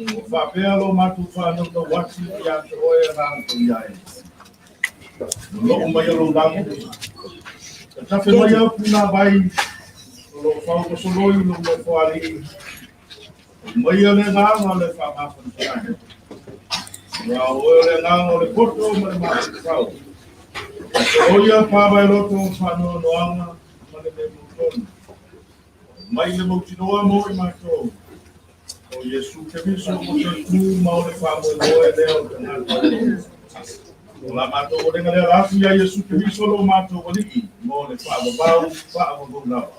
Ua faapea lo matou fanau tauati ia te oe Agaga Paia e. Loloo mai lou lagi, tatafe mai au punavai, o lo o faumasoloi lou nofoalii, aumaia le agaga o le faamafanafanaga. Ia o oe o le agaga o le poto ma le mafaufau. Faatoloia pavaeloto o faanoanoaga ma le le mautonu. Aumai le mautinoa mo i matou. O Iesu Keriso mo soifua ma o le faamoemoe lea o tagata. O la matou olega lea la atu ia Iesu Keriso lo matou Alii mo le faavavau, faavavau lava.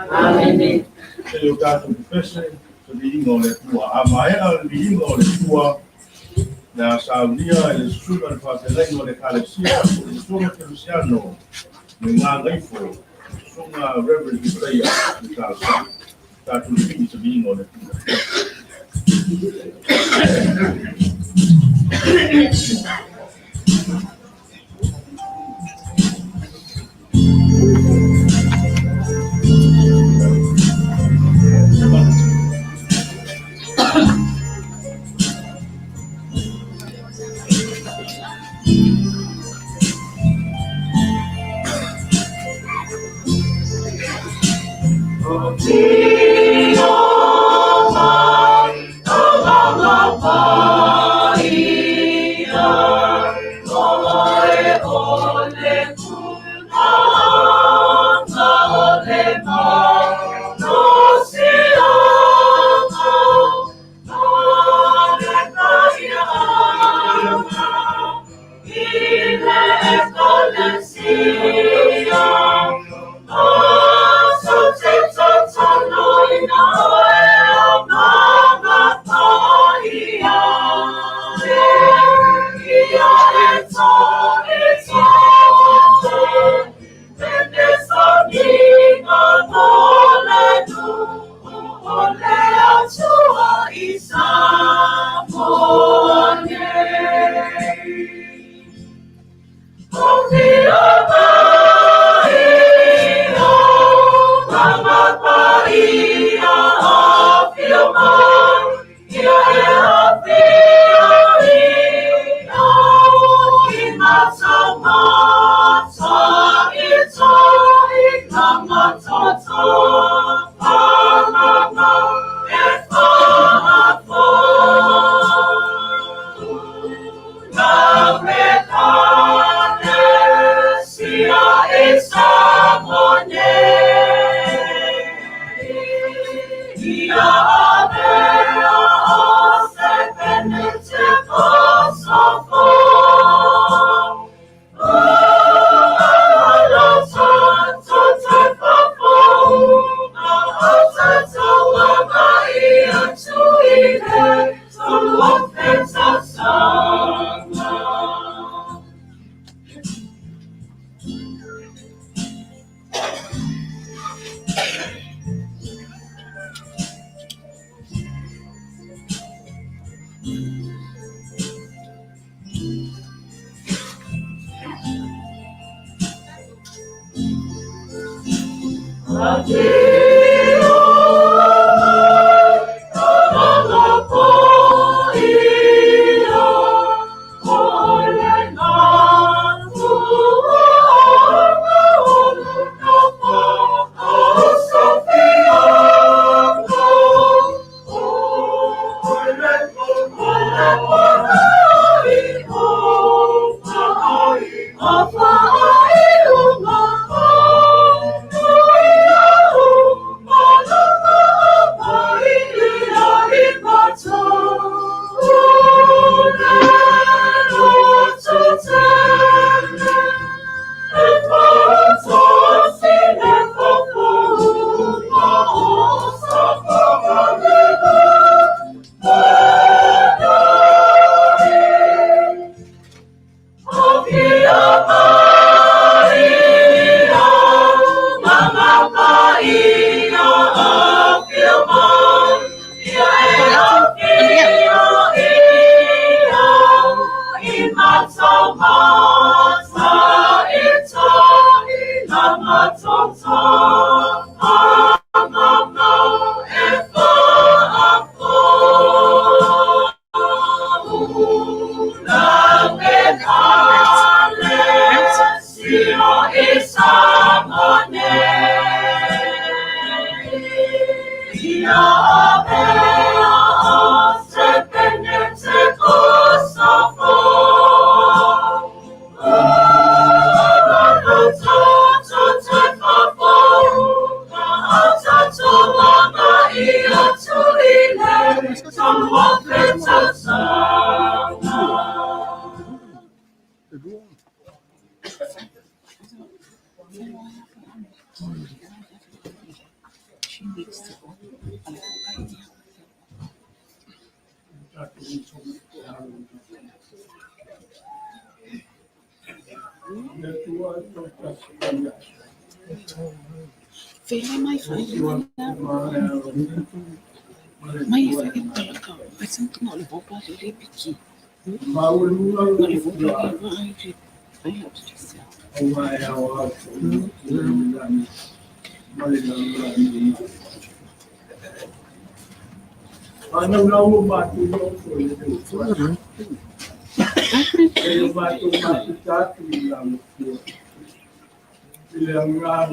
Amene. Se i o tatou pepese se viiga o le Atua. A maea le viiga o le Atua, le a saunia e le susuga i le faafeagaiga o le Ekalesia, le susuga Kerisiano, le Gagaifo, susuga Reverend Isaia, le talosaga. Tatou sii se viiga o le Atua.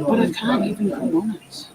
But I can't even go on it.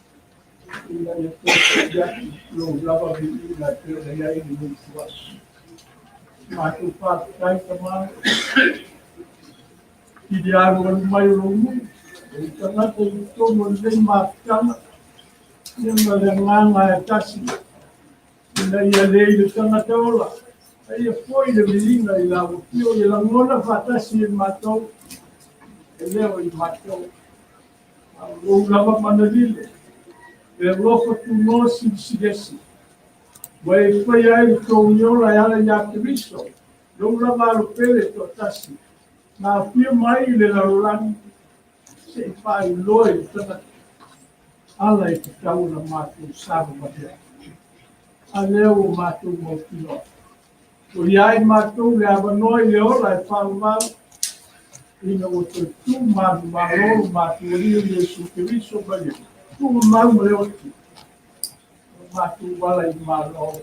Yeah, my ear Ina ia toe foi atu lou lava viiga e pei ona i ai lenei ituaso. Matou faafetai Tama i le alualu mai o lou nuu, o tagata i totonu o lenei mafutaga, ia ma le agaga e tasi, ina ia le i le tagata ola, a ia foi le viiga i lau afio, ia lagona faatasi e matou, e le o i matou. A o lou lava manalile, e alofa tunoa silisiliese, ua e faia ai le togi ola e ala ia Keriso, lou lava alo pele toatasi, na afio mai i le lalolagi, se i faailoa i le tagata, ala e tatau ona matou savavali ai. A lea ua matou mautinoa, ua i ai matou le avanoa i le ola e faavavau, ina ua toe tu manumalo lo matou Alii o Iesu Keriso mai le tuumau ma le oti, o matou ala i Malo,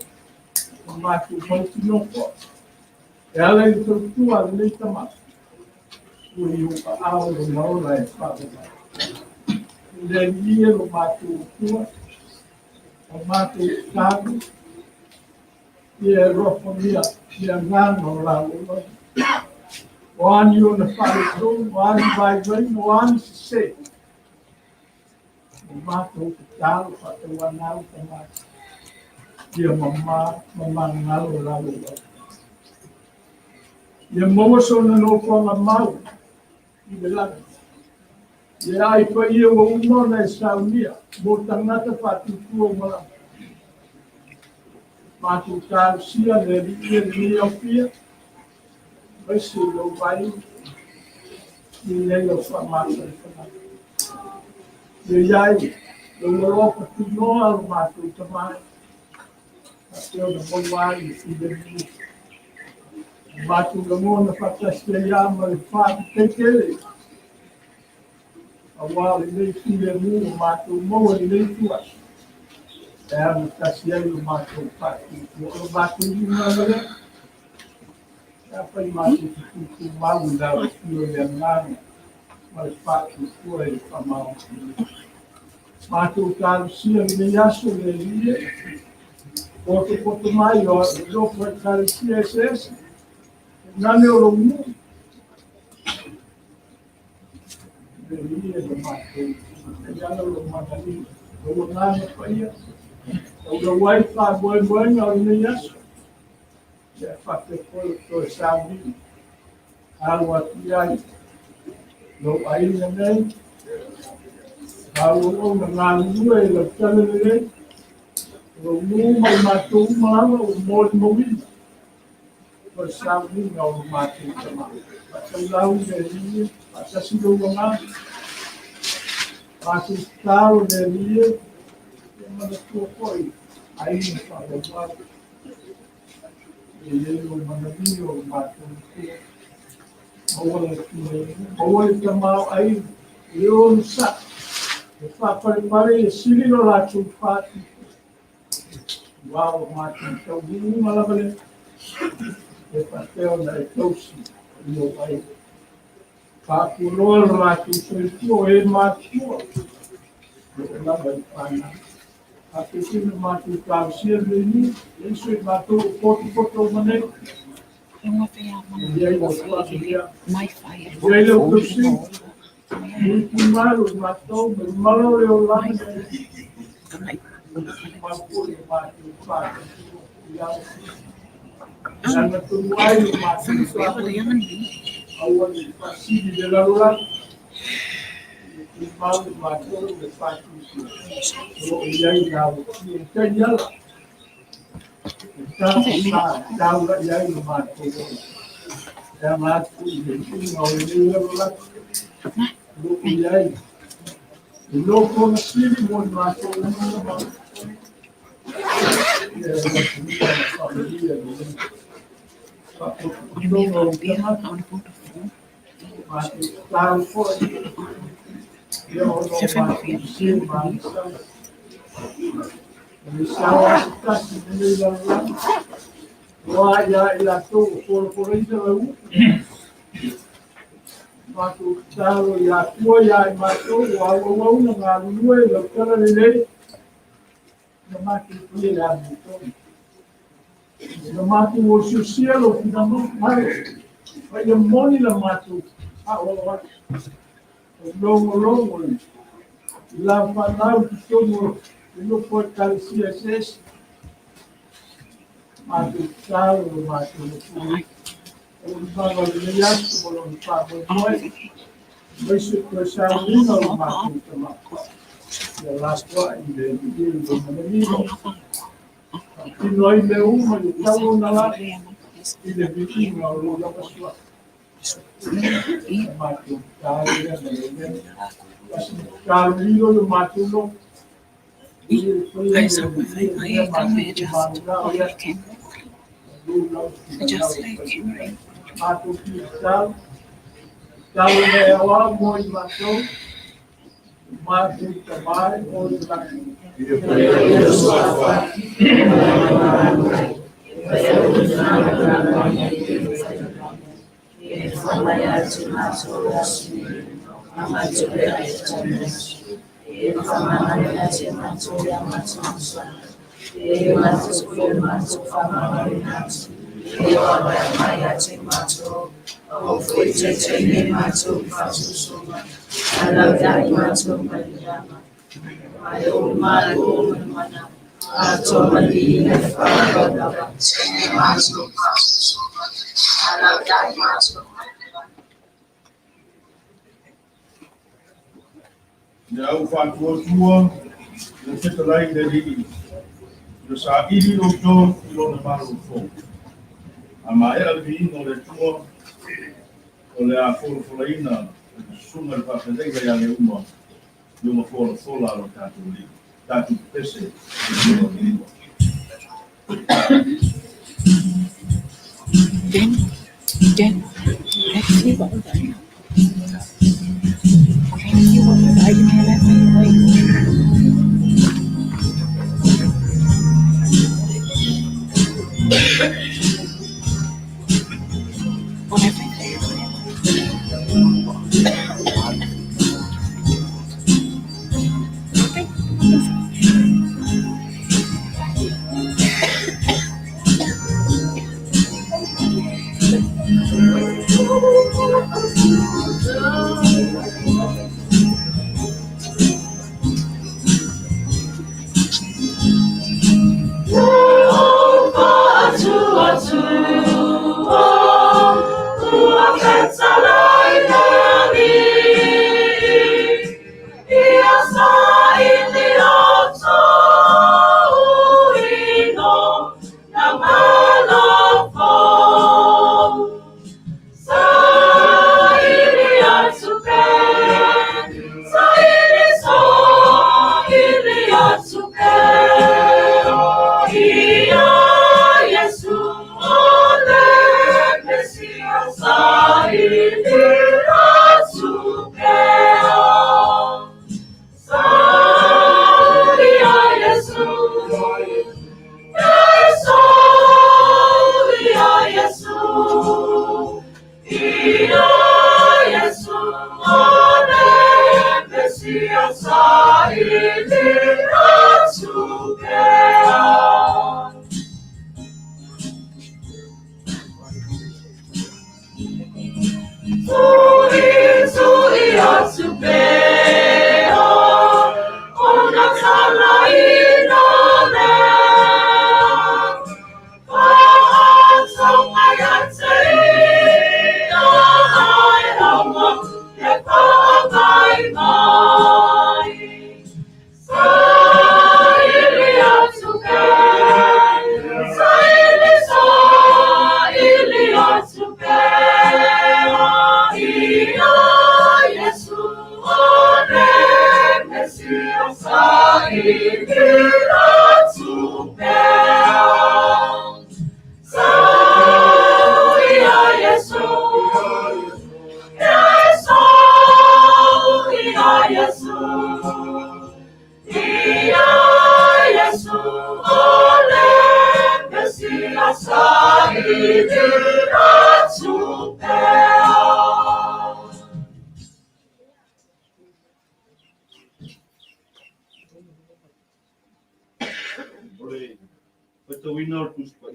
o matou mautinoa foi, e ala i le tautua a lenei tama, ua i ou aao lona ola e faavavau. Le Alii e lo matou Atua, o matou tatalo, ia e alofagia le agaga o la ua. O a ni ona faaletonu, o a ni vaivaiga, o a ni sese, o matou tatalo faatauanau Tama, ia mamā ma magalo la ua. Ia maua sona nofoaga mau i le lagi. Ia ai paia ua uma ona e saunia mo tagata faatutua uma lava. Matou talosia le Alii e lenei aofia, aemaise i lou vai, ia i ai lau faamafanafanaga. Ia i ai lou alofa tunoa lo matou Tama, faapea ona maua ai le filemu. Matou lagona faatasi ai lava ma le faafetai tele, aua lenei filemu ua matou maua i lenei ituaso, e agatasi ai lo matou faatuatua. O lo matou lima lava lea, afai matou te tutumau i lau afio i le agaga ma le faatuatua i le faamaoni. Matou talosia lenei aso le Alii e, potopoto mai o nofo ekalesia eseese, nane o lou nuu, le Alii e lo matou, e ala lo manalile, lou agaga paia, taulau ai faamoemoega o lenei aso, ia faapea foi o toe sauniga, alo atu i ai lou aiga nei, auauauna galulue i lau tala lelei, lou nuu ma le matou uma lava ua molimauina, o le sauniga o lo matou Tama. Faataulau le Alii e, faatasi lou agaga, matou tatalo le Alii e, ia manatua foi aiga faavauvau, ia i ai lou manalile o lo matou Atua. Maua le filemu, maua le tamaoaiga, le onosai, le faapalepale ia sili lo latou faatuatua. Aua o matou taunuuga lava lea, e faapea ona e tausi i lou aiga. Faapuloa lo latou soifua o e matutua, e oo lava i fanau. Faapea na matou talosia lenei nuu, e iso i matou o potopoto uma nei. E i ai lau faamanuia, e i ai lau tausiga, muipui malu i matou, mai mala o le olaga nei. Mau foi o matou faatuatua i lau Lana tonu ai o matou faamoemoe, aua ne i faasili le lalolagi, ia tumau i matou le faatuatua. O lo o i ai lau afio i taiala, e tasa taula i ai lo matou ola. E aga atu i le iuga o lenei lalolagi, o lo o i ai le nofoaga sili mo i matou uma. Ia e alofagia ma faamanuia lenei faapotopotoga o tagata. Matou tatalo foi, ia ona o matou sese ma agasala. O le sao lava se tasi i lenei lalolagi, ua ia i latou o folafolaina lau upu. Matou tatalo ia Atua ia i matou ua auauauna galulue i lau tala lelei. Na mātou pui le amiotonu. Na mātou o siusia lo finagalo, ma ia moni la mātou faaoao atu. O logologo i lau fanau i totonu o le nofo Ekalesia eseese. Matou tatalo lo matou Atua. Taualumaga o lenei aso ma lona faamoemoe, aemaise o toe saunoaina o lo matou tama. Ia lafoai le Alii i lona manino. Faatino ai mea uma ia tau ona lagi i le viiga o lou lava suafa. Na matou tatalo lea ma le agaga. Tatalo lilo i o matou loto. I saw my I can adjust the camera. Adjust the camera. Matou tatalo. Tatalo le aoao mo i matou. Matou Tama o i lagi. Le au faatuatua, le fetalai le Alii, ia saili loutou i lona malo fou. A maea le viiga o le Atua, o le a folafolaina e le susuga i le faafeagaiga ia Leuma lona folafola a lo tatou Alii. Tatou pepese i le Atua. Dan, Dan, actually, what was I? Okay, what was I?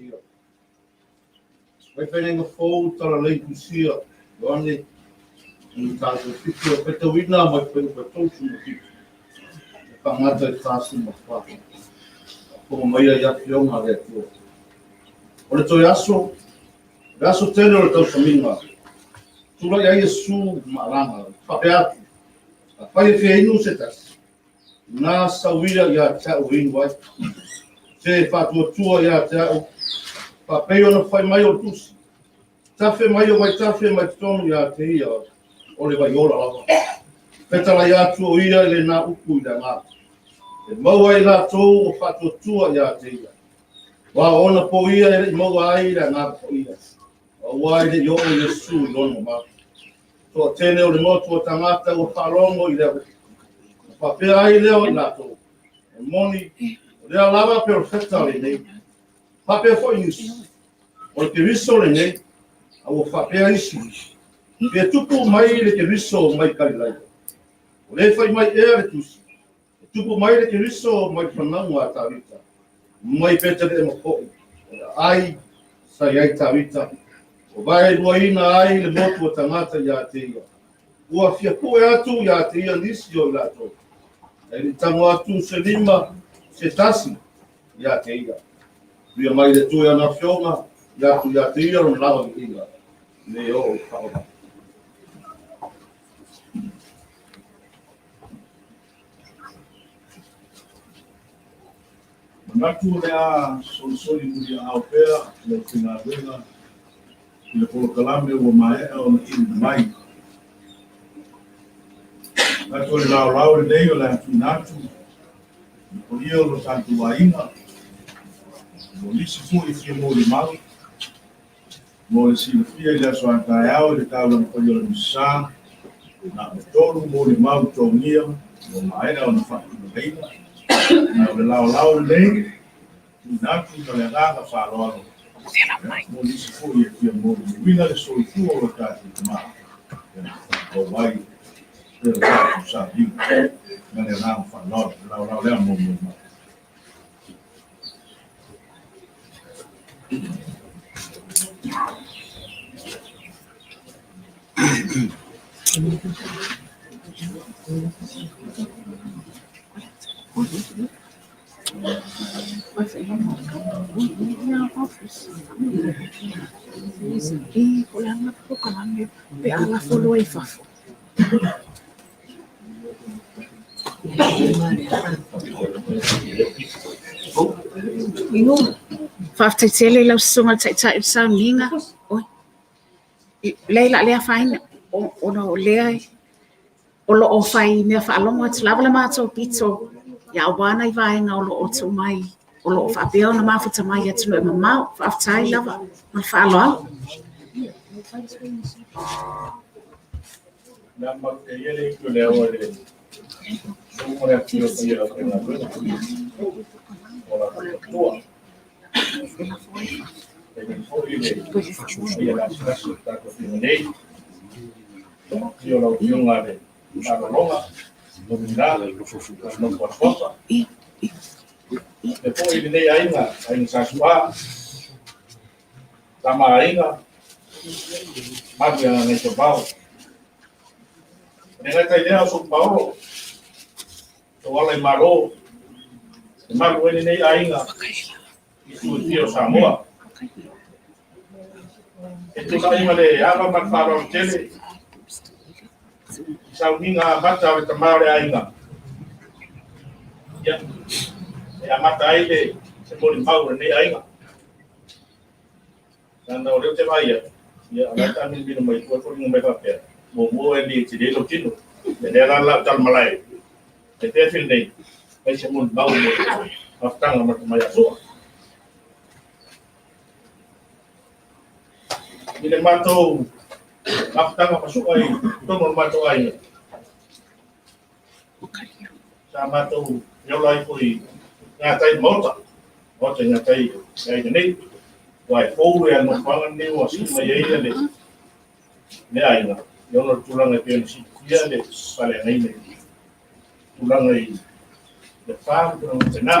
Paia. Mai faiga fou talalei tusia, Ioane, i tatou fitu e faitauina mai Fuaiupu 37, e faagata i 44. Faafofoga maia i afioga a le Atua. O le toe aso, o le aso tele o le tausamiga, tulai ai Iesu ma alaga, faapea atu, afai e fia inu se tasi, na sauia ia te au e inu ai. Se faatuatua ia te au, faapei ona fai mai o le tusi, tafe mai o vaitafe mai totonu ia te ia o le vai ola lava. Fetalai atu o ia i lena upu i le agaga. E maua ai latou o faatuatua ia te ia. Aua o ona po ia e le i maua ai le agaga paia. Aua e le i oo Iesu i lona mamalu. Toatele o le motu o tagata ua faalogo i lea upu. Na faapea ai lea o i latou, e moni, o lea lava perofeta lenei. Faapea foi nisi, o le Keriso lenei, a ua faapea isi, pe tupu mai le Keriso mai Kalilaia. O le fai mai ea le tusi, e tupu mai le Keriso mai le fanauga a Tavita, mai Petelehema foi, o le aai sa i ai Tavita, o vaeluaina ai le motu o tagata ia te ia. Ua fia pue atu ia te ia nisi o i latou, ae le i tago atu se lima se tasi ia te ia. Tuia mai le Atua i ana afioga, ia atu ia te ia lona lava viiga, le oo i faavavau. Manatu o le a solisoli muliaao pea le aufaigaluega i le polokalame ua maea ona tuuina mai. Manatu o le laolao lenei o le a tuuina atu i le paia o lo tatou aiga, mo nisi foi e fia molimau, mo le silafia i le aso a taeao i le taulaga paia o le Misa, na o le 3 molimau togia ua maea ona faatulagaina. Ae o le laolao lenei, tuuina atu ma le agaga faaaloalo mo nisi foi e fia molimauina le soifua o lo tatou tama, ia faaauau ai pea le tatou sailiga ma le agaga faaaloalo. Le laolao lea mo molimau. Faafetai tele i lau susuga i le Taitai o le sauniga. Oi, leai o le a le afaina, ona o lea o lo o fai mea faalogo atu lava le matou pito aua nai vaega o lo o tuu mai, o lo o faapea ona mafuta mai i atunuu e mamao. Faafetai lava ma le faaaloalo. Na mau te ia le itu lea o le sumo le afio o ia o le o la tua. E le foi le ia la sasi ta ko te nei. Ia la fionga le malologa na no ko fosa. E foi le nei aiga, aiga sa sua. Tama aiga, malu ia ngai te bao. Le ngai tai lea o São Paulo, o ala i Malo, e malu ai lenei aiga i tu i fia o Samoa. E tulai ma le ava ma le faaaloalo tele i sauniga amata o le tama o le aiga. Ia, e amata ai le se molimau o lenei aiga. Nana o leo te vai atu, ia o la ta milimili mai tua foliga mai faapea, muamua e le tele lo tino. Ia lea la la tal malae. E te fil nei, ai se molimau mo le mafutaga ma te mai asoa. I le matou mafutaga masu'a i totonu o le matou aiga. Sa matou feola ai foi gatai i maota. Maota i gatai i aiga nei. Ua e fou e nofoaga lenei ua sii mai ai le le aiga. I ona o le tulaga e pei ona silafia le faaleagaina i tulaga i le fa ma tulaga faapena.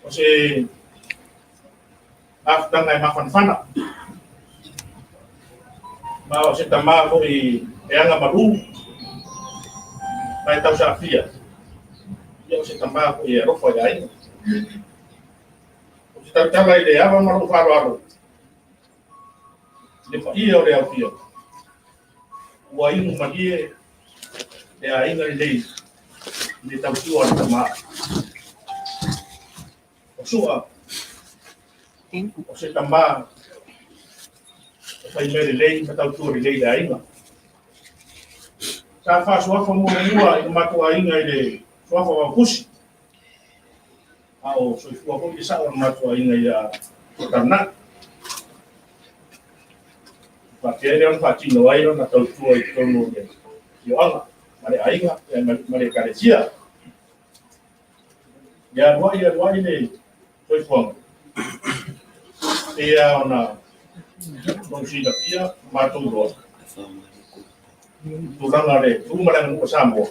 O se Mafutaga e mafanafana. Ma o se tamā foi e aga malu ma e tausaafia, ia o se tamā foi e alofa i le aiga. Ou te tautala i le ava ma lou faaaloalo i le paia o le aofia, ua inu malie le aiga lenei i le tautua a le tamā. O Sua, o se tamā e fai mea lelei ma tautua lelei i le aiga. Sa faasuafa muamua i le matou aiga i le suafa o Aukusi, a o soifua foi le sao o le matou aiga ia Taranai. Faapea ai lea ona faatino ai lona tautua i totonu o le afioaga ma le aiga ma le ekalesia. Ia alu ai alu ai le soifuaga, pei lava ona outou silafia ma matou iloa, tulaga o le tu ma le aganuu a Samoa,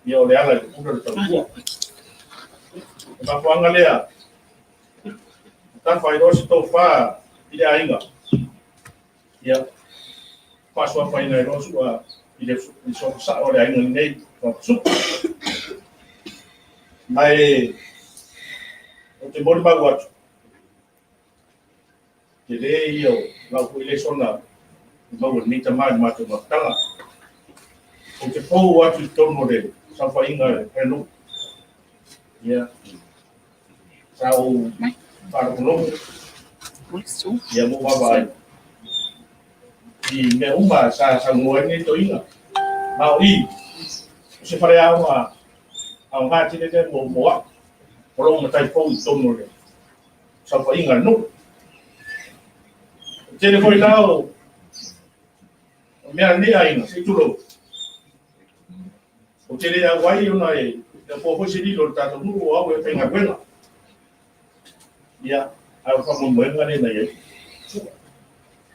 ia o le ala i le pule o le tautua. O le mafuaaga lea, tafa ai loa se tofa i le aiga, ia faasuafaina ai loa Sua i le suafa sao o le aiga lenei, suafa Supu. Ma e ou te molimau atu, tele ia o lau foi lesona i maua i lenei tamā i le matou mafutaga. Ou te fou atu i totonu o le saofaiga a le nuu. Ia, sa ou faalogologo, ia ma ou vaavaai i mea uma sa saunoa ai lenei toeaina. Ma o i, o se faleaoga aoga tele lea mo au, o lou matai fou i totonu o le saofaiga a le nuu. O tele foi la o mea a lenei aiga, se i tulou, ou te le auai ona e le o po foi se lilo i le tatou nuu o au e faigaluega. Ia, a o le faamoemoega lea na i ai.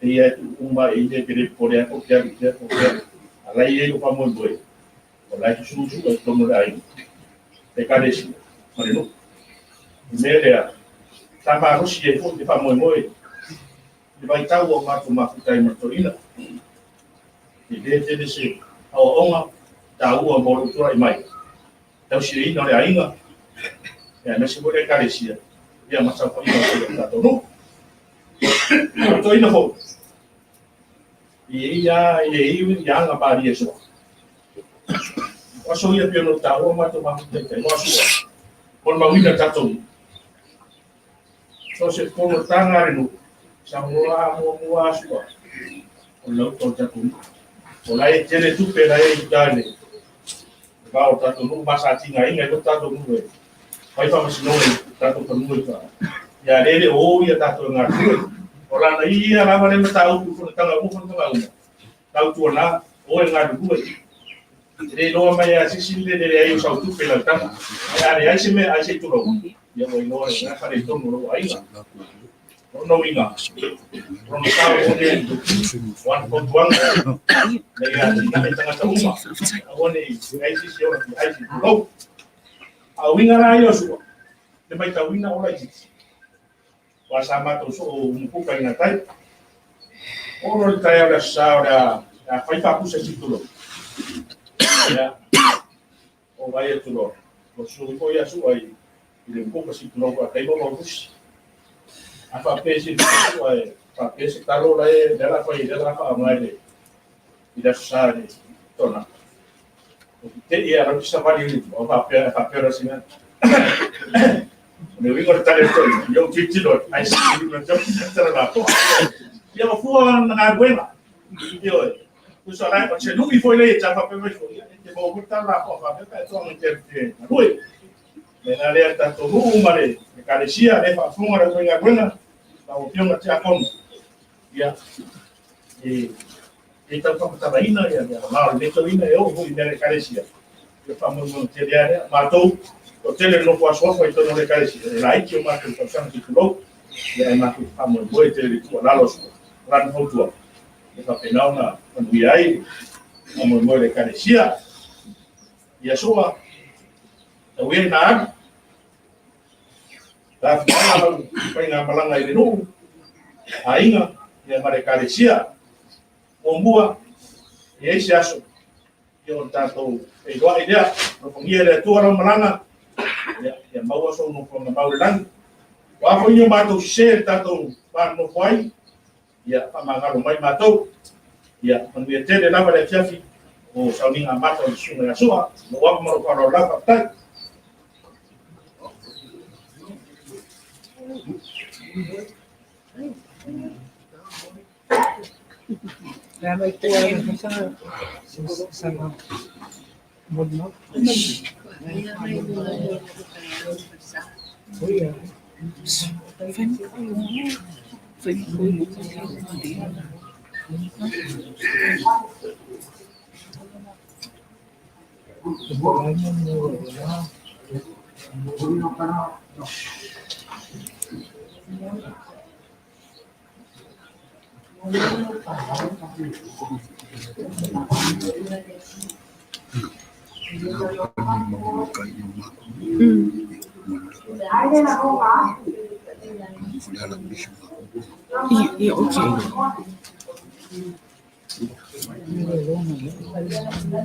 E ia e tuu uma i le te le popole ai po o te alu i fea po o fea. A la e i ai lou faamoemoe, o la e susu i totonu o le aiga, le ekalesia ma le nuu. O le mea lea, sa malosi ai foi le faamoemoe i le vaitau o matou mafuta ai ma le toeaina. E le tele se aoaoga taua mo lou tulai mai, tausiaina o le aiga, aemaise foi le ekalesia, ia ma saofaiga foi o le tatou nuu. O le toeaina foi, e i ai lava i aga malie sua. O aso ia pei ona ou taua matou mafuta i tai, o aso ua molimauina tatou nuu. So o se fonotaga a le nuu, saunoa muamua lava Sua, o le lauta o le tatou nuu. O la e tele tupe la e i uta i le vao o le tatou nuu, ma sa tigaina ai foi le tatou nuu e fai faamasinoga i tatou fanua i uta. Ia lea e le o o ia tatou e galulue. O lana ia lava lea mataupu i fonotaga uma fonotaga uma, tautuana o e galulue. E le iloa mai lava e se isi le leai o sau tupe i lau taga. Ae a leai se meaai se i tulou, ia ua iloa e na faaletonu o lou aiga. O lona uiga, o lona sao o nei, o ana fautuaga, ina ia atinae tagata uma, aua ne i leai se isi e ola tiai se i tulou. A o uiga la ia o Sua, le matauina o laitiiti, aua sa matou soo umukuka i gatai. Oo loa le taeao i le Aso Sa o le a fai faapusa se i tulou. Ia, ou vaai atu loa, ua susu ifo ia Sua i le umukuka se i tulou faataimo ma utusi. A faapea e silafia Sua e faapea se talo la e lea la fai lea la faaaoga i le i le Aso Sa i le tona. Ou te tei a lau savali i le faapea faapea la sina. O le uiga o le tali a le toeaina, ia ou tilotilo atu, ae sii i luga o le tala lapoa. Ia ua fua na galuega. Ioe. Tusa la, o se lui foi lea ia faapea mai foi, ia e te maua foi le tala lapoa faapea pe a toaga i te alu te galue. Le la lea tatou nuu ma le ekalesia, le faafofoga le aufaigaluega, lau Afioga Tiakono, ia, e tau faamatalaina ia le aoga o lenei toeaina e oo foi i mea a le ekalesia. Ia faamoemoe tele lava lea. Matou, toatele le nofo asuafa i totonu o le ekalesia, e laiti o matou tausaga se i tulou, ia ae matou te faamoemoe tele i le tuualalo a Sua, o lana fautuaga, ia faapena ona manuia ai faamoemoe o le ekalesia. Ia Sua, tau ia ina alu, tafiala lau faigamalaga i le nuu. Aiga, ia ma le Ekalesia. Muamua, e i ai se aso, ia ona tatou feiloai lea. Alofagia e le Atua lau malaga, ia, ia maua sou nofoaga mau i le lagi. O a foi ni o matou sese i le tatou va nonofo ai, ia faamagalo mai matou. Ia manuia tele lava le afiafi o sauniga amata o le Susuga ia Sua. Lou ava ma lou faaaloalo lava, faafetai. Ia, okay.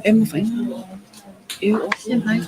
E mafai na e oo mai.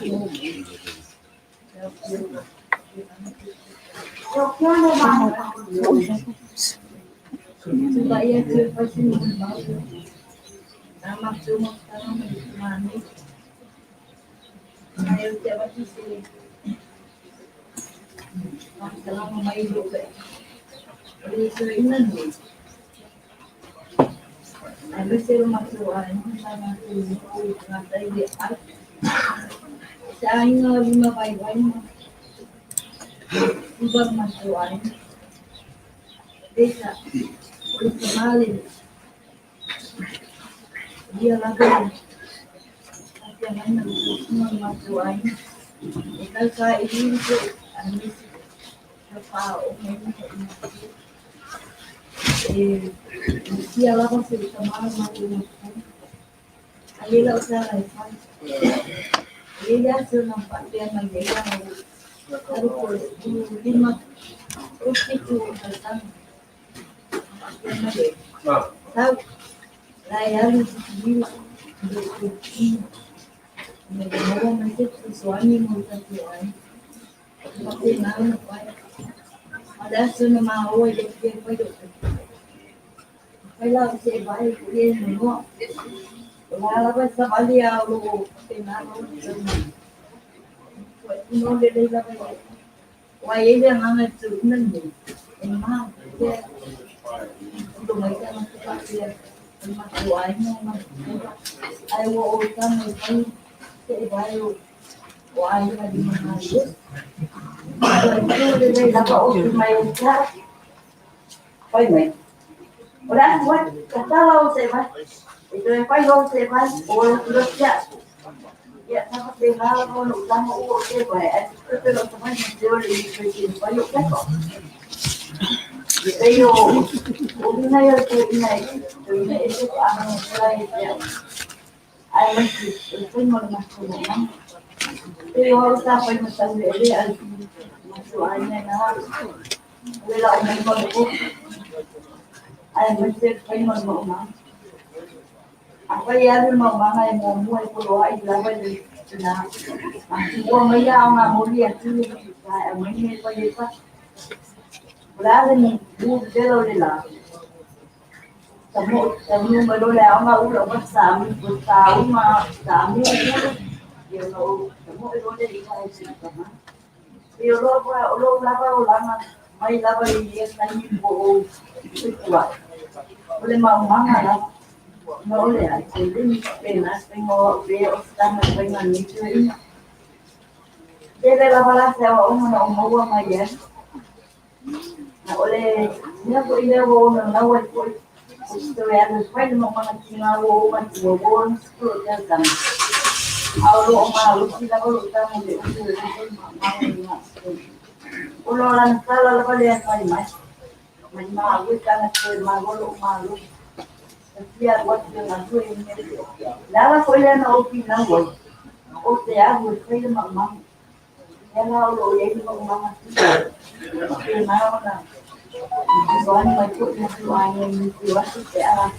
Fesoasoani mai foi i matou aiga i nisi o aso pe a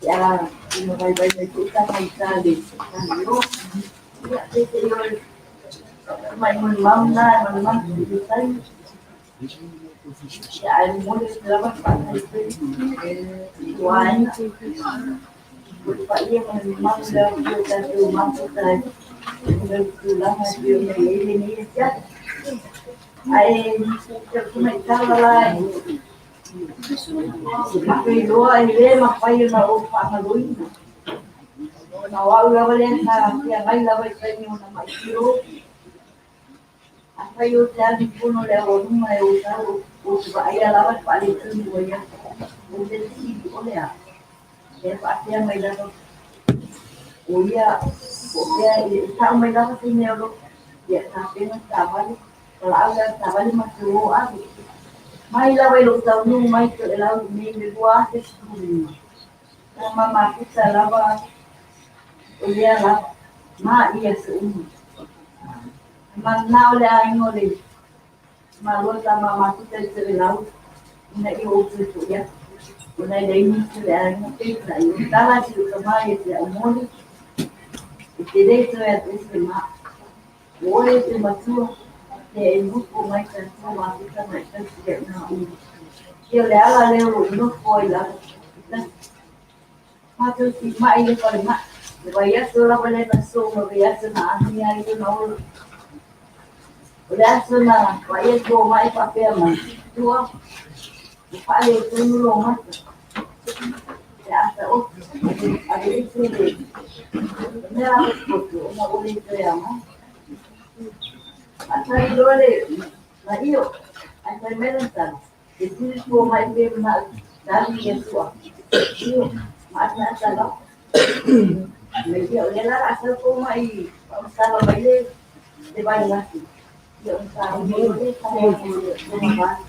pe a limavaivai mai foi tama i uta i le Saleloa. Ia, pe se i o tamai molimau lena e manumanu i le taimi. Ia, ae momoli atu lava le faafetai tele i lou aiga, i le paia ma le mamalu i le afifio o tatou mafuta ai i le tulaga e pei ona i ai lenei afiafi. Ae o le tamai tala la e matou iloa e le mafai ona ou faagaloina. Ona o au lava lea sa feagai lava i taimi o na maitio. Afai ou te alu i fono i le aualuma e ou sau ou te vaaia lava le faaletonu ua i ai. Ou te fesili o le a? E faapea mai lava o ia po o fea e tau mai lava se mea o lo ia tapena le taavale, valaau le avetaavale matou o ave. Mai lava i lou taunuu mai Toelau i inei i le 2015. Sa mamafuta lava o lea lava ma i aso uma. Mananao le aiga o le Malo sa mamafuta i Toelau ina ia ou toe foi atu. Ona e leai nisi o le aiga peitai o le tala a si ou tama ia te au Moli, e te le toe alu ese ma au. O oe e te matua, ia e nofo mai tatou mafuta ma e tausi i au na. Ia o le ala lea o lou nofo ai lava i tasi. Matou timai i le falemai. Le vaiaso lava lea na soo ma vaiaso na amia ai lona ola. O le aso na vaai atu o mai faapea mai, tua, ua faaletonu lou mata. Pe a taoto, ave ese le mea la potopoto ona ua le toe aoga. Faatali loa le maio, ae fai mai lana tala, e sili fua mai pe manao tali ia sua. Io, maataata lava. Ia, o lea la o le a sau kou mai faamatala mai le vairasi. Ia, ona sauni loa lea sa mavale.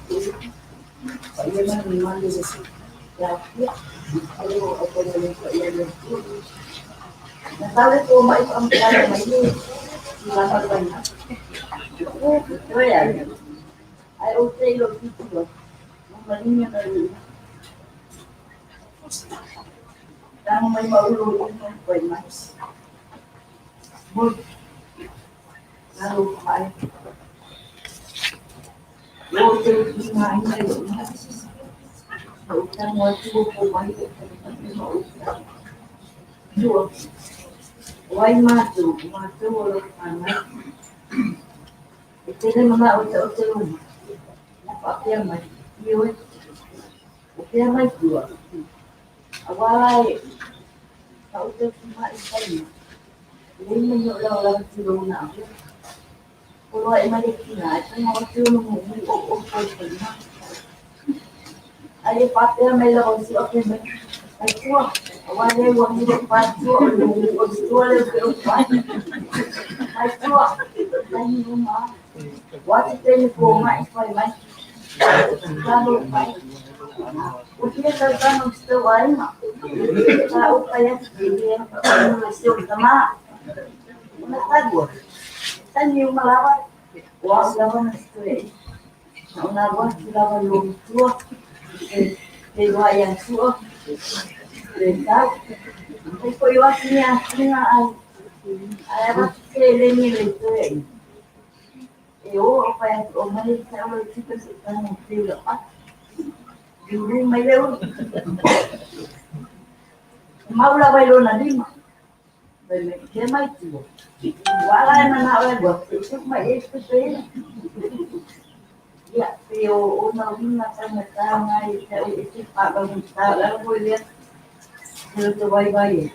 Paia ma le mamalu le aofia. O lo o aufaigaluega paia a le Atua. Na sau le fomai faamatala mai le tulaga o le vairasi. Toe ai, ae ou te i lou tilotilo atu, ua maligi ona le tago mai ma ou lou lima fai mai. Moli, lalo mai. Ua ou te limaina i lou mai. Na ou tago atu o fomai o ma ou Tua, o ai matou, o matou o lau fanau. E tele manao e taoto lou mai. Na faapea mai, ioe, o fea mai tua. Aua la e sa ou tausimai fai mai. E leai ma ni ou laolao tulou na avea. Polo ae mai le tina, e tago atu ona mumu o o fai fai mai. Ai e faapea mai lava o si ope mai. Ai tua, aua lea ua hilo pa tua o le mumu o le tua le pe o pai. Ai tua, ai ni uma. Wa te tene ko mai fai mai. Lalo mai. O fia tausaga o si tau aiga. Sa ou fai atu e le o si ou tama. Ona tagua. Taimi uma lava, o au lava na se toe. Na ona alu atu lava i lou tua, e iloa ia sua, le tau. Ai foi o atu ni asiga ai, ai avatu se eleni le toe. E o o fai atu o mai le tau le tupe se tanga te ula pa. Liulu mai le ulu. Mau lava i lona lima. Fai mai, ke mai tua. Ua ala e manao e lua, se tu mai e tupe ina. Ia, pe o ona uiga faigata na i te au e te whaalaugata, le ala foi lea, te roto vaivai e.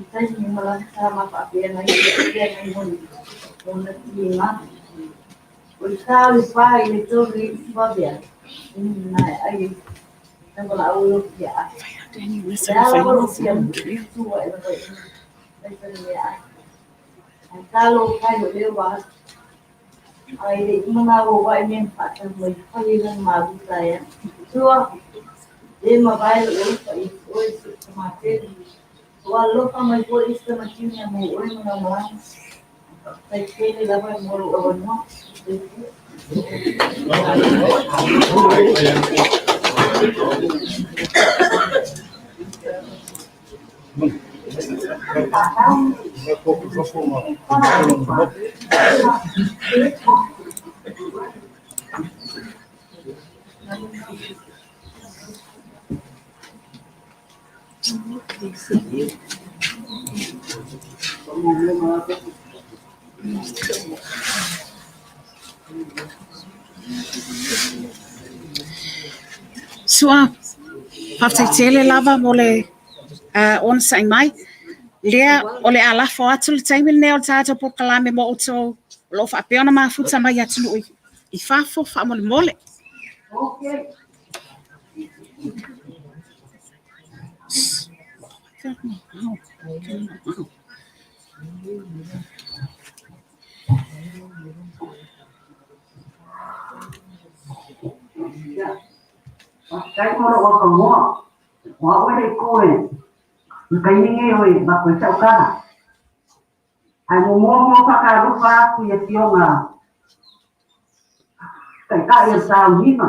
I taimi ma la sa ma faapea nai ia ia nai moni, o na tiga. O le sa o le 4 i le 3 i isi vavea, na e ai e tau lau o fia ai. Le ala o lo fia tua e lava i ai fai mea ai. Ai talo kai o leo wa ai le mana o wai me whaatau mai whai e lana maruta e. Tua, e ma vai lo o fa i oe se ta mate. O alofa mai foi i se matiu mo oe mana malang. Tai tele lava mo lo awanoa. Sua, faafetai tele lava mo le onosai mai. Lea o le a lafo atu le taimi lenei o le tatou polokalame mo outou o lo o faapea ona mafuta mai atunuu i fafo faamolemole. Faafetai mo lou avanoa. O au e le i koe i taimi nei o e avatu ai sau tala. Ae muamua ona ou faatalofa atu i Afioga Taitai o le sauniga.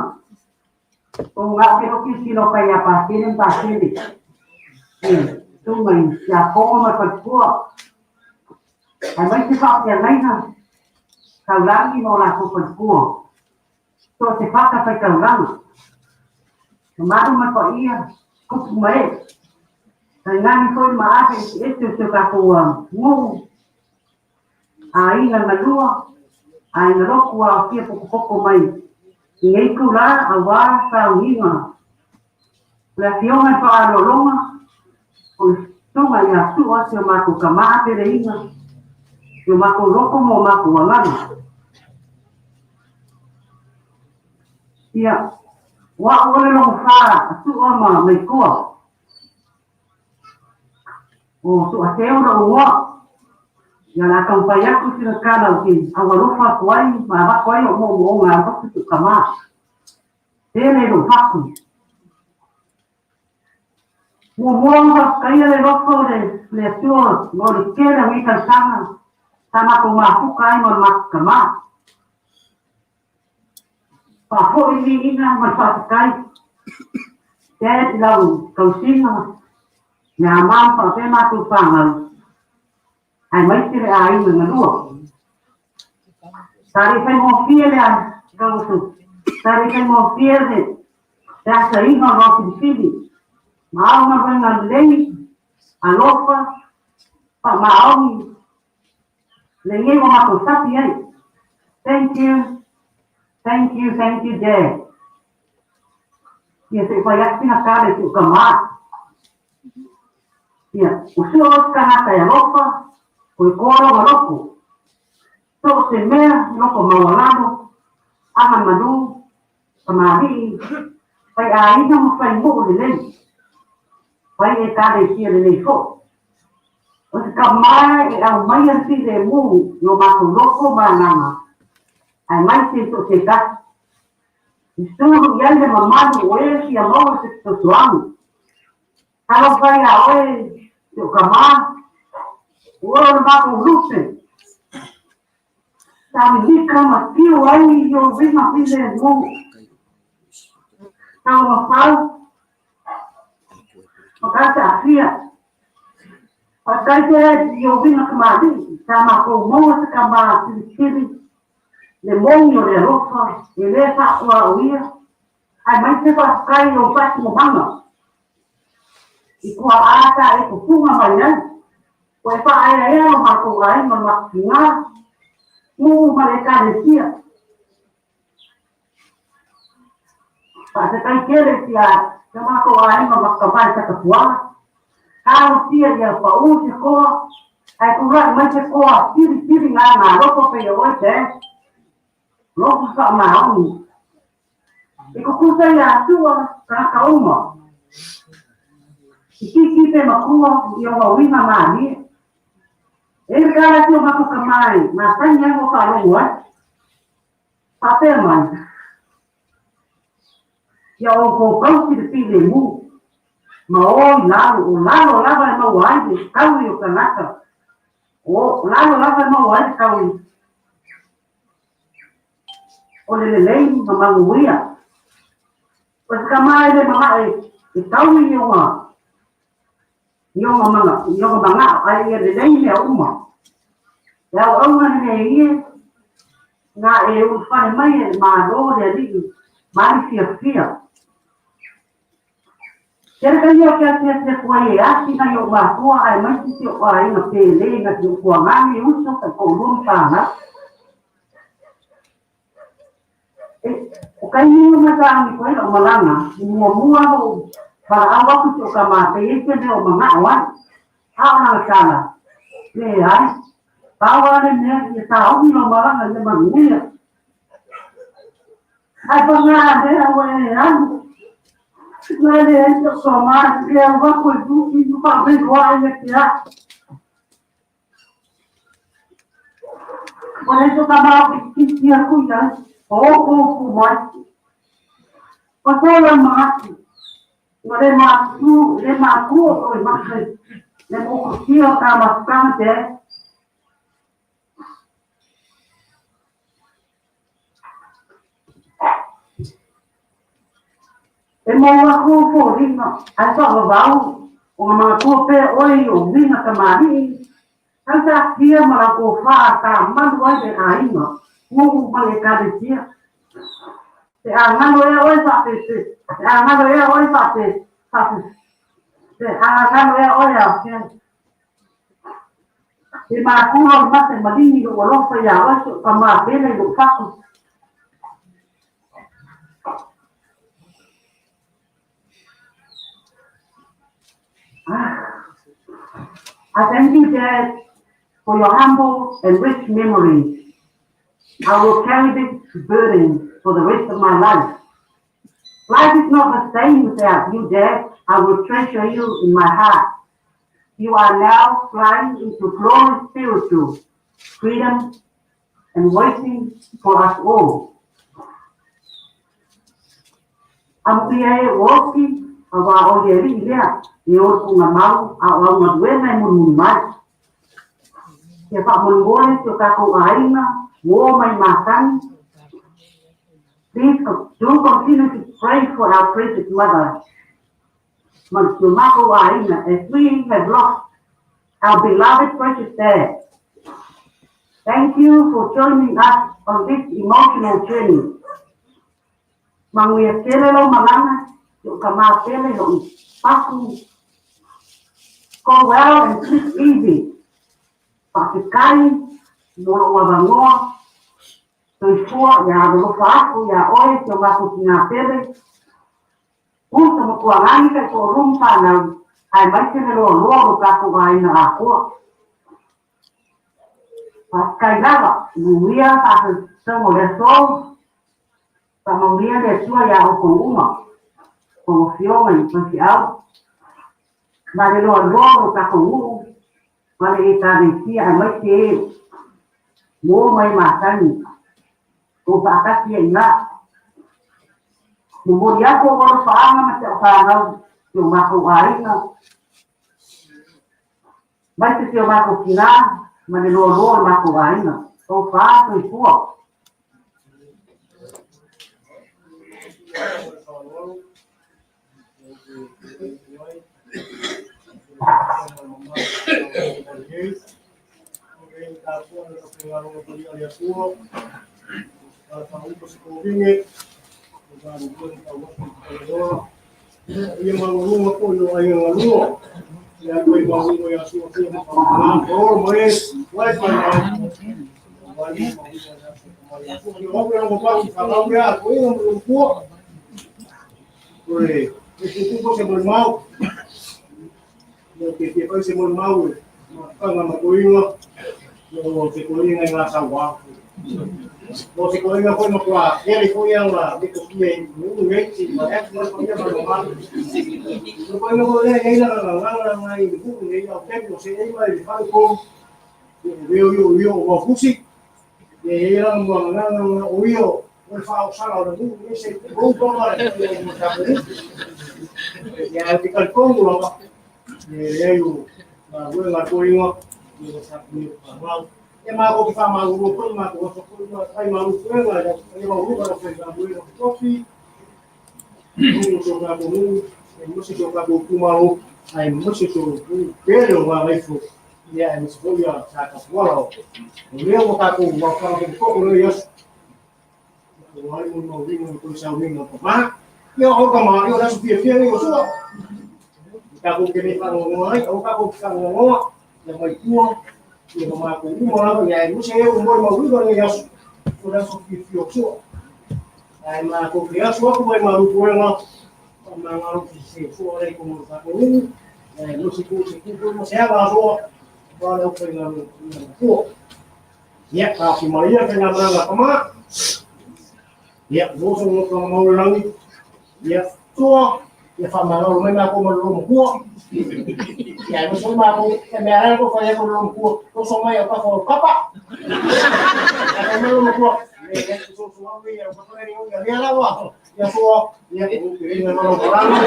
O na ou te le o tilotilo atu ia Patele ma Patele. E susuga i Tiakono ma le faletua. Aemaise faafeagaiga taulagi ma o latou faletua. So o se fata faitaulaga. Mamalu ma le paia, tupu ma ee. Tainane foi ma ave eseese o si o tatou nuu, aiga na lua, aiga lotu a o fia potopoto mai i nei itulā auā sauniga o le Afioga i le Faaaloaloga o le Susuga ia Sua si o matou tama peleina si o matou loto ma o matou agaga. Ia, o a'u o le logofa a Sua ma Maikoa. O Suaseu lou igoa. Ia o le a taumafai atu sina tala ou te aualofa atu ai ma avatu ai lou moomooga alofa i si ou tama. Tele lou fatu. Muamua ona faafetaia le loto o le Atua mo le tele o nei tausaga sa matou mafuta ai ma le matou tama. Faafoi viiga ma le faafetai Dad i lau tausiga ia Mom faapea matou fanau aemaise le aiga galua. Sa le faigofie le sa le faigofie le asaina o lau filifili ma ao galuega lelei, alofa, faamaoni lenei ua matou sapi ai. Thank you, thank you, thank you Dad. Ia se i fai atu sina tala i si ou tama. Ia, o sua o se tagata e alofa, o e koa lona loto. So o se mea e loko maualalo, aga malu, kamali'i, fai aiga ma fai nuu lelei, fai Ekalesia lelei foi. O se tama e aumaia le filemu i o matou loto ma agaga, aemaise i so o se tasi. I sulu i ai le mamalu o e fia maua se fesoasoani. Talofa ia oe si ou tama, o oe o le matou lupe. Sa mimika ma tiu ai i ou uiga filemu. Taumafau ma ka aafia. Faafetai tele i ou uiga kamali'i sa matou maua se tama silisili le moni o le alofa e le faapuaoia aemaise faafetai i ou faatinomaga i tua'a sa e tupuga mai ai. Ua e faaeaea lo matou aiga o le matou tina, nuu ma le Ekalesia. Faafetai tele i si o matou aiga o matou tama i Satapuala. Talosia ia pau se toa, ae tulai mai se toa silisili gaga alofa pei o oe Dad. Loto faamaoni. E tutusa ia Sua tagata uma. I kiki pe matua i ona uiga malie. E le tala si o matou tama e masani ai mo faalogo ai. Faapea mai, Ia outou tausi le filemu, ma o i lalo, o lalo lava e maua ai le taui o tagata, o lalo lava e maua ai le taui. O le lelei ma manuia. O se tama e le mana'o e taui i ona i ona mana i ona mana'o ae ia lelei mea uma. E auauna lenei ie na e ulufale mai e le Malo le Alii ma ali fiafia. Tele taimi ou te asiasi atu ai e asi nai ou matua aemaise si ou aiga pele na si ou tuagane, uso, taitoalua ma fanau. E, o taimi uma sa agi ai la'u malaga, i muamua o'u valaau aku i si ou tama pe i ai se mea o mana'o ai. A o lana tala, Leai, pau lava le mea ia tāogi lou malaga ia manuia. Ae pagā lea ua e alu, na e leai se ou tama e alu aku e tuki ma faafeiloai ia te a'u. Ua leai se tama o kikiki aku i ai, o oukou pu mai. Ua sola manatu, ua le matu, le matua o i maka le mokutia o tā mafutaga te ai. E mau aku o foliga ae faavavau o nga manatua pea oe i ou uiga tamalii, au taatia ma lau tofa tamanu ai le aiga, nuu ma le ekalesia. Pe a galo ea oe faape pe a galo ea oe faape faape pe a galo ea oe a Pe matua o le mate maligi lou alofa iā oe si ou tama pele i lou fatu. I thank you, Dad, for your humble and rich memories. I will carry this burden for the rest of my life. Life is not the same without you, Dad. I will treasure you in my heart. You are now flying into glory spiritual freedom and waiting for us all. Amuia e ua oki, a wā o le alii lea, e o tunga mau, a o au galuega e mulimuli mai. Ia faamolemole si o tatou aiga, uo mai masani. Please do continue to pray for our precious mother ma si o matou aiga as we have lost our beloved precious dad. Thank you for joining us on this emotional journey. Manuia tele lou malaga, i ou tama tele i lou paku. Go well and sleep easy. Faafetai mo lou avanoa, soifua ia alolofa aku iā oe si o matou tinā pele. Uso ma Tualagi taitoalua ma fanau, aemaise le loaloa o lo tatou aiga atoa. Faafetai lava, manuia faasauga o le aso. Faamanuia le Atua iā outou uma, kou afioga i faifeau, ma le loaloa o lo tatou nuu, ma le Ekalesia aemaise e uo mai masani tou faatasi ai ina. Momoli atu ou alofaaga ma si au fanau si o matou aiga, maise si o matou tina ma le loaloa o le matou aiga. Tou fa soifua. E tupu se molimau, mo te te fai se molimau e mafutaga ma toeaina, mo te toeaina i ngā sauā. Mo te toeaina foi matua kele foi ana likotia i ulu nei, si ma atu mai paia ma le malu. Mo toeaina foi lea nei lana gagana ngai i le ulu nei au tepu o se ei mai le fale kou, i o reo i o i o wafusi, e ei lana mua gagana nga o i o o le faaosala o le nuu nei se rou lava le mo tatou ia e te talitonu lava e leai o galuega a toeaiga i o tatou nei fanau. Ia matou te faamalulu foi ma matou oso foi ma fai malu puega i le paia maualuga o le aufaigaluega totofi, nuu o si o tatou nuu, aemaise si o tatou itumalo, aemaise si o nuu pele o Gagaifo, ia aemaise foi ia Satapuala o lea ua tatou mafuaaga potopoto i lenei aso. Ua ai mo le mauliga o le toe sauniga o tama. Ia o tama, ia o le aso fiafia lenei o Sua. Tatou te le faanoanoa ai, aua tatou te faanoanoa, ia mai tua, ia ma matou uma lava, ia aemaise e ua molimauina lenei aso, o le aso fiafia o Sua. Ae matou te asu atu mai malupuega, faamagalo se sua lea i totonu o le tatou nuu, ia aemaise foi se tupu ma se aga asoa, aua le aufaigaluega matua. Ia, taofi mai ia faigamalaga tama. Ia, mo so mo mau le lagi. Ia, tua, ia faamagalo mai matou ma le loomatua. Ia, aemaise foi matou, e mea la ko fai atu le loomatua, toso mai au tafa o papa. Ia, fai mai le loomatua, le le so so au ia o papa le ia le lava. Ia soa, ia o te ringa no lo maranga.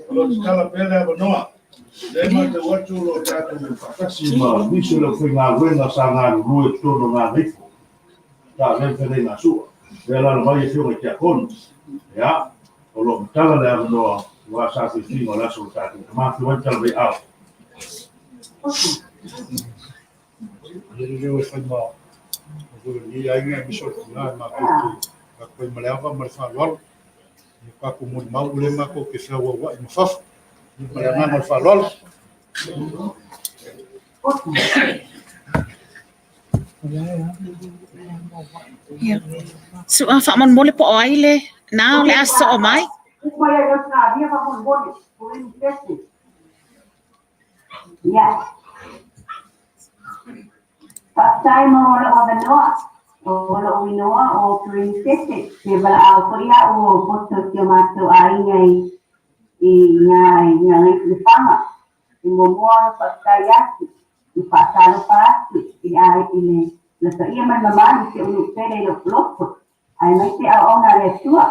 O lo o tatala pea le avanoa, lea e matau atu o lo o tatou faatasi ma nisi o le aufaigaluega sa galulue i totonu o Gagaifo, sa avea ma feagaiga sua. Lea e alaala mai Afioga i Tiakono, ia, o lo o matala le avanoa aua sa fiafiga o le aso o le tatou tama. Afio mai matala mai aao. Ia le leo e fai ma foi o lenei aiga aemaise o le tina e matou te avatu ai ma le ava ma le faaaloalo. Ia tatou molimau o lea matou te feauauai ma fafo. Ia ma le agaga o le faaaloalo. Ia. Su'a faamolemole po o ai le na o le a soo mai. Ia. Faafetai mo lou avanoa. O lou inoa o Princess te valaau foi a'u o poto i si o matou aiga i i Gagaifomauga. E muamua ona faafetai atu ma faatalofa atu i le i le le paia ma le mamalu i si ou nuu pele i Lopolopo, aemaise auauna a le Atua.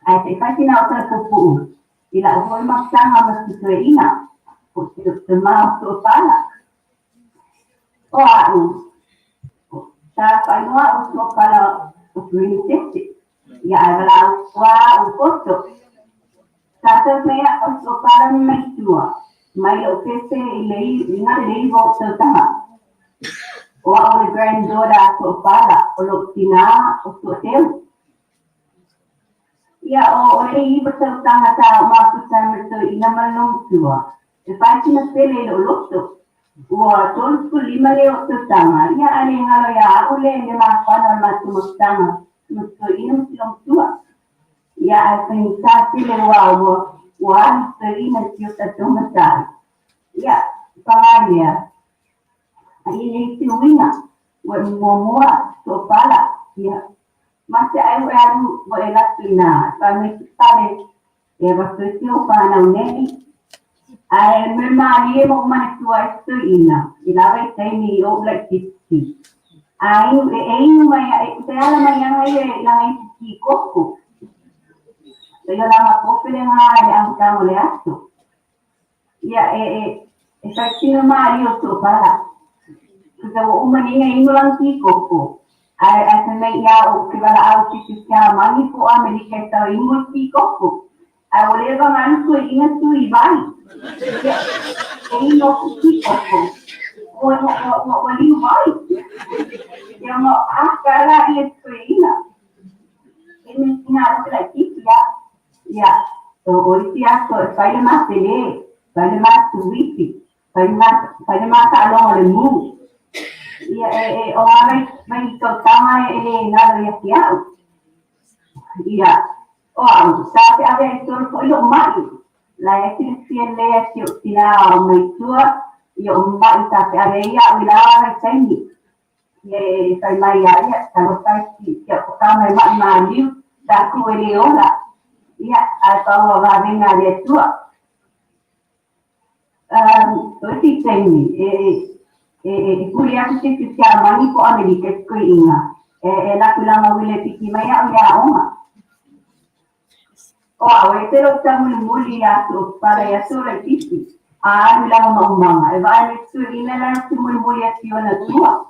Ae se i fai sina au tala puupuu i la'u foi mafutaga ma si toeaina po o si tama o Suapala. O a'u, sa faaigoa a'u Suapala o Princess, ia ae valaau a'u poto. Sa tau mai a'u Suapala mai tua, mai lo'u pepe i le i le 9 o tausaga. O a'u o le granddaughter a Suapala, o lo'u tinā o Suateu. Ia, o le 9 tausaga sa ou mafuta ma le toeaina ma le logotua, e fai sina pele i lou loto. Ua 35 lea o tausaga, ia ae le galo iā a'u le le mafana o le matou mafutaga ma si toeaina ma si logotua. Ia ae faigata tele ua ua ua alu si toeaina i si o tatou matai. Ia, paga lea, a ia i ai se uiga, ua e muamua toapala, ia, Ma te ai ua e alu ua e latu i nā, fai mai ke pale e avatu ai si ou whānau nei. Ae me mālie ma ou manatua ai se toeaina, i lava i taimi i oʻu laitiiti. A inu, e, e inu mai a, e, te ala mai aga ia i lana ipu ki koko. E ia lama kope le ngā le amataga o le aso. Ia, e, e, e fai tino mālie o toapala. Kuta ua uma nei a inu lana ki koko. Ae, ae fai mai ia o ke walaau ki te Siamani po o Amerika e tau inu i ki koko. Ae ua leva ngā toeaina tu i vai. Ia, e inu aku ki koko. Ua, ua, ua, ua, ua liu vai. Ia ma a ka la ia toeaina. E me ngā roke laitiiti ia. Ia, o, o isi aso e fai le matele, fai le matuifi, fai ma, fai le mataaloga o le mū. Ia, e, e, o ngā mai, mai tautanga e, e le ngalo ia te a'u. Ia, o a'u, sa te ave ai tolu fo'i lo'u ma'i. La e silafia lelei a si o'u tinā o mai tua, ia o ma'i sa te ave ai a'u i la vaitaimi. Ia, e, e fai mai ia ia, talofa e si, si a'u tama e ma'i māliu, sa ku e le ola. Ia, ae pau a vavega a le Atua. O isi taimi, e, e, e kuli atu se isi Siamani po o Amerika i se toeaina, e, e laku lama uila e piki mai au i le aoga. O au, e ese lou tamulimuli i aso o pala i aso laitiiti, a alu i lana maumaga, e vaai mai se toeaina la e mulimuli atu i ona tua.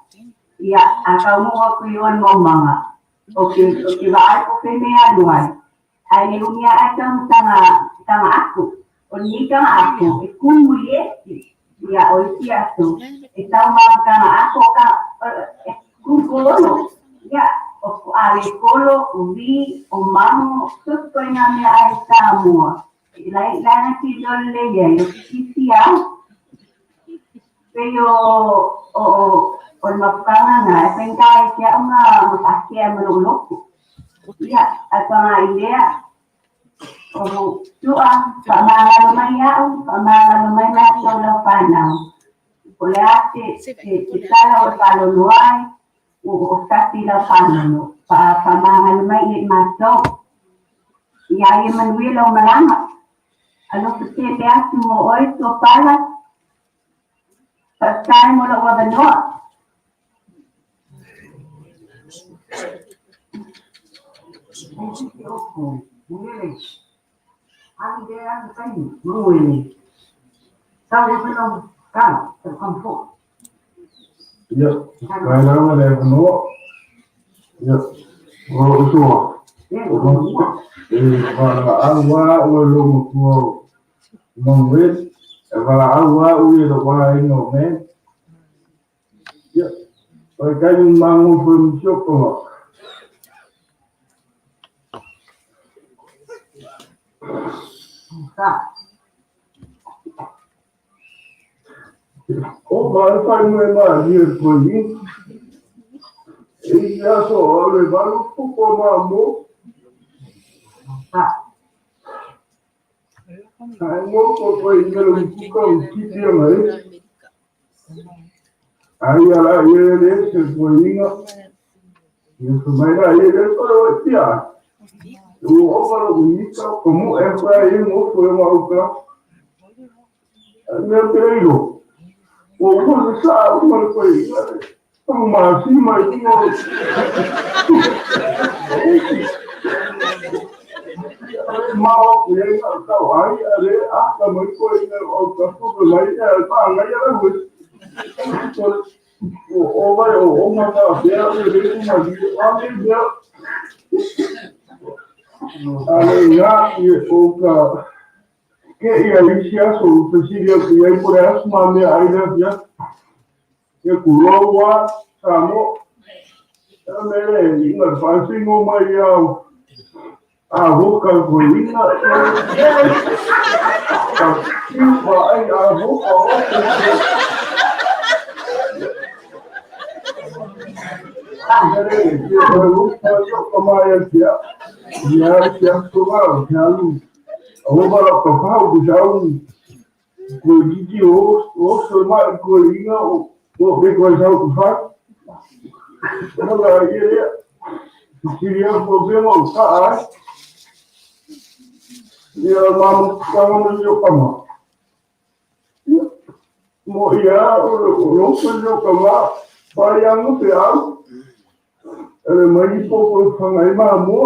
Ia, a taunuu atu i ona maumaga, o ke, o ke vaai po o fea e alu ai, ae le umi lava ae tau ma taga, taga ato. O lenei taga ato, e kū muli esi. Ia, o isi aso, e tau ma taga ato, ka, e kū kolo. Ia, o ale kolo, o wī, o mango, so se ituaiga meaai Samoa. Lai, lai na ki lole lei ai, o ke kisi au. Pei o, o, o, o le mafuaaga lena, e faigata ia te au ma, ma faakea ma lou loto. Ia, ae paga i lea, o Su'a, faamagalo mai au, faamagalo mai matou lau fanau. Po o le a se, se, se tala o e faaloalo ai, ua oosasi lau faalolo, faamagalo mai ia i matou. Ia ia manuia lau malaga. Alofa tele atu mo oe, Tuapala. Faafetai mo lou avanoa. Ia, faafetai lava le avanoa. Ia, o lou uso e valaau lava au e lou matua o Manuel, e valaau lava au i lou aiga o Man. Ia, o le taimi magofo e misioko. O ma e fai mai ma ni e koi. E i aso o le valu pupo ma mo. Ai mo ko ko i ngelo kuka u kiti anga e. Ai ala i e le se koinga. Ia fa mai la i le ko o tia. U o pa lo nika ko mo e fa i mo fo e ma uka. Mea te iro. O mo se sa o ma le koinga. Pang ma si mai mo. Ma o ku e nga tau ai a le a ka mai koinga o ka fu mai e pa ngai ala hu. O vai o o ma ta bea o le ku ma di a me bea. A le nga i o ka ke ia isi aso u fesili atu i ai po o le a se ma mea ai lea fia. Ia ku loa Samoa. E me le inga whaiwhingo mai au a hoka ko inga ka kiupa ai a hoka o Ko gigi o o so mai ko inga o o be ko sa ko fa. Hala ye ye. Siri a ko be mo ka ai. Ia ma mo ka mo yo ka ma. Mo ia o lo ko yo ka ma. Pa ia mo te au. Ele mai po ko whangai ma mo.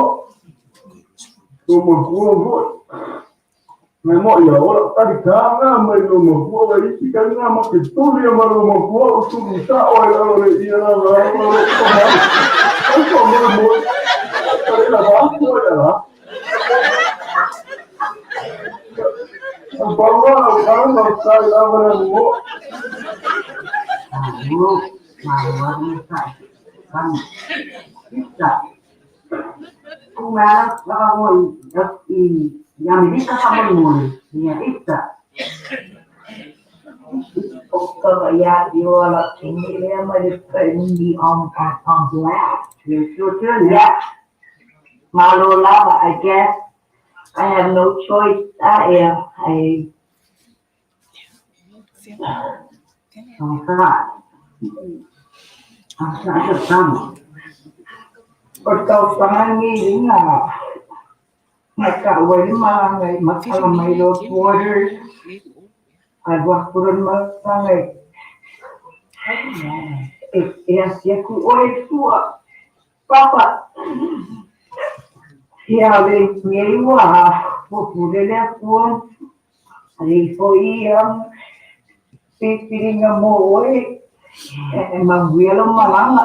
Ko mo ko mo. Me mo ia ora tari ka ngā mai lo makua wa isi ka ngā ma ke tuli ma lo makua o tulu sa o e alo le ia la la la la la o ko mo mo tari la ba ko ia la a ba wa ka ma ka la wa la mo Mo ma wa ni sa kan ita Kumala i Amerika faamolemole ia ita. On black. Yeah. Malo lava, I guess. I have no choice. I am. I O tausaga lenei i luga Mai taua ai le malaga i matala mai loa borders, alu atu loa le malaga e asi atu oe i tua. Papa, ia o lenei ua pupule le Atua, e i foi ia filifiliga mo oe, e manuia lau malaga.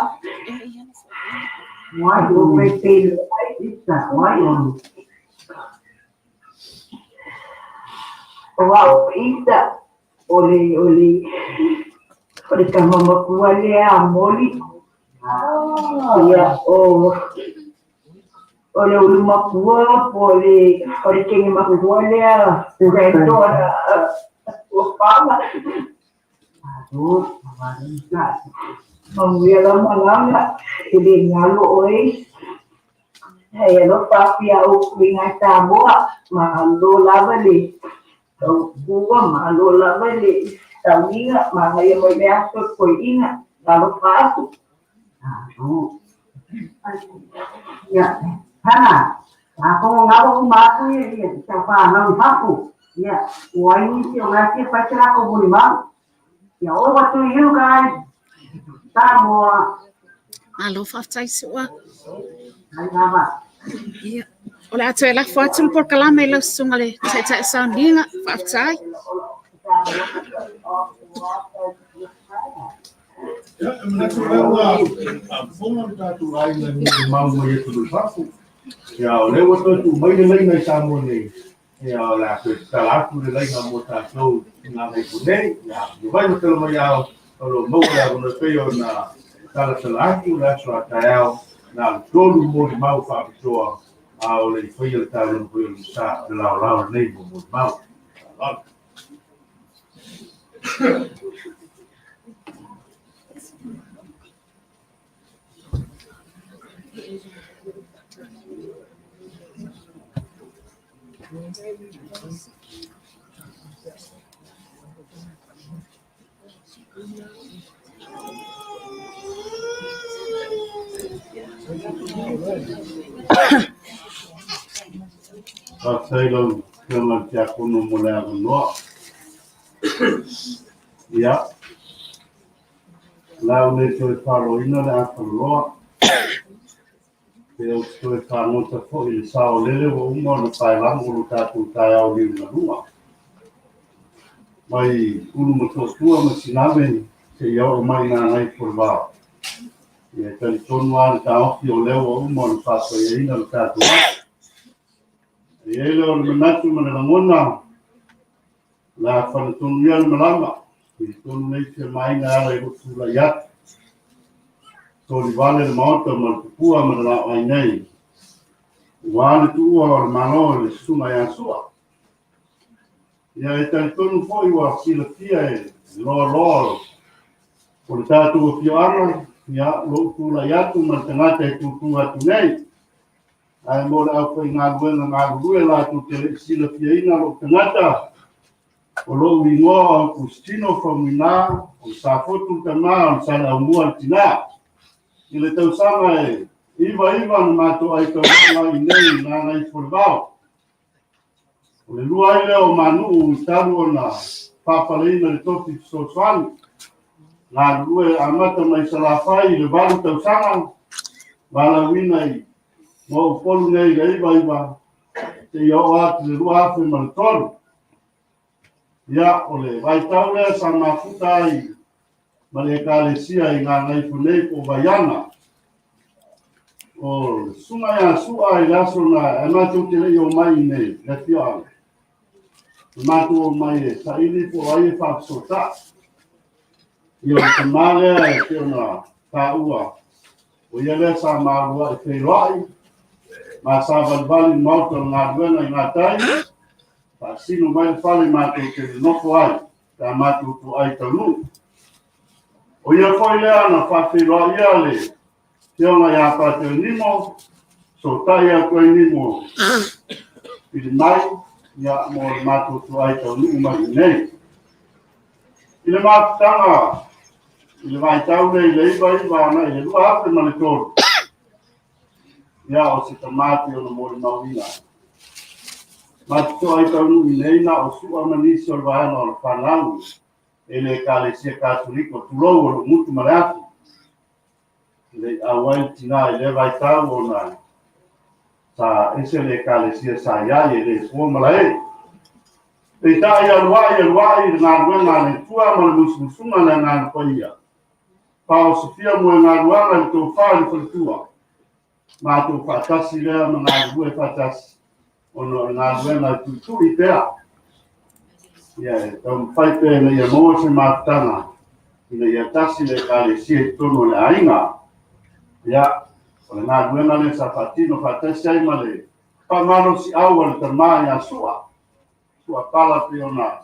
O au ita, o le, o le, o le tama matua lea a Moli. Ia, o, o le ulu matua po o le, o le teine matua lea, granddaughter o Pala. Manuia lau malaga, e le galo oe. E alofa atu iā outou i nai Samoa, malo lava le tautua, malo lava le sauniga, manaia mai le aso le toeaina, alofa atu. Ia, Hana, atonu na ua uma atu ia si au fanau i fafo, ia, ua ai nisi o la e fia fai se latou molimau. Ia, over to you guys. Samoa. Malo faafetai Su'a. Ai lava. Ia, o le a toe lafo atu le polokalame i lau susuga le Taitai o Sauniga. Faafetai. Ia, e manatu o lea ua faafofoga le tatou aiga i molimau mai atunuu i fafo. Ia, o lea ua toe tuu mai le laina i Samoa nei. Ia, o le a toe tatala atu le laina mo tatou i Gagaifo nei. Ia, afifio mai ma tala mai ao, o lo o maua le avanoa e pei ona talatala atu le aso a taeao, na o le 3 molimau faapitoa, a o le i faia le taaloga foi o le sa, le laolao lenei mo molimau. Faaaloalo. Faafetai lau Afioga i le Tiakono mo le avanoa. Ia, o le a ou le toe faloina le afaloloa, pe ou te toe fagota foi i le saolele ua uma ona paelago lo tatou taeao liugaluga. Mai Ulumotootua ma Sinave seia oo mai i Gagaifomauga. Ia e talitonu lava le taofi o lea ua uma ona faapaiaina le tatou aso. E i ai lea o le manatu ma le lagona, o le a fagatonu ia le malama, i totonu nei femaaiga e ala i lou tulai atu. Solivale le Maota ma le tupua ma le laoai nei, ua le tuua o le Malo i le Susuga ia Sua. Ia e talitonu foi ua silafia e loaloa o le tatou afioaga, ia lou tulai atu ma le tagata e tūtū atu nei. Ae mo le aufaigaluega galulue latou te le i silafiaina lou tagata, o lou igoa o Aukustino Faumuina, o le Safotu le tama, o le Saleaaumua le tina. I le tausaga e 99 na matou aitauina ai i inei i Gagaifomauga. O le lua ai lea o Manuu i talu ona faapaleina le tofi fesoasoani. Galulue amata mai Salafai i le 8 tausaga, valaauina i Upolu nei i le 99 seia oo atu i le 2003. Ia, o le vaitau lea sa mafuta ai ma le Ekalesia i Gagaifo nei po o Vaiana. O le susuga ia Sua i le aso na ae matou te le i omai i inei, le afioaga. Na matou omai e saili po o ai e faafesootai. Ia o le tama lea e pei ona taua, o ia lea sa malua'i feiloai ma savalivali i le maota o le galuega i gatai, faasino mai le fale matou te nonofo ai pe a matou toai taunuu. O ia foi lea na faafeiloai ia le Afioga ia Patele Nimo, sootai atu ai Nimo pili mai ia mo le matou toai taunuu mai i nei. I le mafutaga i le vaitau lea i le 99 agai i le 2003, ia o se tama pei ona molimauina. Matou toa i taunuu iinei na o Su'a ma nisi o le vaega o le fanau e le Ekalesia Katoliko, tulou o lou gutu ma le afi. E le i auai le tinā i lea vaitau ona sa ese le Ekalesia sa i ai e le po malae. Peitai alu ai alu ai le galuega a le Atua ma le musumusuga a le Agaga Paia, paosofia moegaluaga i le tofa i le faletua, matou faatasi lea ma galulue faatasi ona o le galuega e tuitui pea. Ia e taumafai pea ina ia maua se mafutaga ina ia tasi le Ekalesia i totonu o le aiga. Ia, o le galuega lea sa faatino faatasi ai ma le faamalosiau a le tama ia Su'a, Su'a Pala pei ona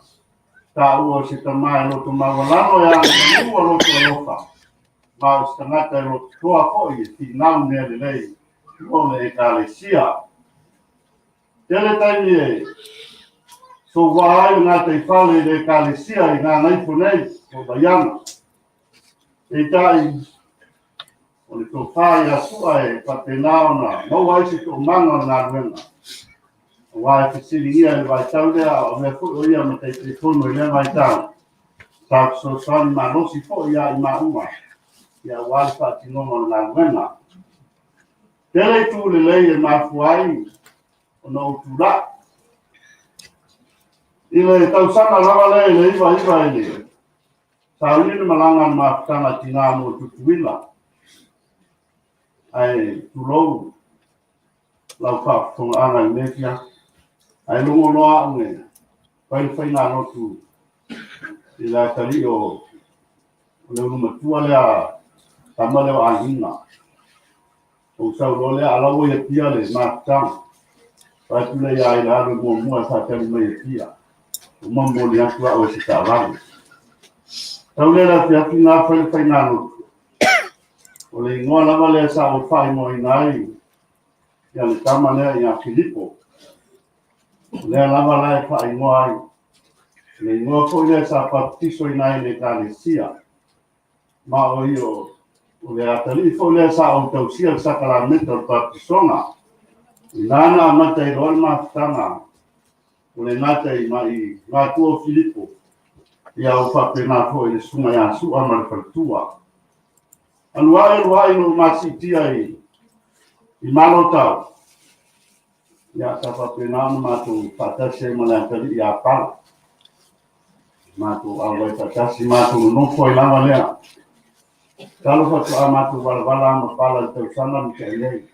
taua o se tama e loto maualalo e agamalu a loto alofa, ma o se tagata e loto toa foi e finau mea lelei mo le Ekalesia. Tele taimi e soua ai le gataifale i le Ekalesia i Gagaifo nei o Vaiana. Peitai, o le tofa ia Su'a e faapena ona maua ai se toomaga o le galuega. Aua e fesiligia i le vaitau lea a o avea foi o ia ma Taitaifono i lea vaitau, sa fesoasoani malosi foi ia i maua ia aua le faatinoga o le galuega. Tele itu lelei e mafua ai ona ou tulai. I le tausaga lava lea i le 99 i le sauni le malaga a le mafutaga a tinā mo Tutuila. Ae tulou lau faafofogaaga i lenei afiafi. Ae logo loa au e fai le faigalotu i le atalii o le ulumatua lea, tama lea o Agiga. Ou sau loa lea, a la ua i Apia le mafutaga. Fai atu lea ia ia alu muamua e faatali mai i Apia. Ua momoli atu au e se taavale. Tau lea le afiafi na fai le faigalotu. O le igoa lava lea sa ou faaigoaina ai ia le tama lea ia Filipo. O lea lava la e faaigoa ai. Le igoa foi lea sa papatisoina ai i le Ekalesia. Ma o ia o le atalii foi lea sa ou tausia le sakalameta o le papatisoga. I na amata ai loa le mafutaga o le gata i mai matua o Filipo, ia ua faapena foi i le susuga ia Su'a ma le faletua. Alu ai alu ai ina ua masiitia i Malotau, ia sa faapena ona matou faatasi ai ma le atalii ia Pala. Matou auai faatasi, matou nonofo ai lava lea. Talo faatoa matou valavala ma Pala i le tausaga na tea nei.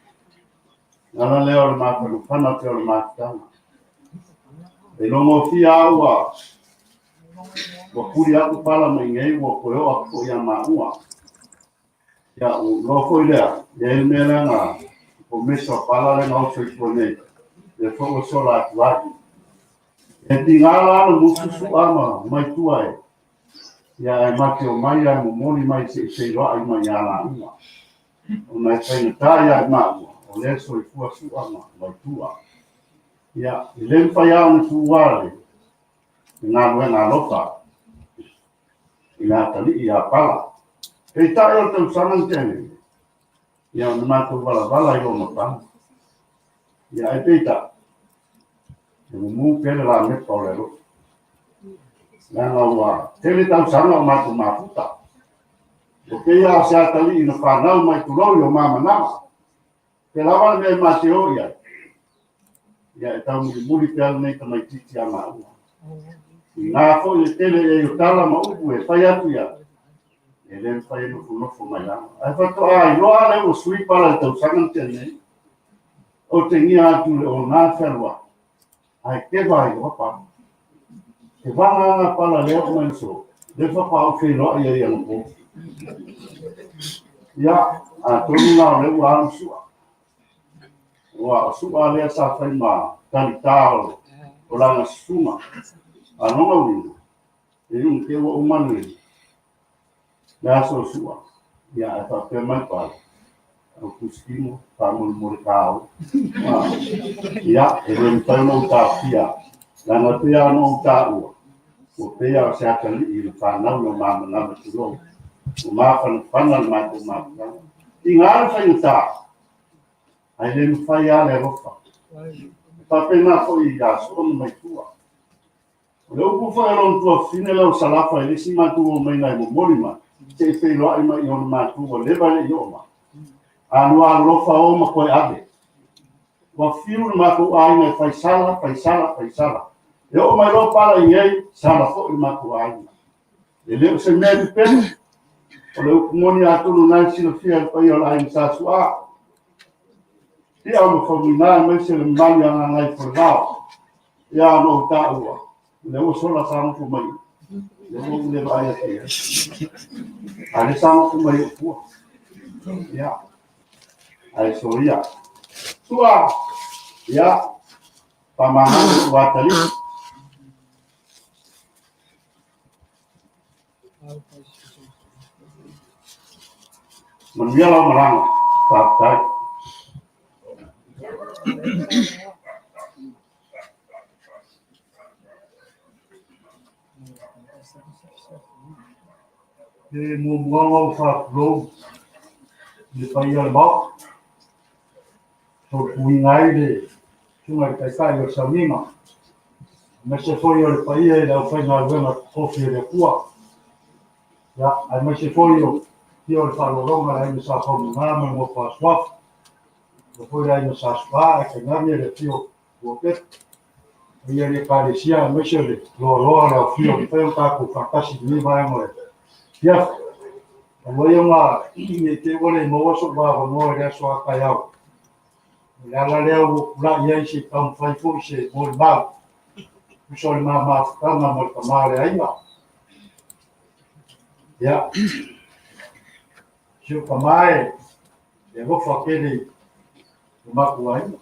Le ala lea o le mafanafana pea o le mafutaga. E logofia au ua ua kuli aku pala mai nei ua toe oo atu foi ia maua. Ia, ua iloa foi lea, e i ai le mea lea na pomesa o pala lea na oso i tua nei, lea foi ua sola atu ai. E tiga la ona musu Su'a ma mai tua e, ia ae ma te omai ae momoli mai se i feiloai mai ia laua. Ona e faigata ia i maua, o lea e soifua Su'a ma Maitua. Ia, e le mafai lava ona tuua le galuega alofa i le atalii ia Pala. Peitai o le tausaga na tea nei, ia na matou valavala ai loa ma Pala. Ia ae peitai, e mumu pea le lamepa o le alofa. Leaga ua tele tausaga o matou mafuta. Ua pei lava o se atalii na fanau mai tulou i o mamanama. Pe lava le mea e ma te o i ai, ia e taumulimuli pea lenei tamaitiiti a maua. I ngā foi le tele i ai o tala ma upu e fai atu ia, e le mafai e nofonofo mai lava. Ae faatoa iloa lea ua sui Pala i le tausaga na tea nei, o te gia atu le o nā fealuai, ae keva ai loa Pala. Te vagana Pala lea o mai so, le faatoa ou feiloai ai anapo. Ia, atonu la o lea ua alu Su'a. Ua o Su'a lea sa fai ma talitā o lana susuga. A lona uiga, e iu te ua uma le aso o Su'a. Ia, ae faapea mai Pala, au tusikimo, faamolemole tāo. Ia, e le mafai ona ou taofia. Leaga pei lava ona ou taua, ua pei lava o se atalii na fanau i o mamanama tulou. Ua mafanafana le matou mafutaga. I gā le faigata, ae le mafai lava le alofa. Faapena foi ia Sua ma Maitua. O le upu foi a lona tuafafine lea o Salafa i le isi matou omaiga e momoli mai, se i feiloai mai i ona matua ua leva e le i oo mai. A lua alolofa o ma toe ave. Ua fiu le matou aiga e fai sala, fai sala, fai sala. E oo mai loa pala i inei, sala foi le matou aiga. E le o se mea e pepelo. O le upu moni atonu o lena e silafia e le paia o le aiga Sa Su'a. Ia ma Faumuina aemaise le mamalu ia Gagaifolelao. Ia ona ou taua, o lea ua sola sa nofo mai, lea ua ou le vaai atu i ai. A o lea sa nofo mai ou tua. Ia, ae soia. Sua! Ia, faamagalo lou atalii. Manuia lau malaga. Faafetai. E muamua ona ou faatulou i le paia o le Maota, taupuiga ai le Susuga i le Taitai o le Sauniga, aemaise foi o le paia i le aufaigaluega totofi a le Atua, ia, aemaise foi o le afio o le faaaloaloga a le Aiga Sa Faumuina ma le nofo a Suafa, faapea foi le Aiga Sa Su'a ae tainane le afio o Tuapepe, paia i le Ekalesia aemaise o le loaloa o le aofia ua mafai ona tatou faatasi i lenei vaega o le afiafi. Talu ai ona ne i te i ua le maua sou avanoa i le aso a taeao, o le ala lea ua ou tulai ai se i taumafai foi se molimau tusa o le ma mafutaga ma le tama o le aiga. Ia, si ou tama e alofa tele i lo matou aiga.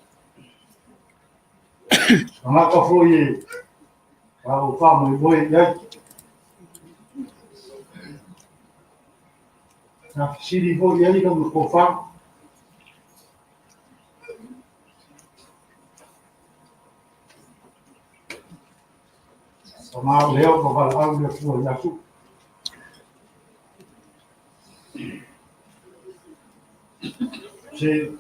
Tagata foi e sa ou faamoemoe i ai. Sa fesili foi i ai lana tofa. Tama o lea ua valaau le Atua ia Sua. Se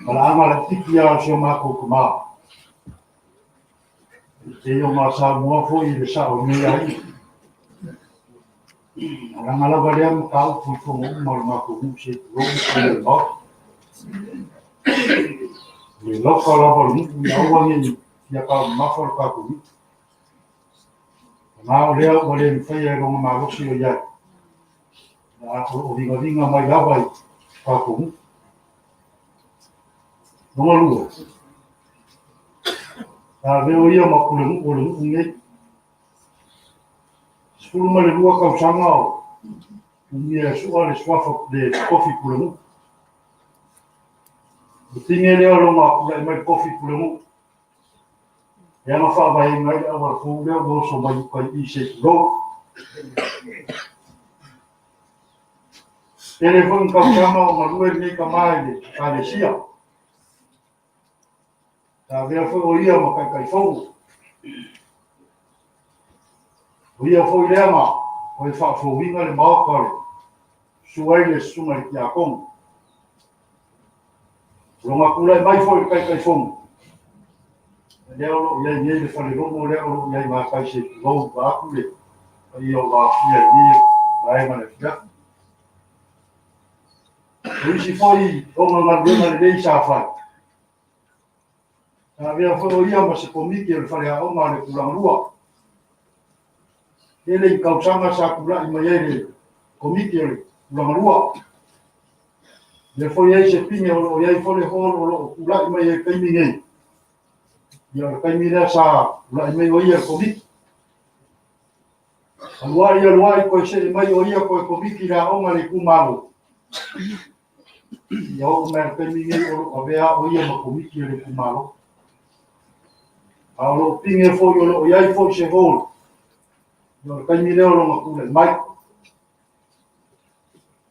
valaauga laitiiti lava o si o matou tama. E ona saunoa foi i le sao o lenei aiga. O lana lava lea mataupu i fono uma o le matou nuu se i tulou le paia o le Maota. O le loka lava o le nuu ia aua ne i fia taumamafa le tatou nuu. Na o lea ua le mafaia e lona malosi o i ai, a o lo o vigaviga mai lava i tatou nuu. Lona lua, sa avea o ia ma pulenuu o le nuu lenei. 12 tausaga o umia e Su'a le suafa le tofi pulenuu. O le pine lea o lona tulai mai le tofi pulenuu. Lea na faavaeina ai le auala fou lea ua oso mai uta i i se i tulou. Tele foi ni tausaga o galue lenei tama i le Ekalesia. Sa avea foi o ia ma Taitaifono. O ia foi lea na toe faafouina le maota o le susu ai le susuga i le Tiakono. O lona tulai mai foi i le Taitaifono, lea o lo o i ai nei le falelogo lea o lo o i ai matai se i tulou vaeatu le paia o aofia i lenei vaega o le afiafi. O isi foi ona galuega lelei sa fai, sa avea foi o ia ma se komiti o le faleaoga o le Tulagalua. Tele i tausaga sa tulai mai ai le komiti o le Tulagalua. Lea foi e i ai se pine o lo o i ai foi le hall o lo o tulai mai ai i le taimi nei. Ia o le taimi lea sa tulai mai o ia i le komiti. Alu ai alu ai toe see mai o ia toe komiti i le aoga a le itumalo. Ia oo mai i le taimi nei o lo o avea o ia ma komiti a le itumalo. A o lo o pine foi o lo o i ai foi se hall. Ia o le taimi lea o lona tulai mai.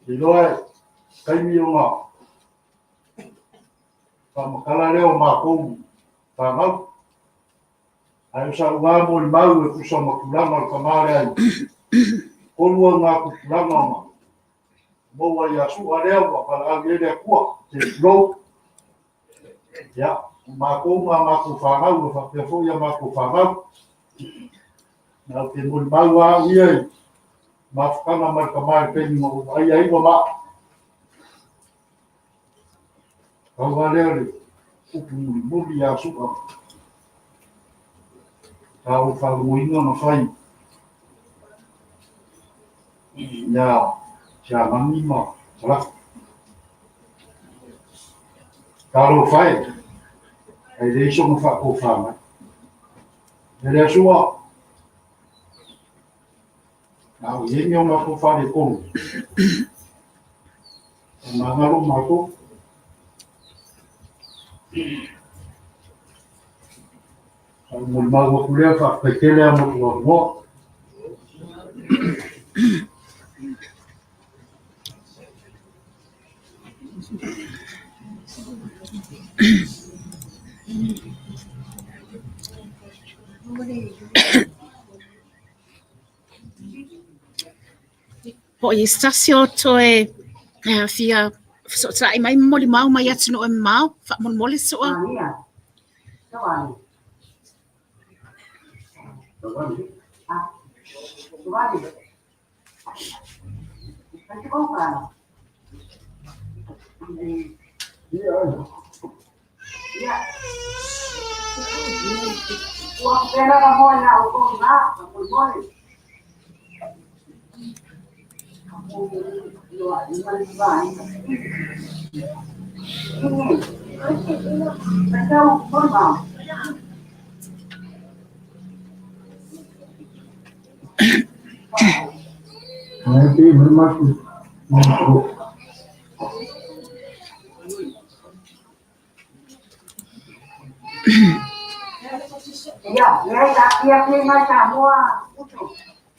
Iloa e taimi ona faamatala lea o matou fanau. Ae o sau lava molimau e tusa ma tulaga o le tama lea i tolu augatupulaga ona maua ia Su'a lea ua valaau i ai le Atua, se i tulou. Ia. O makou ma a makou fanau ua faapea foi a makou fanau. Na ou te molimau lava au ia i mafutaga ma le tama i le taimi na ou vaaia ai ua maa. Pau lava lea o le upu mulimuli ia Su'a. Sa ou faalogoina na fai ia Siamani ma Salafo. Talofa e, ae leai sona faatofa mai. E le Su'a, a o i ai ni o matou faaletonu, e magalo matou. Sa ou molimau atu lea, faafetai tele lava mo lou avanoa. Po o i ai se tasi o toe fia fesootai mai ma molimau mai atunuu e mamao, faamolemole Su'a.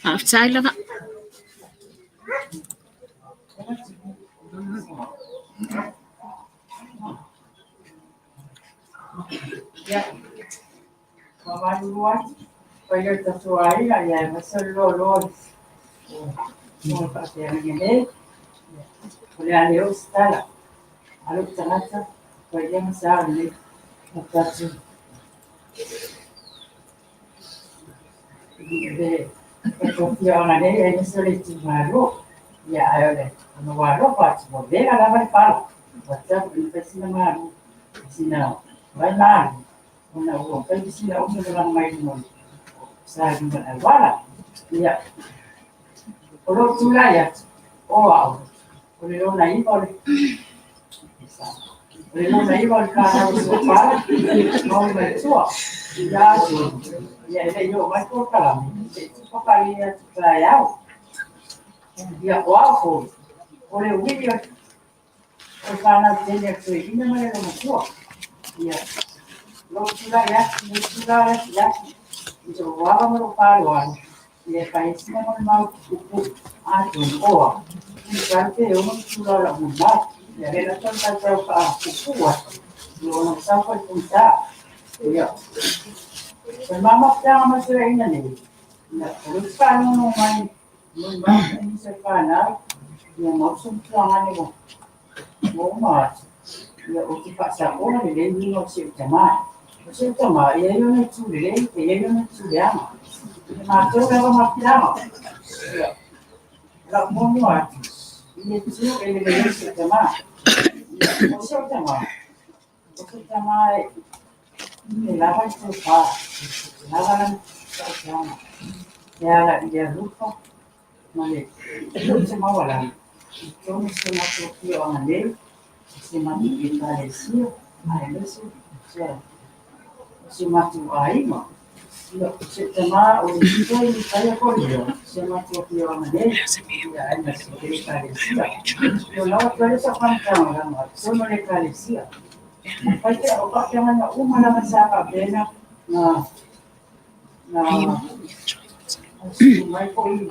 Faafetai lava. Ia, faamalulu atu, paia o le tatou aiga, ia aemaise o le loaloa o le faafeagaiga nei. O le a le oo se tala a lou tagata, paia ma sa o lenei o tatou le tatou afioaga nei, aemaise o le itumalo. Ia, ae o le ona ua alofa atu, ua vela lava le pala, ua tatau ona fai sina malu, sina vai malu, ona ua fai sina uso lolaga mai luga o sa i luga o le auala. Ia, o lou tulai atu, o au, o le lona iva o le o le lona iva o le fanau o Suapala, ma mai tua. Ia atu, ia e le i oo mai polokalame, se i tupa atu taeao. Ia, o au foi, o le uili o le fanau tele a Toeaina ma le loomatua. Ia, lou tulai atu, le tulai atu atu, i lou ava ma lou faaaloalo, ia e fai ai sina molimau puupuu, atonu o au, i talu pe ono tula o lau molimau. Ia, lea la taumafai tau faapuupuu atu, ia ona sau foi pugita. Ia, o le mamafutaga ma Toeaina nei, ia, o lea ou te faalogologo mai molimau foi nisi o le fanau, ia ma uso ma tuagane ua ua uma atu, ia ou te faasaoa lelei uiga o si ou tama. O si ou tama, e i ai ona itu lelei, e i ai ona itu leaga. E matou lava mafutaga. Ia, o lau muamua atu, i le itu e lelei ai si ou tama. Ia, o si ou tama, o si ou tama e e lava le tofa, e lava lana tautaga, e ala i le alofa ma le loto maualalo i totonu o si o matou afioaga nei, o si o matou Ekalesia, aemaise o si o matou aiga. Ia, o si ou tama o le toe Mikaia Kolea, si o matou afioaga nei, ia aemaise o le Ekalesia. Ia, o lau atu ai lea o sau faamatalaga leaga totonu o le Ekalesia. O faafeagaiga uma lava sa faapena na na mai foi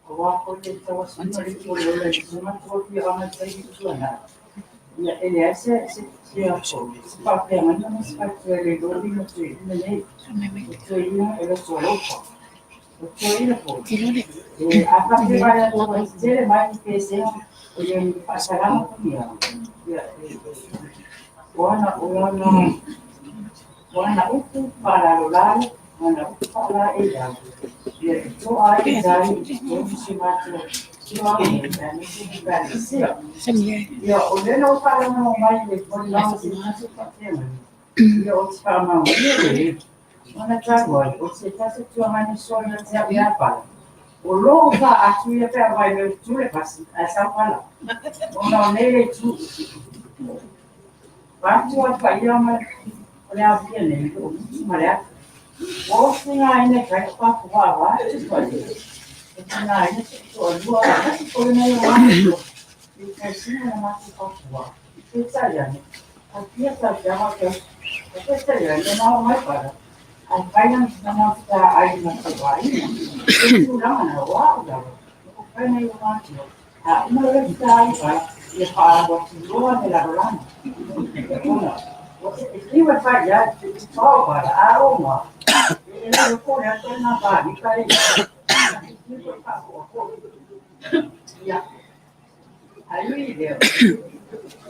aua foi le tauasuina o le ipu o le ola i si o matou afioaga i taimi ua tuanai. Ia, e leai se faafeagaiga ma se faletua e le iloa uiga o toeaiina nei. O toeaiina e loto alofa. O toeaiina foi, e a faapea vai atu ai tetele mai ni pesega o ia ni faasalaga po o ni a, ia, o ana, o lana O ana upu faalalolalo ma ana upu faalaeiau, ia e toa ai le tai i totonu o si o matou afioaga nei aemaise le Ekalesia. Ia, o lea na ou faalogologo mai i le molimau a se tasi o faafeagaiga, ia ou te faamaonia lelei, ona talu ai o se tasi o tuagaina soa ia te au ia Pala, o lo o faatu ia pe a vaai mai tu le pasi ae sau pala, ona o nei le itu Vaeatu ai paia ma o le aofia nei o mutu ma le ata. Ua ou tigaina i kai o papuaa vaeatu paia. E tigaina se toalua a tasi foi nei o matou i taisina na matou papuaa. Peitai ane, a fia tausaga o tausi, a peitai ane na oo mai pala, ae fai na mafuta ai i matou aiga. O tulaga na o au lava, o fai nei o matou. A uma le ta i pala, ia whaalu atu loa me lalolagi. Ona, o te fiu e fai ai, te pao pala, a o ma. E le o le atu ngā wā, ni ka e. Ia, ai ui leo.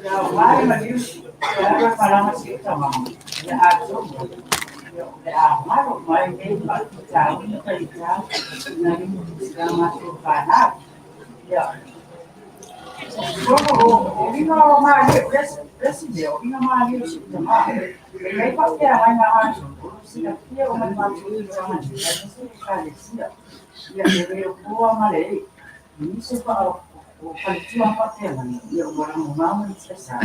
Ia o mai ma liu, ia alu palanga si uta mama. Ia a tomo. Ia o le a malo mai nei pa tau i ka i tau. Na limu sika matou whanau. Ia, o inga o mā leo, lesi leo, inga mā leo si uta mā. E lei pa pea ngai ngā atu, o sina fia o mai mātou i tanga ni, ai nisi i ka le sia. Ia e reo pua ma le ei. Nisi pa o paletua pa pea ngai, ia o warango ngā i te sa.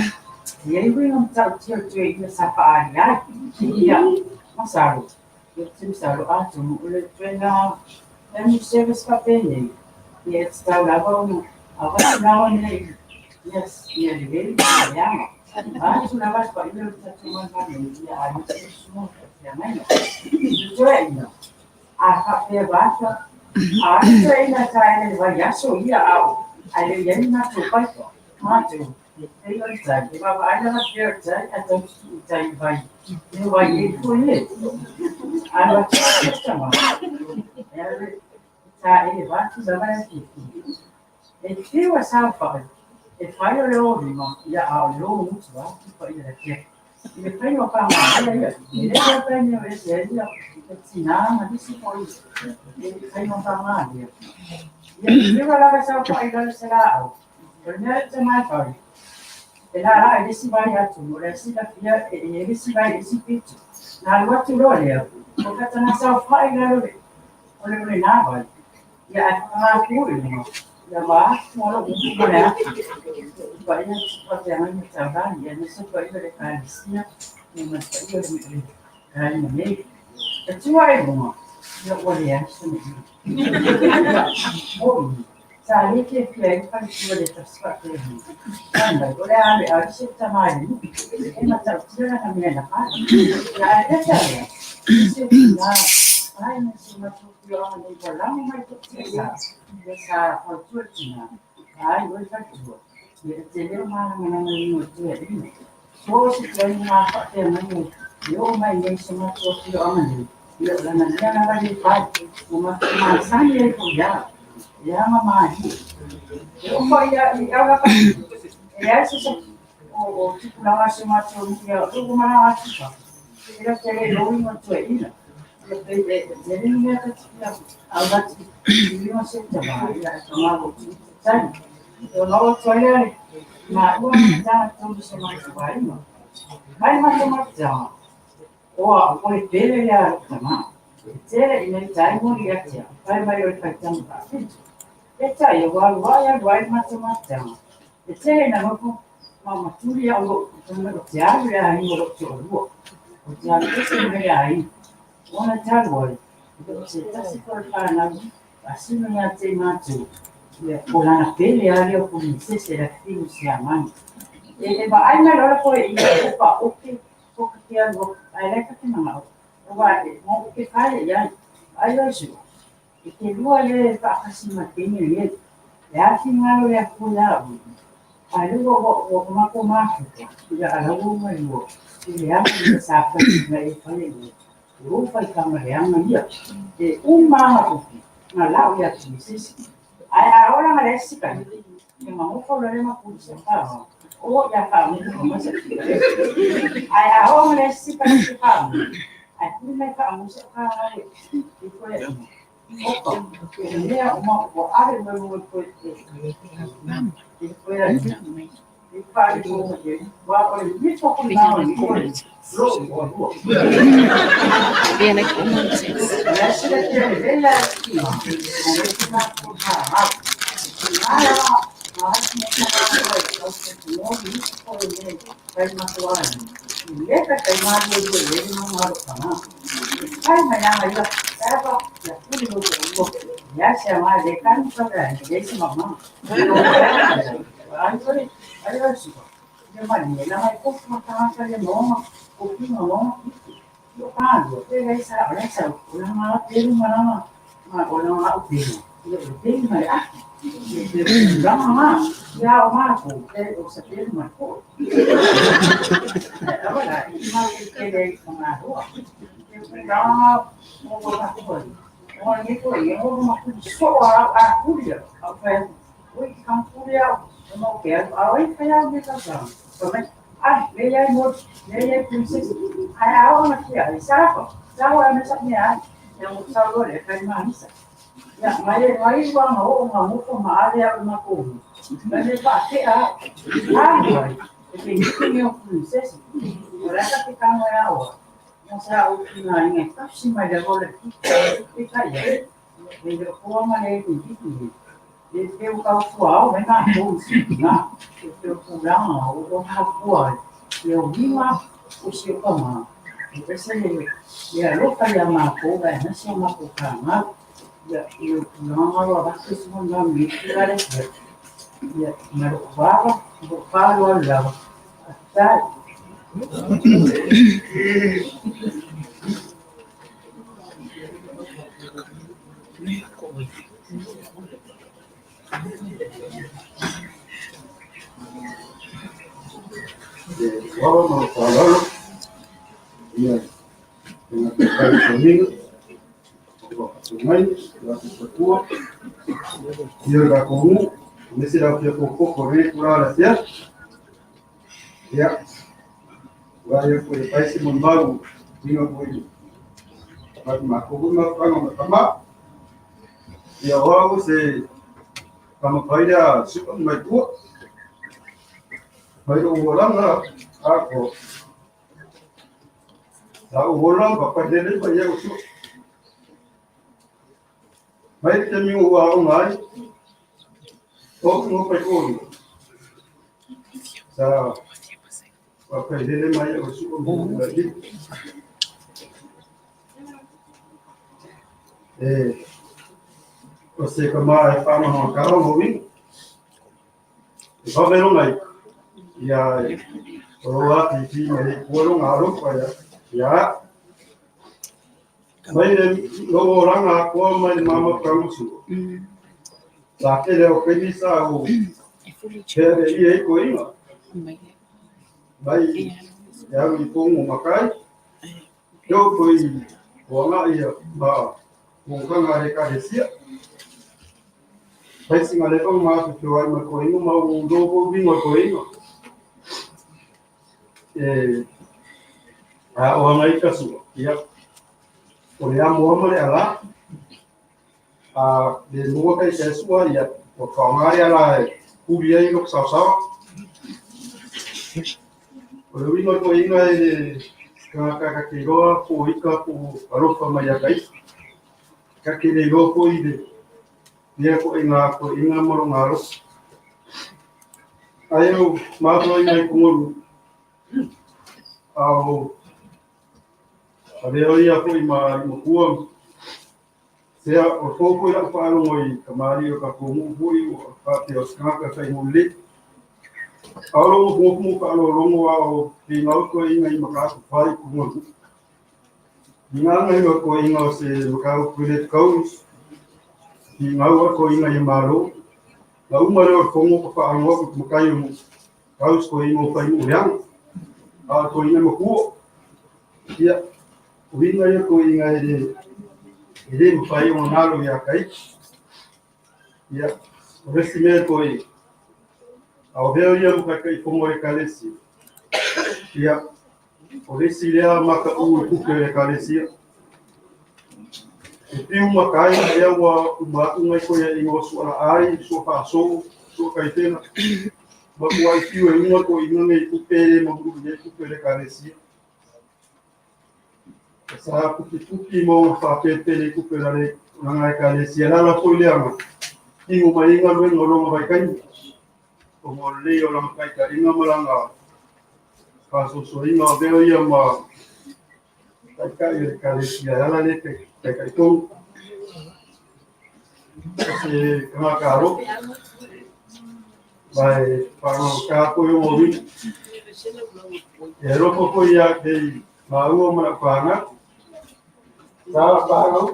Ia i winga mtau tio tue ia sa pa ari ai. Ia, masalo. Ia te masalo atu, o le tue ngā family service pa pēnei. Ia e te tau lava ona, a watu lava nei, yes, ia le veli ma le anga. Atu lava pa ia o tatu mai mai ia a ia te suma te angaina. I toe ina, a whapea vata, a toe ina ta ele vai aso ia au, a le ia ni mātou paitoa, mātou, e o le tai, e wawa ai lava pea o tai, a tau tutu tai vai, e vai e ko e. A lo te tama, e ale, ta e vatu lava e ki. E whiu a saofai, e whai o le o lima, ia a o le o mutu a, ki pa ia le. I le whai o wha ia, e le o pēne o ese ia, e tina ma nisi po i, e whai o wha ia. Ia, e whiu a lava saofai lalo se la au, o le mea te mai whai, e la la e lesi vai atu, o le sila fia, e e lesi vai lesi pitu. Nā lu atu loa lea, o katana saofai lalo le, o le o le nā vai. Ia, ai whakangā pū i lunga. Ia ma, mo lo upu mo le atu. Pa ia pa te anga ni taurani, ia nese pa ia le kalisia, ia ma pa ia le le kaina nei. E tua e lunga, ia ua le ai se me. Ia, mo i, sa le ke fia i pa tua le tafsika te hi. Ai mai, o le ale a se ta mai ni. E ma tau tia na mea na pa. Ia ai le ta ia. Se na, ai na se ma tu fio anga nei pa lango mai to te sa. Ia sa fa tua tina. Ai oi fa tua. Ia te leo mana mana mai no tua ina. So se te ngā fa te mai yo mai nei se ma tu fio anga nei. Ia la na ia na vai pai. O ma ma sani e ko ya. Ia ma ma hi. E o fa ia i ala ka. E ai se se o o tupu lava se ma tu ia o ma na atu pa. E la te le lo ina tua ina. Ia pe e te le mea ka tia au gati i ma se ta ba ia ka ma o tu tani. O no to le ma ua ta tu se ma tu ba ina. Mai ma te ma ta. O a o le pele le a ta ma. Tele i nei tai mo ia tia. Pai mai o le tanga pa. E tai o wa wa ia wa ma te ma ta. E tele na mo ma ma turi ia o o te alu le ai o te o. O te alu e se me ai. O na talu ai. O se tasi ko whanau. A sino ia te mātou. Ia o lana pele a leo ko ni se se la fiu se amani. E e ba ai mai lola ko i o pa o ke o ke te alu ai le ka te manga o. O wa e mo o ke whai ia ai o su. E te lua le whaakasi ma tene le. Le a fi ngalo le a kula o. A lua o o mako mafuta. Ia ala o mai lua. I le anga i sa whai na e whai e. O whai kanga le anga ia. E umanga kuki. Ngā lau ia ki sisi. Ai a ora ngā le sika. E ngā ngofo le ma puli se pā. O ia ka ni ko ma se. Ai a o le si pa si ka. Ai ku mai ka mo se ka ai. I ko e. O ko. Mea o ma o are mo mo ko e. I ko e. I pa i ko mo e. Wa o ni ko ko na ni ko. Lo o lo. Ia le ko mo se. La se le te le la ki. O le ki ma ko ha ha. Wao ma fa'aloalo ia e gata i toniga o mai la patua ia le tatou aemaise le afia fofofo lenei tulaga le afiafi. Ia aua ia foi e fai se molimau uiga foi ma matou foi mafuaaga ma tamā. Ia o au se taumafai lea su'a mai tua mai lou olaga ako sa ou ola fapailelei mai ai o su'a mai le taimi ua ou aoga ai o uga faikoalu sa fapailele mai ai o su'a ma le e o se kama e whaamahanga o uiga e vave longa i ia o lo ati fi mai kua longa alofa ia ia mai le lo oranga koa mai le mama kausu sa ke le o peni sa o he le ia i ko inga mai e au i pongo makai yo ko i o ia ma kanga le ka le sia Pai singa le ma tu tu ai ma ko inga ma o do bo vingo ko inga e a o ngai ka su ia o le amo ama le ala a le mua kai se sua ia o ka ngai ala e kuri ai lo sa sa o le wingo ko inga e ka ka ka ke roa ko ika ko alofa mai a kai ka ke le ro ko i le ia ko inga ko inga mo ngaro ai o ma to inga i kunguru au a leo ia ko i ma i makua sea o fō i lau faalogo i kamali o ka pōmu'u foi o fa'apea o se tagata faigulelei ao logo fugofugo fa'alologo ao figau toe'iga i makaupu fai kuga igaga i o toe'iga o se makaupu le kaus figau a toe'iga i malo la uma lea o le fogo pa fa'alogo aku makai o kaus toe'iga o fainu'u leaga a toe'iga makua ia uiga ia toe'iga e le e lē mafai ona galo iā kai ia o le isi mea toe A o vea ia ma taitaifono o le Ekalesia? Ia, o le isi lea mataʻu i tupe o le Ekalesia. E piu ma tai, lea ua uma atu nai toeaiina o Sualaai, Suafaasoo, Suataifela, matuai fiu e una toeaiina nei i tupe e le mamulu i ai tupe o le Ekalesia. Sa putiputi ma ona faapelepele i tupe o lana Ekalesia. E ala foi lea na tino mai ai galuega o lona vaitaimi, ona o le lelei o lana taitaiga ma lana faasoasoaina o avea ia ma taitai o le Ekalesia e ala lea taitai tonu. O se tagata alofa, ma e faalogologo foi ona uiga. E alofa foi ia te māua ma lau fanau. Sa lau fanau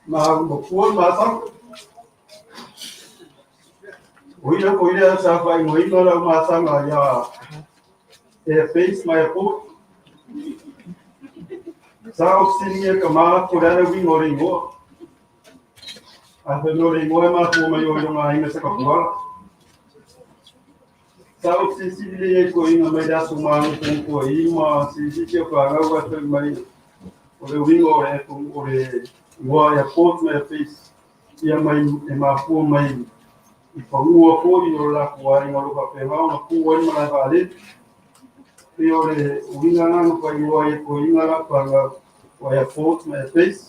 ma maua ma masaga. O ia foi lea sa faaigoaina lau masaga ia Airface ma Airport. Sa ou fesiligia e ka mā po o le a le uiga o le igoa. Ae fai mai o le igoa e mafua mai o i lona aiga Sakapuala. Sa ou fesilisili lelei ai i toeaiina mai le aso magutugutu ai ma silisili o fanau ae fai mai o le uiga o le o le igoa Airport ma Airface ia mai e mafua mai i fanua foi o le latou aiga o lo o faapena ona tu ai le malae vaalele. Pei o le uiga lena na faaigoa ai e toeaiina lau fanau o Airport ma Airface.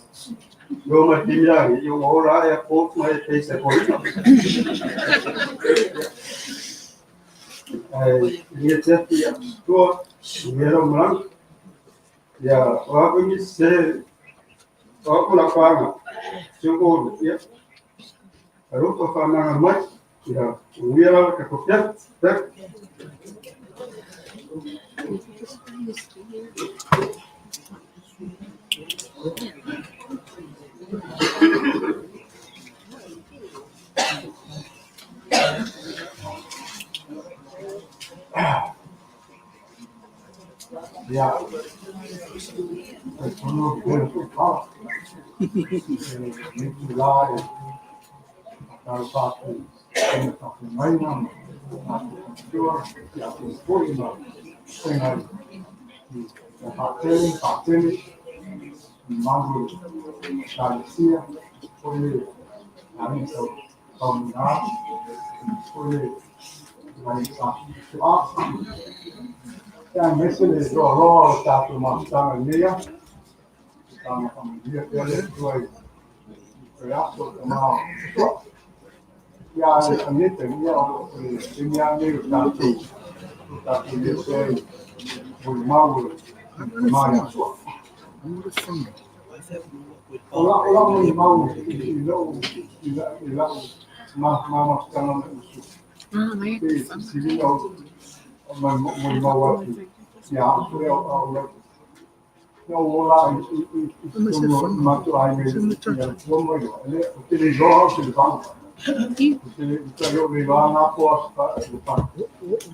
E oo mai i le taimi lenei, ia ua ola lava Airport ma Airface a toeaiina. Ae i te ati tua, i lau malaga. Ia, o a foi nisi se o a ko la panga. Se ko ia. Alofa whananga mai. Ia, uia rawa ka kopia. Tak. Ia, e tono i le pā. E itulā e whakatau atu i te whakamainga ma te whakatua i a te foi ma whengai i te whakatele, whakatele, i mangu Kalesia, o le nā tau tau nā, o le nai sa a. Ia aemaise le loaloa o le tatou mafutaga i lenei aso. Tama faamanuia pea le Atua i le aso o tama o Sua. Ia a le taimi ia o le taimi lava lenei o tatou o tatou le pea i molimau o le tama ia Sua. O lau molimau i lou i lau mafutaga ma Sua. Pe siliga o molimau atu ia au lea o lau Na ou ola i totonu o le matou aiga i Atua ma Ioa. Ou te le iloa au i le faga. Ou te le iloa na po i le faga.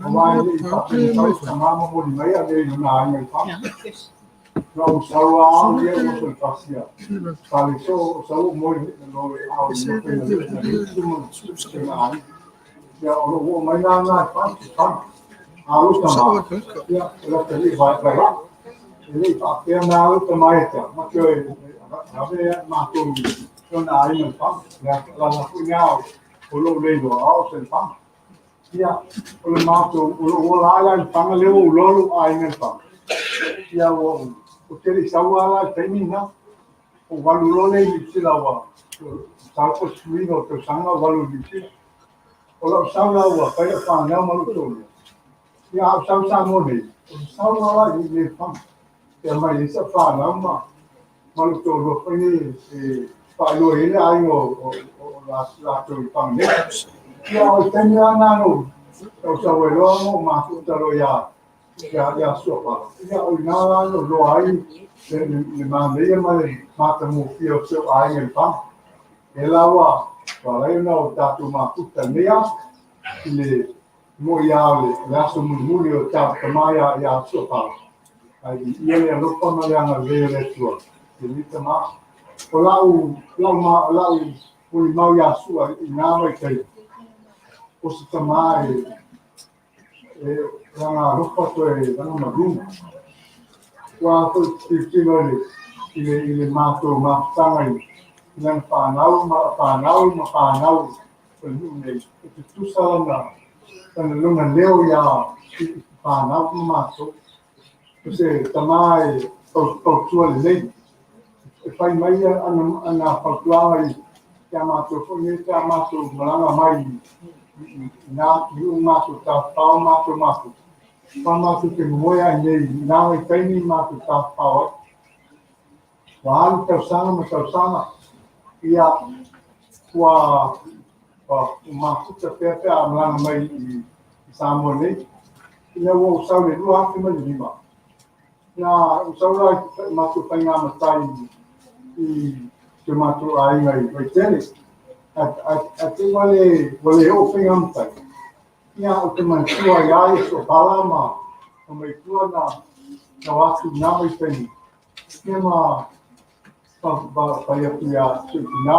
Aua e le i faapena tau tama momoli mai a le i lona aiga i faga. Na ou sau lava au ia ua toe pasia. Fale so o sau o moe lo le ao i le na le tuma se na aiga. Ia o lo o mai na na i faga. A lo tama. Ia o la te le vai vai la. E le i faapea na alu tama ia te au, ma te oe ave matou i lona aiga i faga. Le ala foi lea o lou le iloa ao se faga. Ia, o le matou, o lou ola lava la i faga lea ua ou iloa lou aiga i faga. Ia ua ou te le i sau lava la i le taimi lena. Ou alu loa lea i Niu Sila ua sau po o le 19 o tausaga ou alu i Niu Sila. O lau sau la ua fai lau fanau ma lou toalua. Ia a ou sau i Samoa nei, o le sau lava i le faga. E aumai ai sau fanau ma lou toalua foi nei e faailoa ai le aiga o latou i faga nei. Ia o le taimi lava lena na ou sau ai loa ma ou mafuta loa ia Suapala. Ia o i ina la na ou iloa ai le manaia ma le matagofie o si ou aiga i le faga. E la ua ala ai ona o tatou mafuta i lenei aso i le moi lava o le aso mulimuli o le tama ia Suapala. Ae viia le alofa ma le agalelei o le Atua i lenei tama. O lau molimau ia Sua i na vaitaimi, o se tamā e lana alofa toe lana malu. Ua foi tilotilo i le matou mafutaga i lana fanau ma fanau ma fanau o le nuu nei, e tutusa lana lona leo iā i fanau ma matou. O se tamā e fautua lelei, e fai mai ana fautuaga ia matou foi nei pe a matou malaga mai i nā atunuu matou tafafao matou mafuta. Pa matou te momoe ai nei i nā vaitaimi matou tafafao ai. Ua alu tausaga ma tausaga, ia ua mafuta pea pe a malaga mai i Samoa nei. Ina ua ou sau i le 2005, na ou sau la i matou faiga matai i si o matou aiga i Vaitele. Ae te ua le oo faiga matai. Ia, ou te manatua ia ia soapala ma maitua na o atu i nā vaitaimi. Ia ma fai atu ia si ou tinā,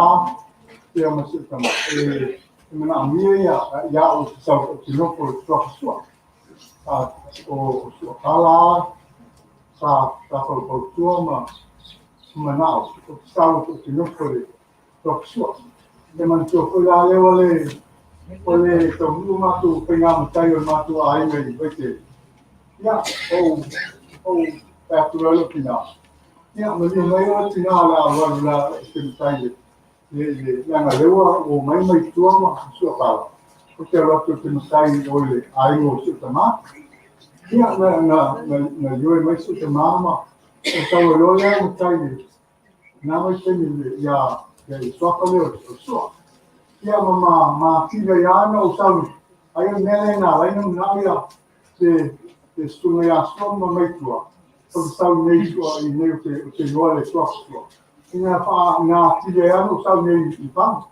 ia ma si ou tama. E manaomia ia au te sau te nofo i Tuafasua. O Suapala sa faufautua ma manao o te sau o te nofo i Tuafasua. E manatua foi la lea o le taunuu matou faiga matai o le matou aiga i Vaitele. Ia, ou fai atu loa lou tinā. Ia, malie mai o tinā o le a alu alu la te matai le leaga lea ua mai mai tua ma Suapala. O te alu atu o te matai o le aiga o si ou tamā. Ia, na ioe mai si ou tamā ma o tau loa lea matai le nā vaitaimi ia i suafa lea o Sua. Ia ma tila ia na o sau ai o mea lea na ala ai na manao ia te susuga ia Sua ma Maitua o te sau nei sua i nei o te igoa le Tuafasua. Ina fa na tila ia na o sau nei i Faga.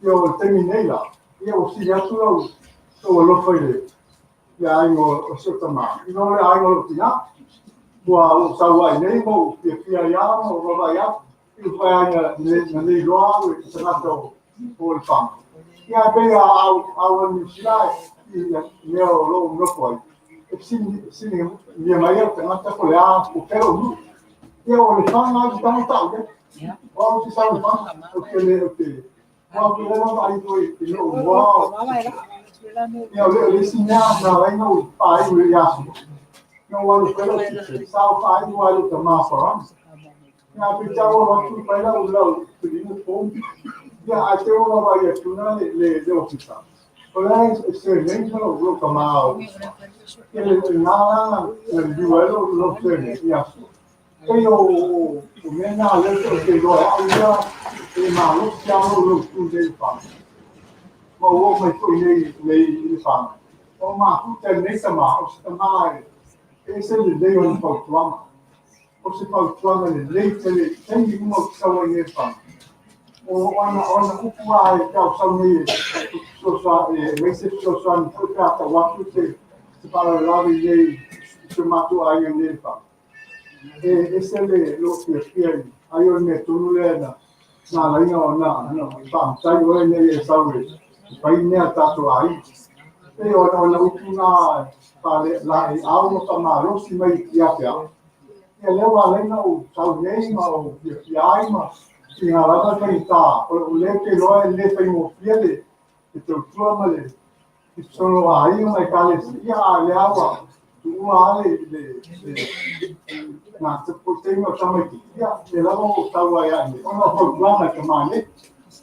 Ia o le taimi nei la, ia ua sili atu lau alofa i le aiga o si ou tamā. I lo le aiga o lou tinā. Ua ou sau ai nei ma ou fiafia ia ma ou vaavaai atu. I le fai ai na nei loa au e tagata o le Faga. Ia e pei a au a Niu Sila i mea o lou nofo ai. E fesiligia mai au tagata po le a po fea lou nuu. Ia o le Faga au te tago tau ia. O au te sau i Faga. O te le o te Ua te le lava ai foi i lou moa. Ia o le isi mea na ala ai na ou faaiu i aso. Na ou alu pea lau sa ou faaiu ai lou tamā Farani. Ia peitai ua alu atu fai lau filina form. Ia ae te ua vaai atu na le ofisa. O le e surname ma lou tamā o. Ia le na la na liliu ai lou surname i aso. Pei o mea na lea o te iloa e au ia e malosi lava lou tu nei i Faga. Ma ua oo mai foi nei i le Faga. O mafuta i lenei tamā, o se tamā e ese lelei ona fautuaga. O se fautuaga lelei tele i taimi uma ou te sau ai nei i le Faga. O ana upu lava e tau sau nei e e aumai se fesoasoani foi pe a tau atu se faalavelave i nei i si o matou aiga nei i le Faga. E ese le lou fiafia i ai o le mea tonu lea na ala ai na faamatai oe nei e sau e fai mea a tatou aiga. E ona upu na faalaeiau ma faamalosi mai ia te au. Ia lea ua ala ai na ou sau nei ma ou fiafia ai ma tiga lava le faigata. O lea ou te iloa e le faigofie le tautua ma le solo aiga ma ekalesia. Ia a lea ua tuua lava le na te taimi o tamaiti. Ia le lava o tau ai ai nei. Ona o fautuaga i tamā nei.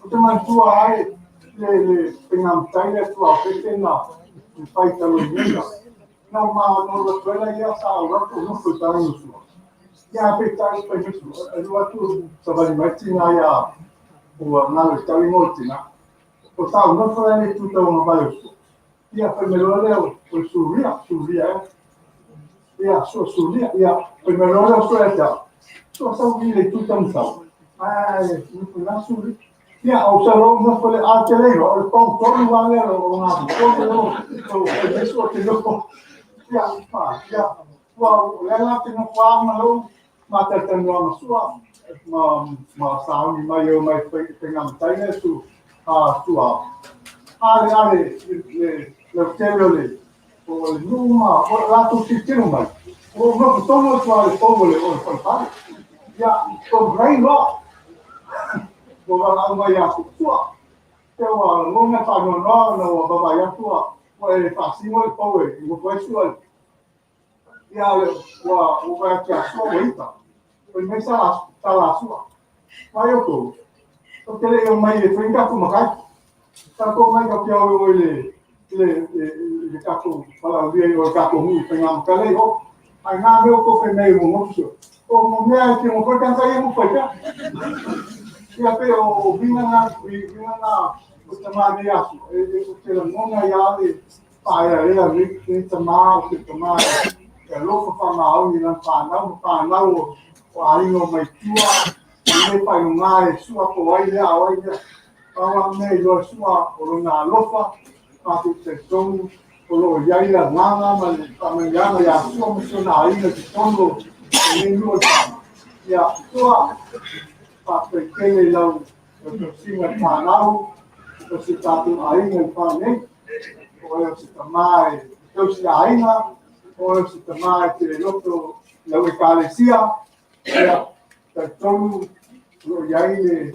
O te manatua ai le faiga matai lea tuaofete na fai talu ai nei la. Na ma no alu atu ai la ia sa alu atu o nofo i talaane o Sua. Ia peitai fai mai Sua. Alu atu savali mai tina ia ua galo i tau igoa o le tina. O sa ou nofo la le tu tauagavale o Sua. Ia fai mai loa lea o le Suria, Suria ea. Ia, Sua Suria, ia fai mai loa lea o Sua ia te au. Sua sau i le itu taumatau. Ae, na Suria. Ia, o sa loa nofo le a te leiloa, o le pau tonu lava lea o ngā tonu o fai mai Sua te nofo. Ia, pa, ia, ua o lea la te nofo a ma lou matalatalanoa ma Sua ma sauni mai o mai faiga matai lea su a Sua. Ale ale le lautele o le o le nuu ma o le latou tilotilo mai. O lo o nofo tonu atu lava i le pou o le o le falepale. Ia, complain loa. Ua valaau mai ia Sua. Te ua lagona le faanoanoa ona ua vaavaai atu ua ua e faasino le pou e nofo ai Sua. Ia, ua ua vaai atu ia Sua ua ita. Fai mai sa la Sua. Mai outou, ou te le i omai e fai ni tatou matai. Tatou omai tatou te o i le i le i le tatou valaaulia i o i le tatou nuu i Faigamatala i o. Ae na mea outou fai mai ua motu sio. O mo mea e te mo foi tagata ia mo fai pea. Ia pe o uiga na uiga na o tama nei aso. E e o te lagona ia le faaeaea nei nei tama o te tama e alofa faamaoni i lana fanau ma fanau o o aiga o mai tua i le faailoga e sua po o ai lea a o ai lea. Pau lava mea e iloa e sua o lona alofa, matou te talitonu o lo o i ai le agaga ma le faamanuiaga ia Sua ma si ona aiga i totonu o lenei nuu o Lefaga. Ia, Sua, faafetai tele i lau tausiga i le fanau o si o tatou aiga i Lefaga nei. O oe o se tama e tausi aiga, o oe o se tama e te loto i lau ekalesia, ia, talitonu o lo o i ai le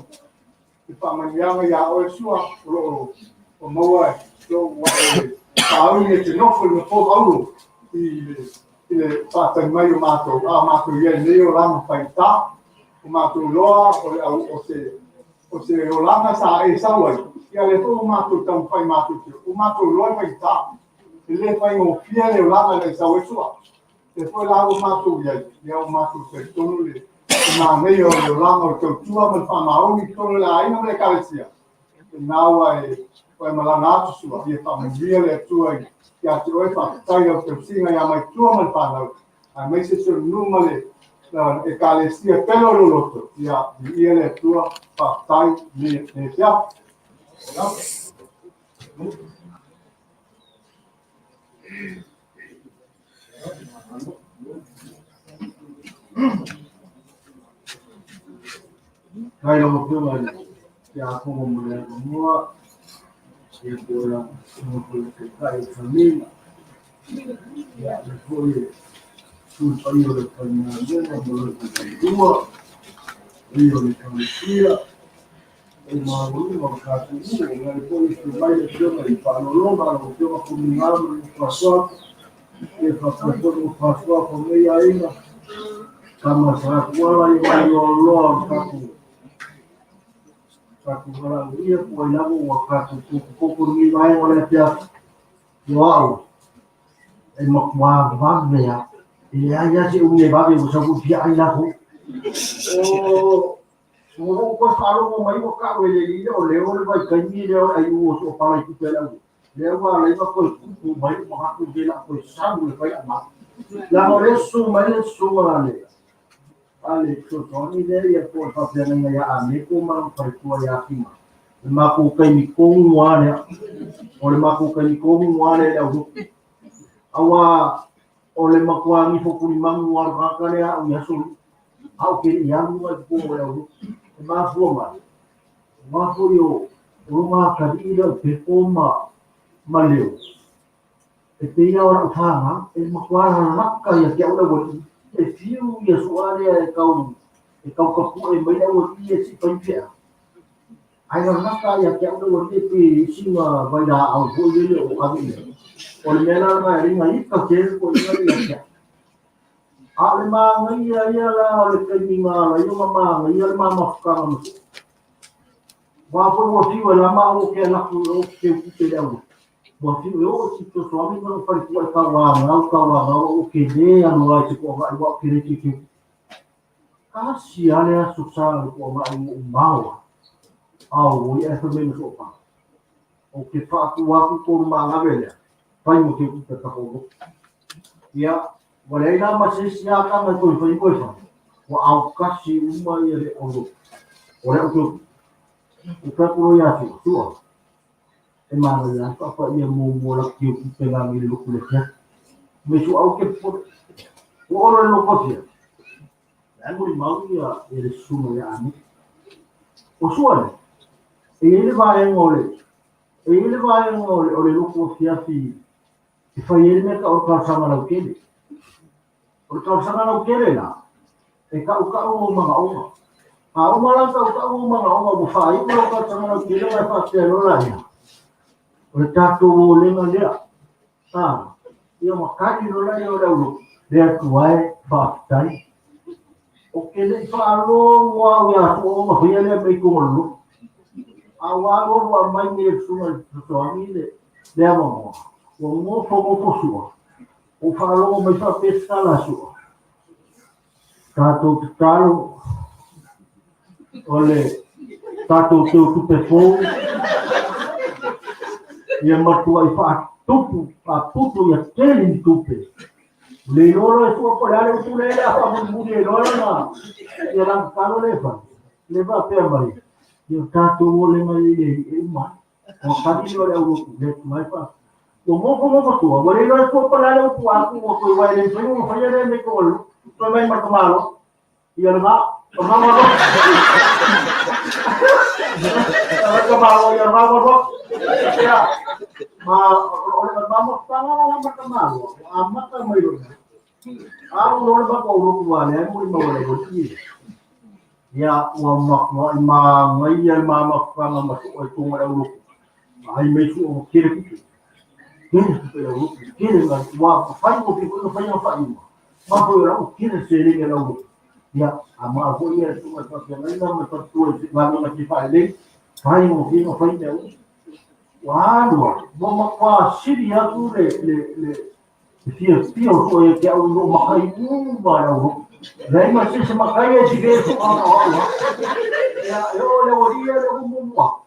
le faamanuiaga iā oe Sua o lo o maua lou ua e pāuli e te nofo i le nofoa maulo i le i le faatali mai o matou, a o matou i ai i lenei olaga faigata. O matou iloa o le au o se o se olaga sa e sau ai, ia lea foi ua matou taumafai matou te, ua matou iloa e faigata. E le faigofie le olaga na e sau ai Sua. Lea foi la ua matou i ai, ia ua matou talitonu le manaia o le olaga o le tautua ma le faamaoni i totonu o le aiga ma le ekalesia. Lena ua e, ua e malaga atu Sua, ia faamanuia le Atua ia te oe, faafetai i lau tausiga ia Maitua ma le fanau, aemaise si ou nuu ma le ekalesia pele o lou loto, ia viia le Atua, faafetai i lenei afiafi. Mai lau Afioga i le Tiakono mo le avanoa, ia po o lau Afioga foi i le Taitai o le Faleina, ia le foi e sui paia o le aufaigaluega ma lou faletua, paia o le Ekalesia, o maualuga o tatou nuu, o le foi e mai le Afioga i Faalologa, lau Afioga Tomiga ma le Faasoa, e faapea foi le Faasoa o nei aiga, tama sa tuala i mai loa o tatou tatou valaaulia po ai lava ua tatou popopopo ni vaega o le afiafi. O au, e matua vave lava. E leai lava se umi e vave ua sau foi fia ai latou. O Ua ou toe faalogo mai ua tau e le alii lea o Leo le vaitaimi lea o le aiu o Soopala i tupe a le au. Lea ua ala ai ona toe tupu mai lou manatu lenei o le a toe sau e fai au mau. Leaga o lea e susu mai le susuga a le a le fesoasoani lea ia po o le faafeagaiga ia Ameko ma lona faletua ia Tima. O le matou taimi tonu lava lea. O le matou taimi tonu lava lea i le aulotu. Aua o le matua nifo tulimanu lava o le tagata lea au i aso nei. A ou te le i alu i totonu o le aulotu. E mafua mai, aua foi o lona atalii lea o Pepo ma ma Leo, e pei lava o lau fanau, e matua lalaka ia te au le aualii. E fiu ia sua lea e tau e tau tapue mai le aualii e sipa i fea. Ae lalaka ia te au le aualii e pei e sina vailaau foi lele o ave i ai. O le mea la lena e ala ai ona ita tele toeaiina ia ia te au. A o le manaia ia la o le taimi na ala ai ona manaia le ma mafutaga ma Sua. Aua foi ua fiu e lama au ou te alu atu ou te teu tupe i le aulotu. Ua fiu e oo i si fesoasoani ma lou faletua e tauanau, tauanau au ou te le alu lava i se toagai aua ou te le teuteu tupe. Tasi lava le aso sa le toagai ua ou maoa, auoi ae fai mai ma soopala. Ou te faatua atu tolu malave lea, fai mo teu tupe a le tatou lotu. Ia, ua leai la ma se isi ataga e toe fai mo e fai, ua autasi uma ia le aulotu. O le au teu tupe. Ou fai atu loa ia Sua, Sua, e manaia lava faapaia muamua lau teu tupe la nei i le lotu i le afiafi. Mai Sua, au ke popole. Ua oo loa i le lotu afiafi, la e molimau ia le susuga ia Amika. O Sua lea, e i ai le vaega o le E i ai le vaega o le, o le lotu afiafi e fai ai le mea tau o le talosaga lautele. O le talosaga lautele la, e tautau ou manaoga. A uma la ona tautau ou manaoga ua faaiu lau talosaga lautele ona e faapea loa laia, o le tatou olega lea. A, ia ona tali loa laia o le aulotu, le Atua e, faafetai. Ou te le i faalogo au ia Soo ma faia lea mea i totonu o le lotu. A ua alu alu aumai nei e le susuga i le fesoasoani le, le avanoa, ua nofo nofo Sua, ua faalogo mai faapea se tala a Sua. Tatou tatalo o le tatou teutupe fou ia matuai faatupu faaputu ia tele ni tupe. Le iloa loa e sua po o le a le upu lea o le a faamulimuli ai loa lana ia lana tatalo lea e fai. Le faapea mai, ia tatou olega i le e uma ai. Ua tali lea o le aulotu le Atua e fa. Ua nofo nofo tua, ua le iloa e sua po o le a le upu a atu ua toe ua e le mafai ona faia lea mea i totonu o le lotu. Toe mai ma le tamaloa. Ia lena, o lena ua lotu. O le tamaloa ia lena ua lotu. Ia, ma o le mamafaga la ma tamaloa, ua amata mai loa. Alu loa le matou lotu a leai molimau a le aualii. Ia, ua matuai manaia le mamafaga ma sua i totonu o le aulotu. Ai mai sua ua tele tupe. Tele tupe le aulotu, tele ua fai ua fai foi ona fai faaiuga. Ma foi o lau tele seleni a le aulotu. Ia, a mao foi ia le susuga i le faafeagaiga ma le faletua i galuega fia faalelei, fai gofie ona fai mea uma. Ua alu alu, ua matua sili atu le, le, le, le fiafia o sua ia te au i lou matai uma le aulotu. Leai ma se isi matai e sili sua na o au lava. Ia, e oo i le aualii ia le upu muamua.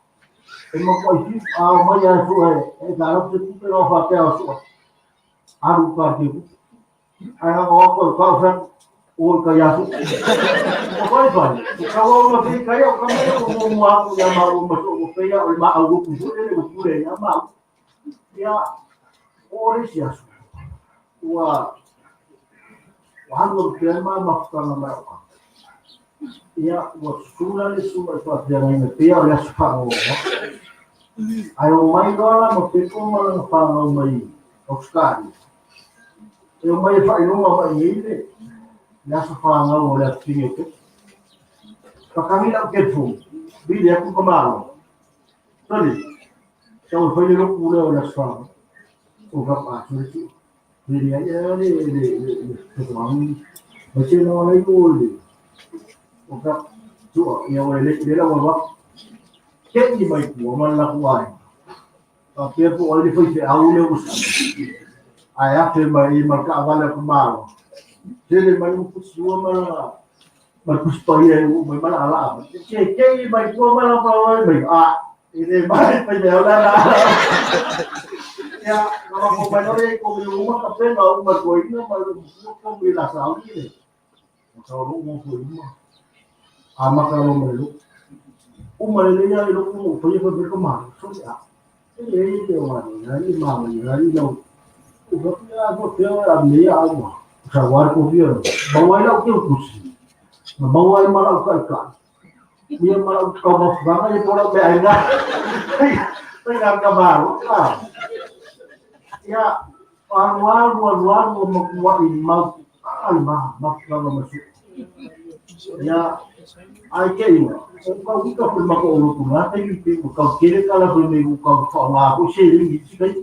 E matuai fiu, a omai lava e sua e, e talau se tupe na o faapea o sua. Alu ka te tupe. Ae na o atu au kau fai o i kai asu. O fai fai, o kau au ma fai kai au kama o mo mo aku ia ma o ma so o fai o ma au ku fu le o pule ia ma. Ia o le si asu. Ua ua alu au pea ma mafutanga mai o ka. Ia ua sula le sua i faafeagaiga pea o le aso faanoanoa. Ae o mai loa la ma pepo ma lana fanau mai Australia. E omai e faailoga mai nei le le aso fanau o le afifine o Pepe. Pakagi lau telefoni, vili atu ka malo. Soli, tau e fai le lotu lea o le aso fanau. O ka pa soli tu. Le le ai le le le le fesoasoani. Ma se na wala i le o ka tua ia o le le la wa. Ke i mai tua ma la ku ai. Faapea po o ai le faifeau lea ua sii, ae afe mai i ma le taavale a ka Malo. Tele mai ua pusi ua ma la ma le Tusi Paia e uu mai ma laalaa mai. Ke ke i mai tua ma la ma mai a e le mai faifeau la la. Ia, na ma mai loa le ko mi uma ka pena uma ko ina ma le mua ko mi la sa ni le. O sa lo mo ko uma. A maka lo mai lo. Uma le le ia lo ko fai fai ko ma. So a. E le te o ni na ni ma ni na ni lo. O ka pia ko te o a me a uma. Sa war ko fia. Ma wai lau ke kusi. Ma ma wai ma lau kai kai. Ia ma lau ka ma fanga ia po lau me ai na. Ai na ka ma lo ka. Ia alu alu alu alu ma kua i mau al ma ma fanga ma su. Ia ai ke ina. O ka uka fu ma ko o tu na te ni te ka kere kala fu me u ka fa ma ko se ri ti kai.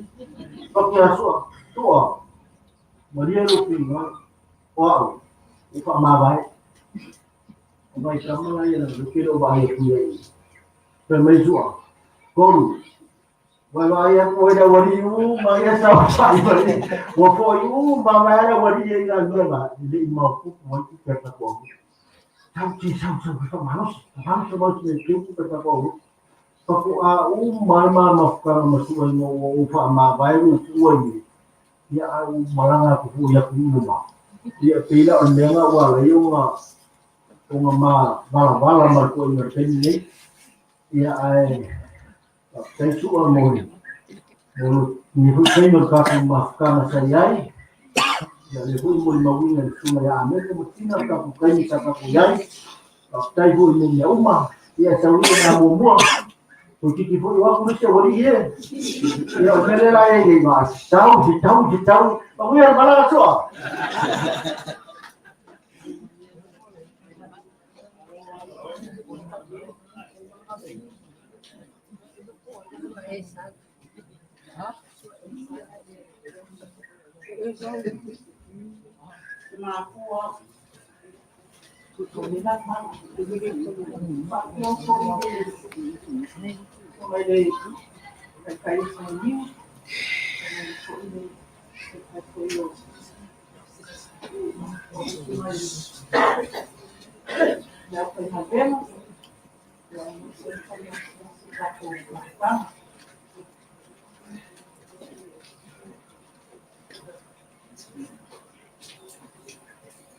Pa ke aso tua. Maria lo pinga o au. O fa ma vai. O vai ka ma ia lo ke lo vai ku ia. Pe mai sua. Kolu. Vai vai a koe na wari u ma ia sa sa i wari. Ua foi u ma mai na wari ia ina nua ma le i mau ku wai ku pe ta ko. Tau ti sau sau fa malos. Malos malos le ke ku pe ta ko. Pa ku a u ma ma ma ka ma su ai mo u fa ma vai u ku ai. Ia a u malanga ku fu ia ku u ma. Ia pila o mea nga ua le o nga o nga ma vala vala ma ko i nga taimi nei. Ia ai faafetai sua mo le mo ni foi taimi o le tatou mafutaga sa i ai. Ia le foi molimauina i le susuga ia Amete ma Tina le tatou taimi sa tatou i ai. Faafetai foi mo mea uma. Ia e tau ia na muamua. Toeitiiti foi o atu le isi aualii e. Ia, o le mea lea la e i ai nei ma tau, fetau, fetau. Manuia le malaga soa.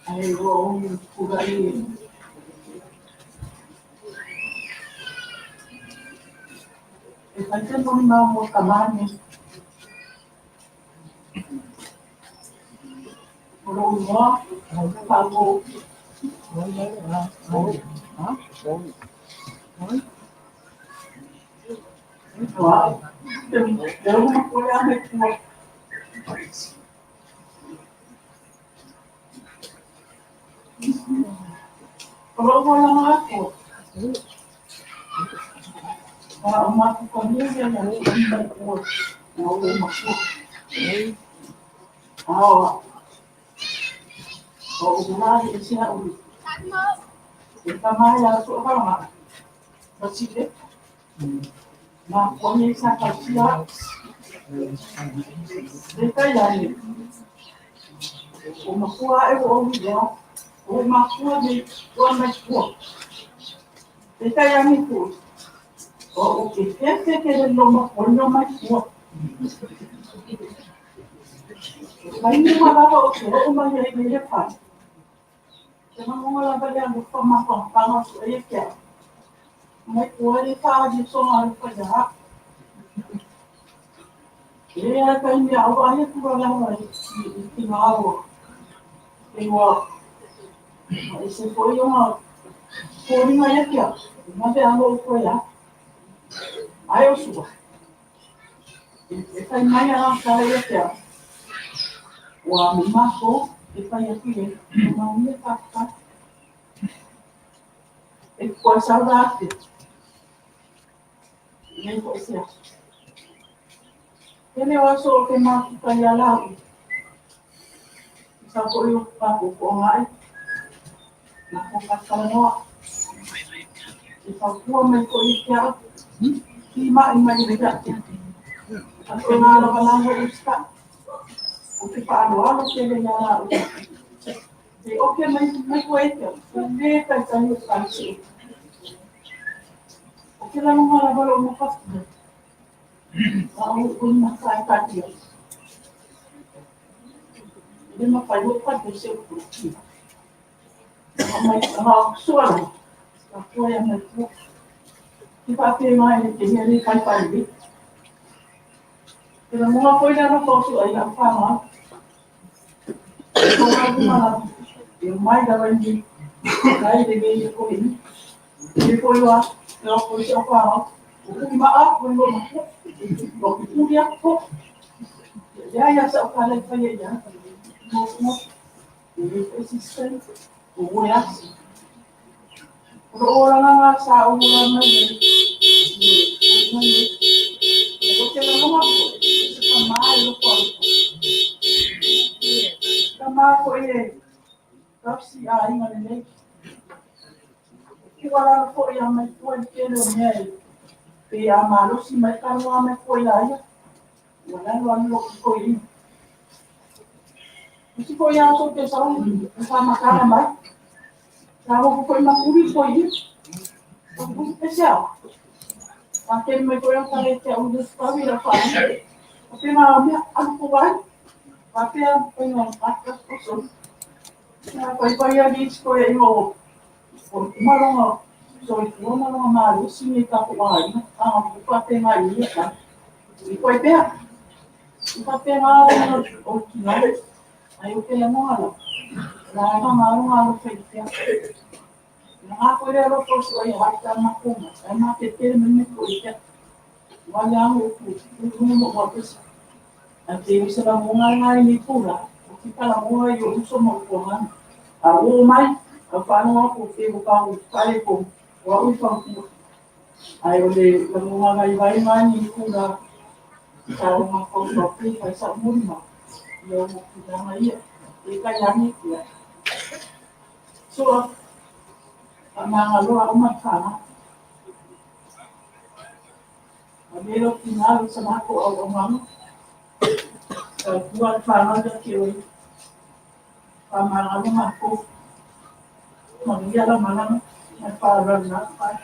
Ai ua ou tulai e fai se molimau mo tamā nei. O lou igoa, Faapou. O lou olaga atoa, a o matou família ia mai tua, na ou matua. A o o lali e sia uli. E ka mai a sua fanga. Basile. Ma ko sa ka sia. E kai ai. O makua e o ia. O makua ni tua mai tua. E kai ai tu. O o ke ke ke le no ma ko no mai tua. Mai ni ma lava o te o mai ai le pai. Te mangonga lava le anu fa ma fa pa su e ke. Mai tua le fa di so ma le fa ya. E a kai mi au ai ku la la i ti ngā o. E ua e se foi uma foringa ia kia. Ma ve alo ko ia. Ai o sua. E fai mai a ka ia kia. Ua mi mako e fai atu e ma ia ka ka. E kua saudade. Nei ko se. Tene o aso o te mafuta ia lau. Sa ko i o pako ko ngai. Na ko kakalanoa. E whakua mai ko i te au. Ki mai mai i te ake. A te ngā lava lava o sta. O te whaaloalo te le ia lau. E oke mai mai ko e te au. Le tai tai o kāsi. O te lano ngā lava lo mawhatu. A o o maka e kātia. Le mawhai o patu se o kuro. Mai ha suala. Ka kua ia mai kua. Ki whāpe mai le te hea le pai pai le. Te la monga foi la no su ai la whanga. Ko ngā kuma la. E mai la wai ni. Kai le le ko ni. E ko iwa. Te o ko se o whanga. O ku ma a ko ngo ma ko. O ku ku ya ko. Ya ya sa o kale pa ya ya. Mo mo. E ko system. O o ya. O ora nga sa o la mai le. O te la monga ko. Se ka mai lo ko. Ka ma ko e. Kapsi a inga le nei. Ki wala ko ia mai ko e te le mea e. Pe a malosi mai ka noa mai ko ia ia. Wala lo anu ko i. Usi ko ia so te sau ka makara mai. Ka mo ko i makuri ko i. O ko especial. A te mai ko ia ka le te au le skawi la fa. O te ngā mea anu ko wai. Pa te a ko ngā pata ko so. Na ko i pai a ni ko ia o o maronga so i ko maronga malosi ni ka ko ai a ko pa te ngā i ka. I koe pea. I pa te ngā o ki ngā. Ai o te la monga la. La ngā ngā ngā lo whai pea. Na ngā koe ro ko so ai hai ta makonga. Ai ma te tere me me ko i pea. Wale amo ku mo mo pesa. Ate o se la mo ngai ngai ni pula. O ki kala mo ai o uso mo ko ha. A o mai a whano aku te o ka u kare ko wa ui fa ku. Ai o le la mo ngai vai mai ni pula. Sa o ma ko so pi fa sa mo ma. Ia o mo ki nanga ia. E ka yangi ia. So a manga loa o mai whana. A mero ki ngā sa mako au o mama. Sa tua whana ia ki oi. Wha manga lo mako. Manuia la malanga. Mai whāra nā whai.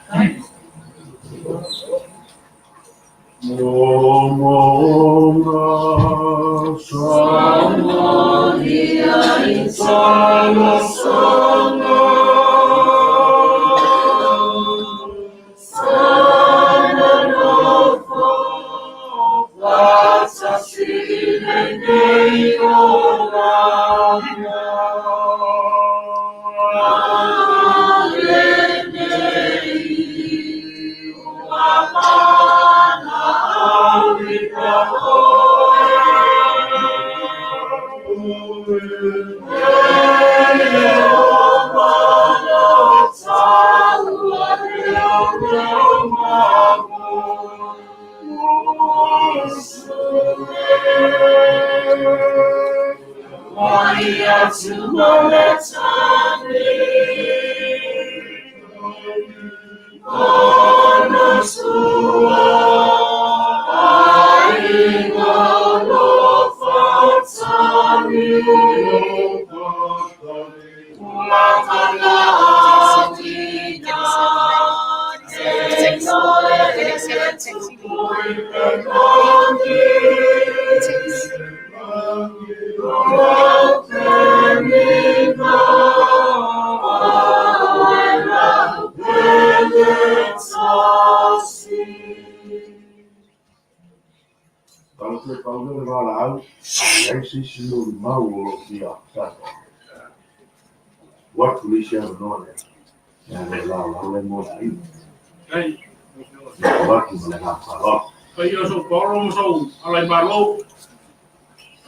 Pai o so poro mo so alai malo.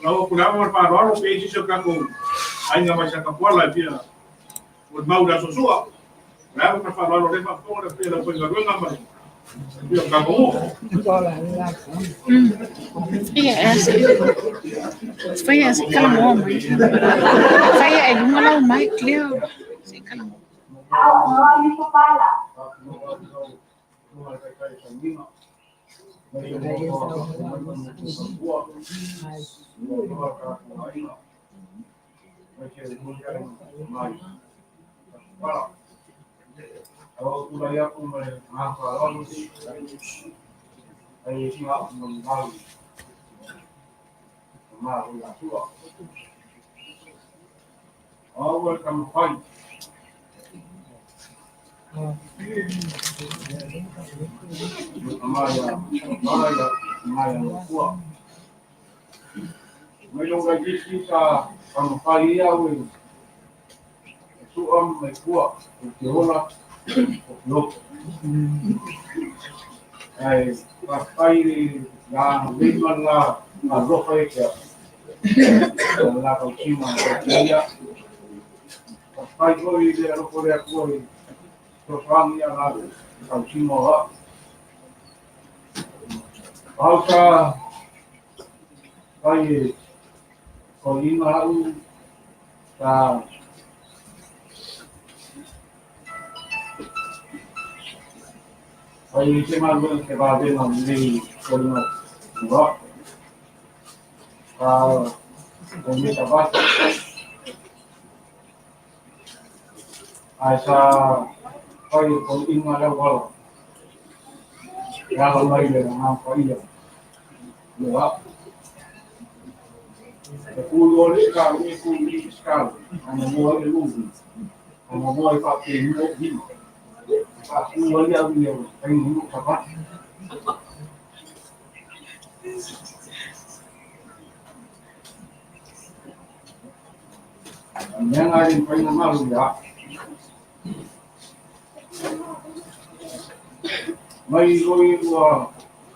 Lau ku lava ma paro pe si so ka ko ai nga mai sa ka pola pia. O mau da so sua. Lava ma paro le fa po le pe la ko nga ma. Pia ka ko. Ia, Faia se kala mo mai. Faia e lunga lau mai clear. Se kala mo.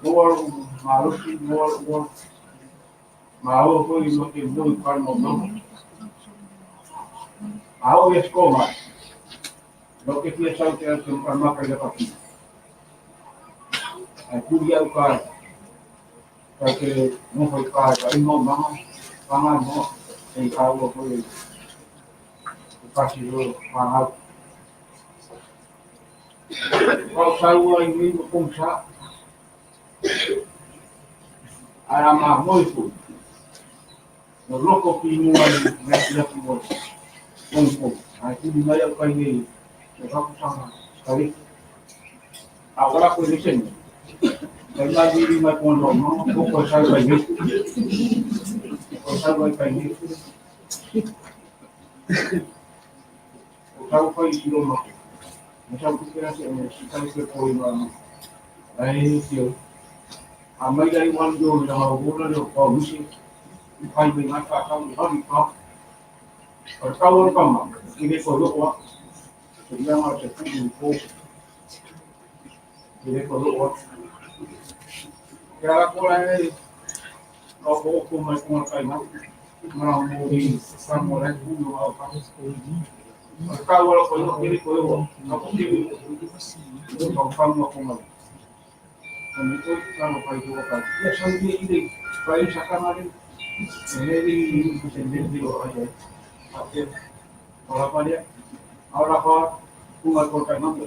Maua lou malosi, maua lou ola. Malo foi ma ke mo i pa no no. A o i escola. No ke fia sau te atu ka maka i la paki. Ai kuri au ka ka ke noho i ka ka ino manga panga mo e ka ua foi o kasi ro panga. Kau sau ai ni mo kong sa. Ai a ma moi fu. No loko ki mua i mea ki atu o kong kong. Ai kuri mai au kai nei o kaku sanga kari. A wala koe le sene. Kai mai wiri mai kong no no. O koe sau ai nei. O sau ai kai nei. O sau kai i ro mako. Ma sau kuke rase o si kai koe koi ma ai tio. A mai lai wan yo i ranga o hona leo pau misi. I pai mai ngai whakau i hari pa. O te kau o kama, i le koe loko a. Te mea te puku i pō. I le koe loko a. Ke ala kōla e ka o oko mai konga kai ngā. Mara mō i ka mō lai kū o au ka. O te kau ala koe i le koe oa. Ka po kiwi o ka whanua konga. O me koe ka no kai tō kai. Ia sau ni i le kai sakanga le. E he i i se me o ai ai. A te o la paria. A ora pa kunga ko kai ngā mo.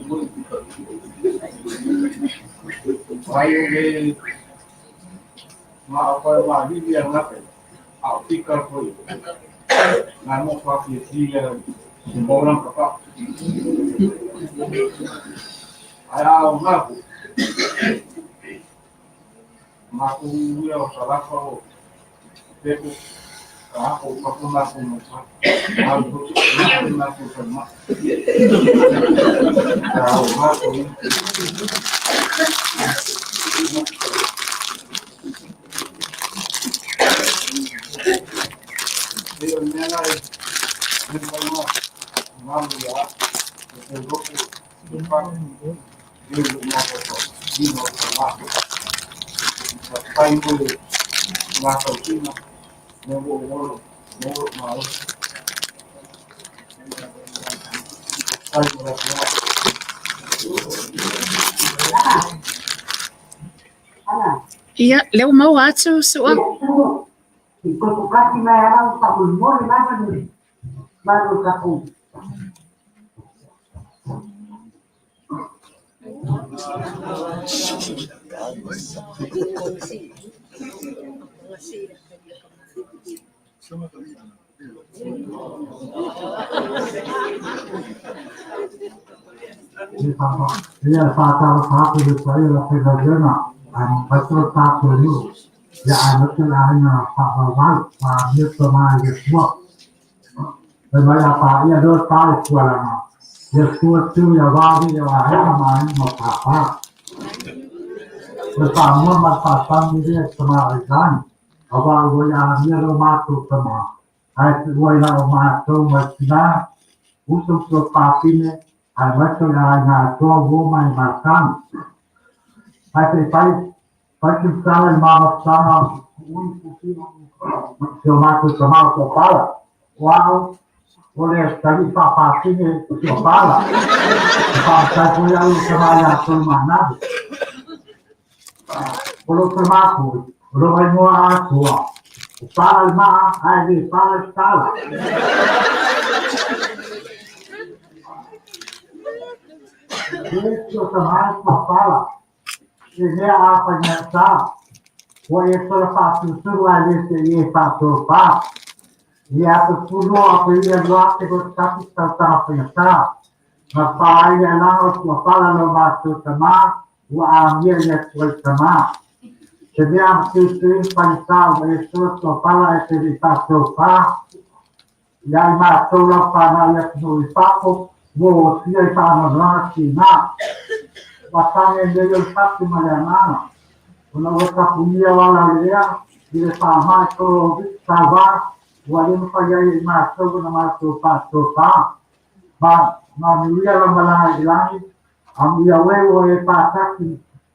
Ai o le ngā koe wā hiwi a ngape. A o tika koe. Ngā mo wha ki e tira se mōrang ka pa. Ai a o ngā ku. Ngā ku uia o Sarafa o Peku. Ka hako ka puna ko mo pa. Au hoki ngā ku ngā ku sa ma. Ka o ngā ku. E o mea nā e me mai ngā ngā mua o te ropo o pa e o ngā koto i ngā o ngā ka pai mo le ngā tautina mo o oro mo o ngā oro pai mo la Ia, lea ua maua atu, Su'a. Ia whātara tātou le tai o la whaivairana, a matua tātou nuu, ia a matua la aina whaawawau, wha mea tua maa ia tua. Whai mai a pā ia roa tā e tua langa, ia tua tū ia wāwi ia wā hea ma ai ma pāpā. Whai whā mua ma whātangi rea ta maa i rani, a wā ua ia a mea roa mātou ta maa. Ae te ua i la o mātou mai tinā, uso uso pāpine, ae matou i ai ngā toa wō mai ngā tāne. Ae te whai, whai te whakara i māmatanga ui puki o o mātou ka mao ko pala. O ao, o le tari whāpāpine o te o pala. Te whātai koe au ka mai a tō mānawe. O lo te mākou, o lo mai moa a toa. O pala i maa, ae le pala i tala. He tio ta mai kua pala. E mea a pai mea tā. Kua e tora whātūturu ai le te i e whātō pā. I a te puno a te ia noa te ko tapu tau tanga whaiatā. Ngā whāia langa o tua pala lo mātou tamā, ua āmia i a tuai tamā. Te mea a tūtū whaiatā ua e tora tua pala e te ri whātō pā. I ai mātou lau whānau i atu i whako, mō o tia i whānau noa ki ngā. Wa tāne nei o patu ma le anganga. Ona ua tapu ia wala o le ea, i le whā mai toro o viti tā wā, ua le mawhai ai i mātou ona mātou whātō pā. Ma, ma nuia la malanga i langi, a muia we ua e pātaki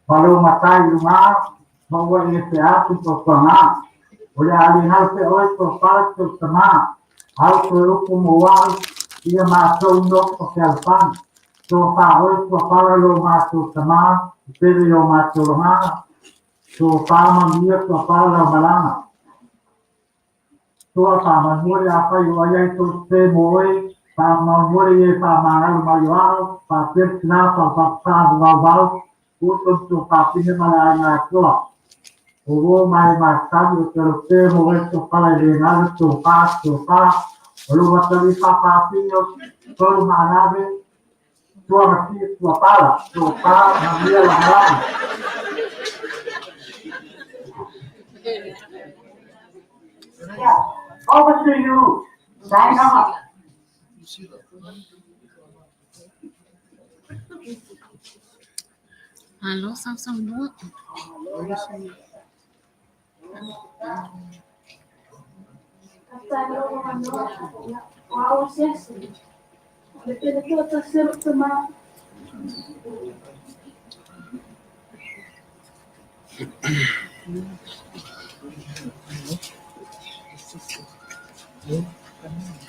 Ma lou matai i luga ma ua i le feasu tuatuaga. O le a le galo pea oe tuapala ki tou tama, a o toe upu mo a'u ia matou nofo fealofani. Tofa oe tuapala lo matou tama i pele i o matou logaga. Tofa manuia tuapala lau malaga. Toa faamoemoe afai o ai ai tou te mo oe, faamoemoe ia e faamagalo mai o a'o, faapea le tina faufausa vauvau, uto ma tuafafine ma le aiga atoa. O uo ma e masani o te alo te mo oe tuapala i le galo tofa tofa, o lou atalii faafafine o tolu maanave, tua matie tuapala, tofa manuia lagalaga. Yeah. Over to you, Zainab. Malo sausaunoa.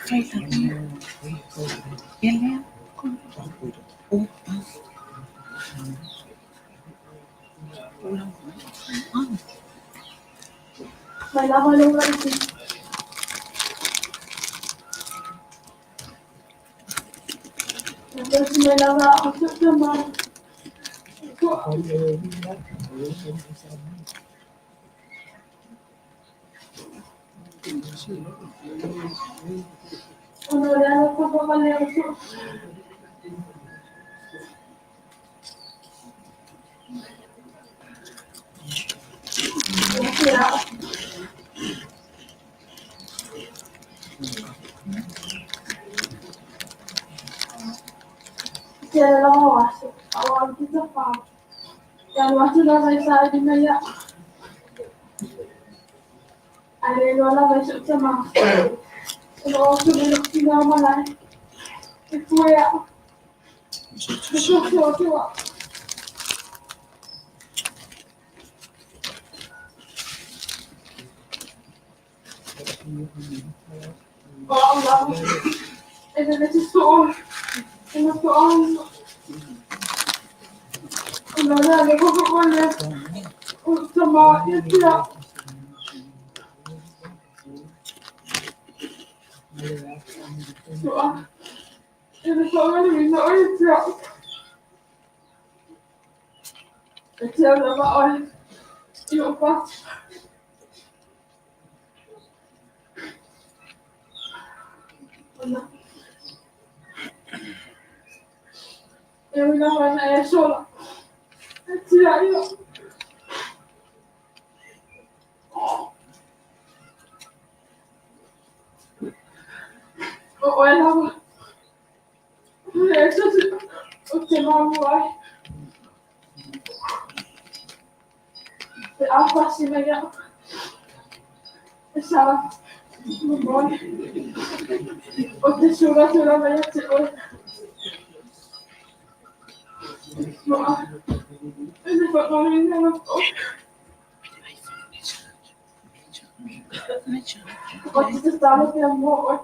Fai lava. Ia lea. O. Mai lava le ula i te mai lava o te mai. Ona o le ala whakawale o tu. O te ao. Te ala lava o aso. Au au te tawhao. Te alu atu lava i sa i mai ia. Ai le loa lava i so te ma. O lo o le lo ki ngā malai. E fue a. E fue fue fue. O au lava. E le te so. E na so au. O la la le ko ko le. O tama e te a. So a. E le so le mi no e te a. E te au lava oe. I o pat. Ona. E ui lava na e sola. E te a ia. O oe lava. E so te o te mamu ai. Te awhasi mai ia. E sara. Mamoi. O te sura te lava ia te oe. Moa. E te whakamina na o. O te tatalo pea mō oe.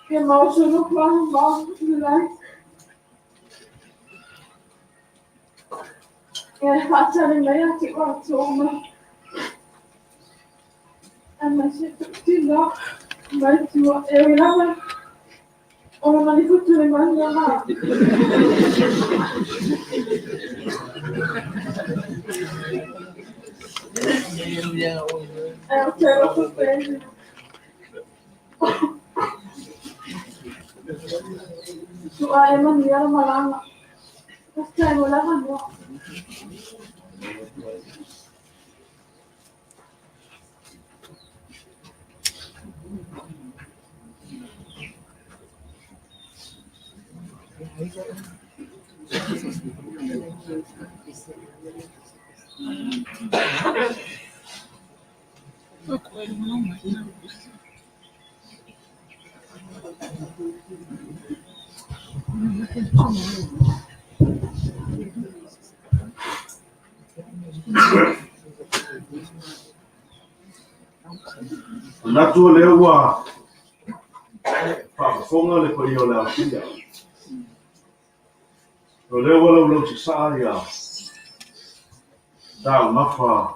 Ia mau sulu kwa mau lai. Ia e whaatari mai a te ora tōma. A mai se tino mai tua e ui lava. Ona mani futu le mani a mā. E o te roto pēne. Tua e mani ara malanga. Kasi ai mo lava noa. Manatu o lea ua faafofoga le paia o le aofia. O lea ua laulau sasaa ia taumafa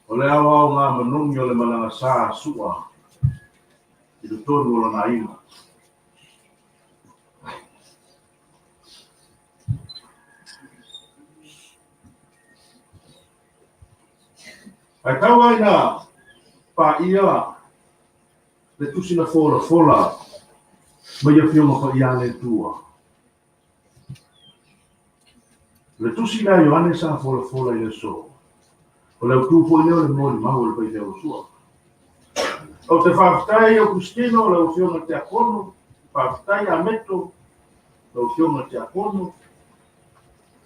o le aoaoga manogi o le malaga sa a Sua i totonu o lona aiga. Ae tau lava ina paia le tusi na folafola mai Afioga Paia a le Atua. O le tusi lea a Ioane sa folafola i le aso, o le autu foi lea o le molimau a le faifeau o Sua. Ou te faafetai Augustino, lau Afioga Tiakono, faafetai Ameto, lau Afioga Tiakono,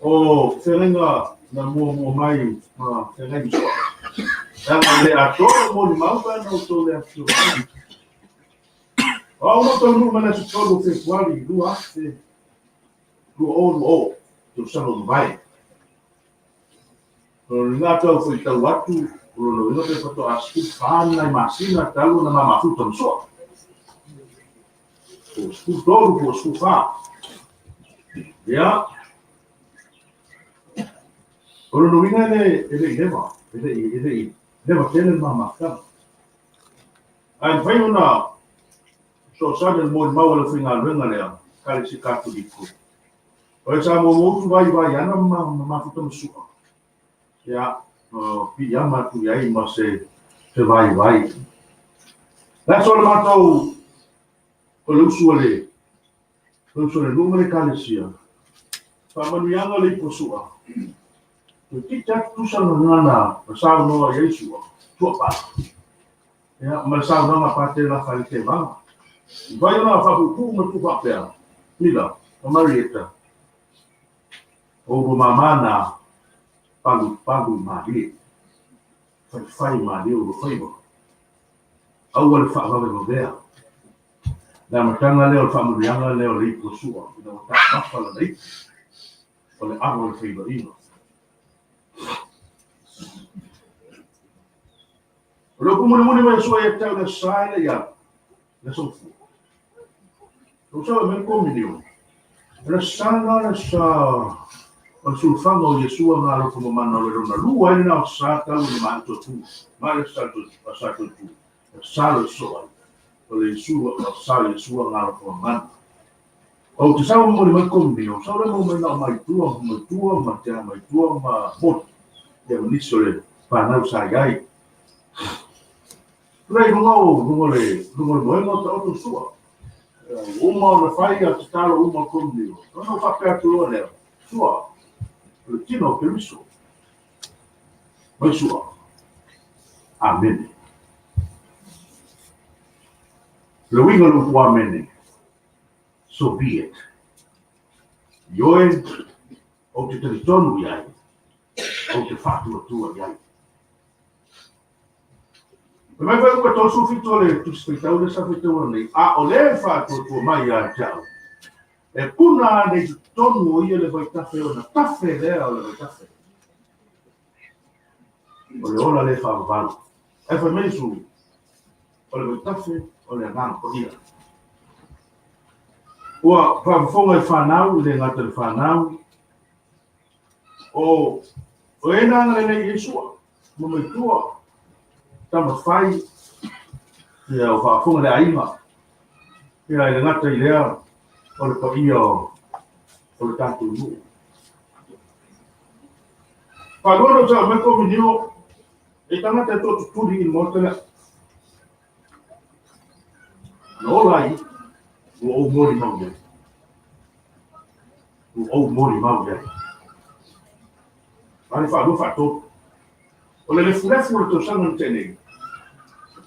o feagaiga na muamua mai ma feagai ma Sua. Leaga e le atoa lou molimau pe ana outou le afifio mai. O au na ou taunuu mai le aso 3 o Fepuari 2020, tausaga ua mavae. O lena tau faitau atu, o lona uiga pe faatoa 14 ni nai masina talu ona ma mafuta ma Sua. Po o 13 po o 14. Ia, o lona uiga e le, e le i leva, e le i, e le i leva tele le ma mafutaga. Ae mafai ona fesoasoani le molimau a le aufaigaluega lea, Ekalesia Katoliko. O le sa muamua utu vai vai ana ma mafuta ma Sua. Ia, o piiama atu i ai ma se vaivai. Le aso o le matou, o le usu a le, o le usu a le nuu ma le Ekalesia, faamanuiaga o le ipu o Sua. Toeitiiti lava tutusa le gagana na saunoa i ai Sua, Sua pa. Ia, ma le saunoaga a Patele Lafaele Tevaga. Mafai ona faapuupuu ma tuu faapea, Mila ma Marieta, o oulua mama na, palupalu malie, faifai malie oulua faiva. Aua le faavavevavea. Le amataga lea o le faamanuiaga lea o le ipu o Sua, ina ua taumafa lana ipu, o le ava o le feivaiga. O le upu mulimuli mai a Sua ia te au i le Aso Sa e le i alu, le Aso Gafua. Lou sau e aumai le komunio. O le Aso Sa lena o le Aso Sa o le sulufaga o Iesu a galofa mamana o le lona lua ai lena o Aso Sa talu ona maea toatu. Maea le Aso Sa toatu. Aso Sa le sosoo ai. O le Iesu, Aso Sa o Iesu a galofa mamana. Ou te sau e momoli mai komunio, sau lea maua mai na o mai tua, mai tua, ma tea mai tua ma moli. Ia ma nisi o le fanau sa i ai. Tulai i luga o luga o le luga o le moega o taoto sua. Ua uma ona fai a tatalo uma komunio. Ona ou faapea atu loa lea, sua, o le tino o Keriso. Mai sua. Amene. Le uiga o le upu amene, so be it. Ioe, ou te talitonu i ai, ou te faatuatua i ai. Fai mai fuaiupu e 37 o le Tusi Faitau lea sa faitaua nei, a o le faatuatua mai ia te au, e puna ane i totonu o ia le vaitafe ona tafe lea o le vaitafe. O le ola le faavavau. Ae fai mai Iesu, o le vaitafe o le Agaga Paia. Ua faafofoga i fanau, e le gata i le fanau, o o e na agalelei i ai Sua, ma mai tua, tama fai, ia o faafofoga le aiga, ia e le gata i lea o le paia o le tatou nuu. Faalua na ou mai komunio, e tagata e toatutuli i le maota lea. Na ola ai, ua ou molimau i ai. Ua ou molimau i ai. Ale faalua faatolu. O le lefulefu o le tausaga na tea nei,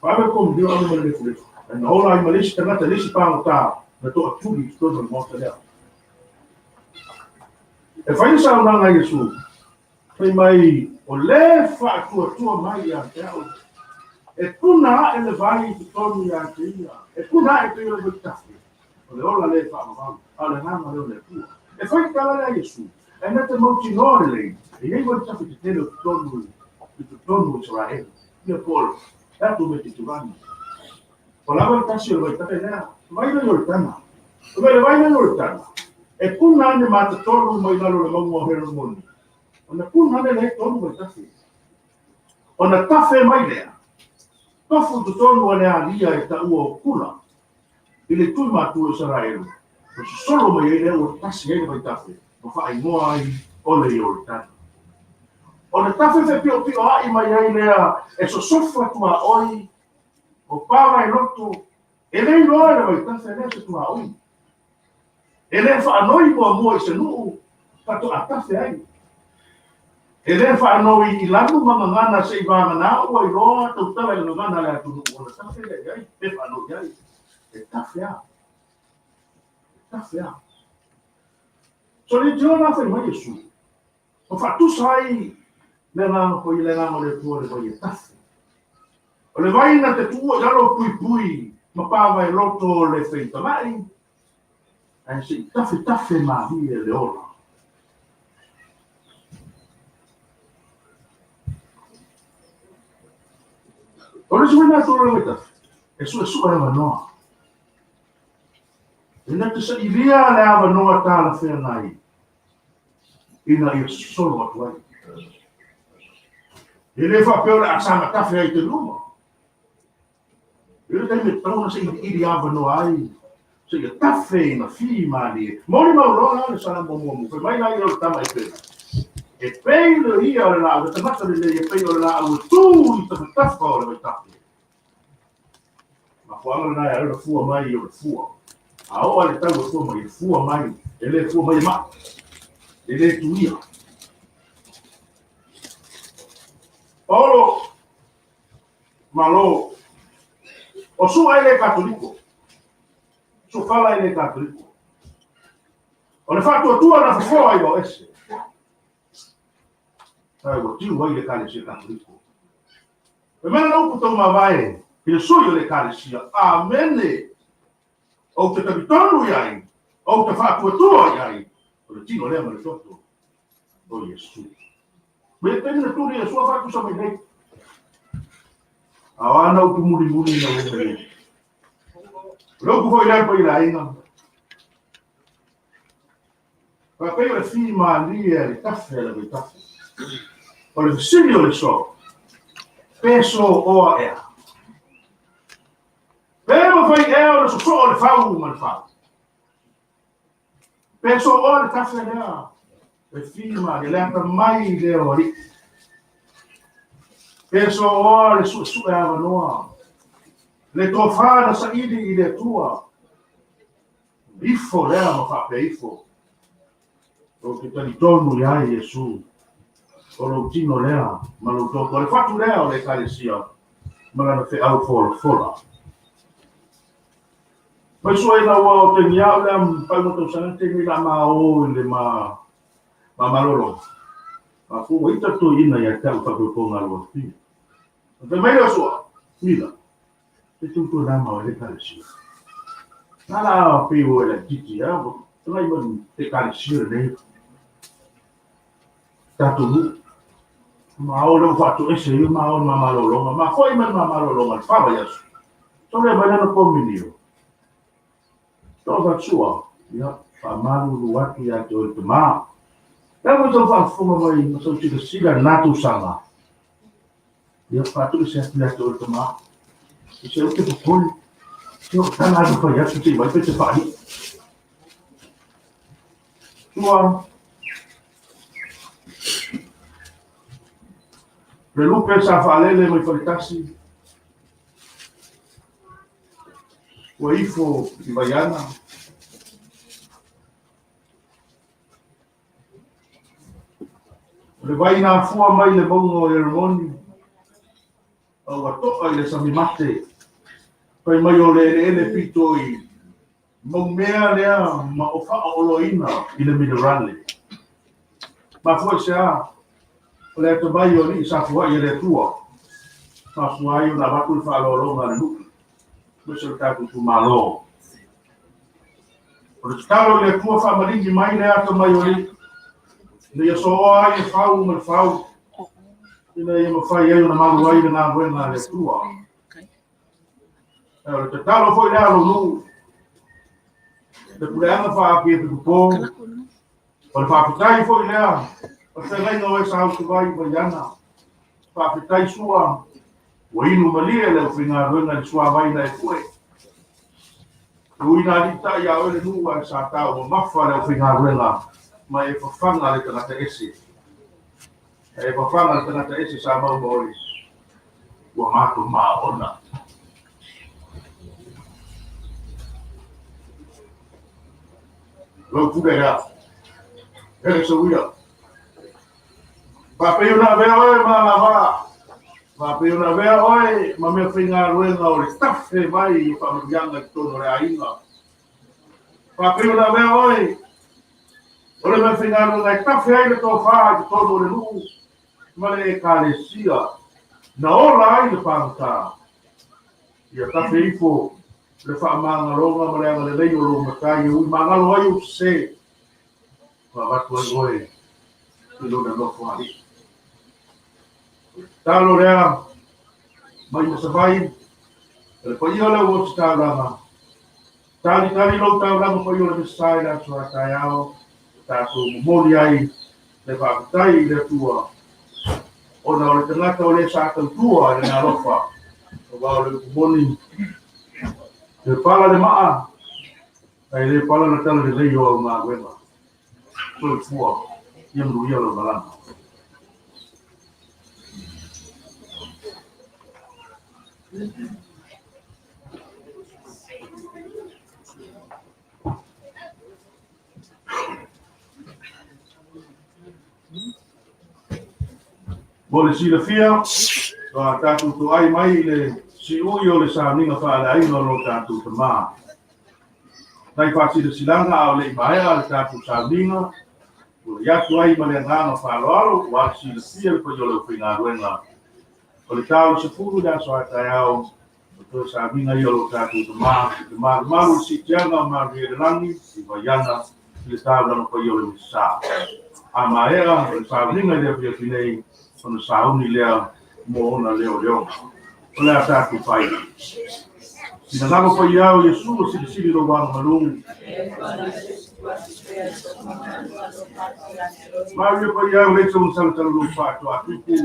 ave le komunio ave ma le lefulefu. Ae na ola ai ma le isi tagata, le isi pagota na toatuli i totonu o le maota lea. E fai le saunoaga a Iesu, fai mai, o le faatuatua mai ia te au, e puna ae le vai i totonu ia te ia, e puna ae pei o le vaitafe, o le ola le faavavau, a o le agaga lea o le Atua. E fai le tala lea a Iesu, ae na te mautinoa lelei, e i ai vaitafe tetele o totonu i totonu o Isaraelu, ia po o Le atu Meteturani. O lava le tasi o le vaitafe lea, vai le Ioritana. O le vai le Ioritana, e puna ane matatolu mai lalo o le mauga o Heremoni. Ona puna ane lea e tolu vaitafe. Ona tafe mai lea, tofu i totonu o le alia e taua o Kula, i le tui matua o Isaraelu, na sosolo mai ai lea ua tasi ai le vaitafe, ma faaigoa ai o le Ioritani. Ona tafe fepiopioai mai ai lea e sosofa tuaoi o pavaeloto, e le iloa e le vaitafe lea se tuaoi. E le faanoi muamua i se nuu faatoa tafe ai. E le faanoi i lanu ma gagana se i vagana ua iloa tautala i le gagana a le atunuu ona tafe lea i ai, pe faanoi i ai. E tafe a. E tafe a. So le tio la fai mai Iesu, ma faatusa ai le agaga paia, le agaga o le Atua le vai e tafe. O le vai na te tuua i lalo o puipui ma pavaeloto o le feitala'i, ae se i tafetafe malie le ola. O le isi foi natura o le vaitafe, e suesue avanoa. E na te sailia le avanoa talafeagai ina ia sosolo atu ai. E le faapea o le a saga tafe ai i te luma. E le taimi e tatau ona sailiili avanoa ai seia tafe ina fi malie. Molimau loa la le Salamo muamua, fai mai la ia o le tama e pei. E pei le ia o le laau, le tagata lelei e pei o le laau e tu i tafatafa o le vaitafe. Mafuaaga lena e ala ona fua mai o le fua. A oo lava i le tau e fua mai, e fua mai, e le fua mai e mai, e le tuia. Paolo, Malo, o Sua e le Katoliko, Sufala e le Katoliko. O le faatuatua na fofoa i Vaoese. Ae ua tiu ai le Ekalesia Katoliko. Fai mai lana upu tau mavae i le sui o le Ekalesia, Amene! Ou te talitonu i ai, ou te faatuatua i ai, o le tino lea ma le toto o Iesu. Mai le taimi na tuli Iesua faatusa mai nei. A o ana upu mulimuli na ua mai ai. O le upu foi lea i le aiga. Faapei o le fi malie a le tafe a le vaitafe. O le fesili o le so, pe so oa ea? Pe mafai ea ona sosoo le fau ma le fau? Pe so oa le tafe lea, le fi malie, le atamai lea o alii? Pe so oa le suesue avanoa, le tofa na saili i le Atua? Ifo lea ma faapea ifo, Ou te talitonu iā Iesu, o lou tino lea ma lou toto, o le fatu lea o le Ekalesia ma lana feau folafola. Mai sua ina ua o te niau lea pai mo tausaga te nei la ma o i le ma ma malolo. Ma fu ua ita toi ina ia te au whakoiponga lua pia. Fai mai lea sua, mila, Te tū nā mau e le ekalesia. Nā la pei o e la titi a, tangai man te ekalesia nei. Tātou nu. Ma o leo whaatu ese i ma o ma malolonga. Ma foi man ma malolonga le whawa iasu. So le mai lana kominio. Tō whatua, ia, whaamalulu atu ia te oe te mā. Lea mo tau whaafunga mai ma tau sila sila nā tausaga. Ia whaatu ese atu ia te oe te mā. I se o te popole. Se o tala anu whai atu te i waipe te whaani. Tua. Le lupe sa whaalele mai whaletasi. Ua ifo i Vaiana. O le vai na afua mai le mauga o Heremoni, a ua to'a i le sami mate, fai mai o le eleele pito i mau mea lea ma o faaoloina i le minerale. Mafua i se a? O le atamai o alii sa fua'i e le Atua, mafua ai ona avatu le faaaloaloga a le nuu, aemaise o le tatou itumalo. O le tatalo i le Atua faamaligi mai le atamai o alii, ina ia sooa ai le fau ma le fau, ina ia mafai ai ona malu ai le galuega a le Atua. O le tatalo foi lea a lou nuu, le puleaga faafiafi popo, o le faafetai foi lea o le feagaiga o e sa utuvai i Vaiana. Faafetai Sua, ua inu malie le aufaigaluega i le suavai na e pue. E ui ina aliitai ia oe le nuu ae sa tau mamafa le aufaigaluega ma e fafaga le tagata ese. E fafaga le tagata ese sa mau ma oe, ua matou maona. Lau pule lea, hele sauia. Faapei ona avea oe ma alavaa, faapei ona avea oe ma mea faigaluega o le tafe mai o faamanuiaga i totonu o le aiga. Faapei ona avea oe o le mea faigaluega e tafe ai le tofa i totonu o le nuu ma le ekalesia na ola ai le pagota. Ia tafe ifo le faamagaloga ma le agalelei o lou matai e ui magalo ai ou sese, ma avatu ai oe i lona nofo alii. Tatalo lea mai Masavai, o le paia o le au ositaulaga, talitali lou taulaga paia o le Mesa i le aso a taeao, tatou momoli ai le faafetai i le Atua, ona o le tagata o le sa tautua i lana alofa, aua o le upu moni, e pala le maa, ae le pala le tala lelei o au galuega. Soifua, ia manuia lau malaga. Mo le silafia, ua tatou toai mai i le siui o le sauniga faaleaiga o lo tatou Tama. Nai faasilasilaga a o le i maea le tatou sauniga, ua i atu ai ma le agaga faaaloalo, ua le silafia le paia o le aufaigaluega. O le ta o le 10 i le aso a taeao, o toe sauniga ia o lo tatou Tama, i le malumalu i le siitiaga o manuia i le lagi, i Vaiana, i le taulaga paia o le Mesa. A maea o le sauniga i le afiafi nei, ona sauni lea mo ona leoleoga. O le a tatou fai. Finagalo paia o Iesu o silisili lou agamalu. Maria paia o leitso na salatalo lou faatoa tupu.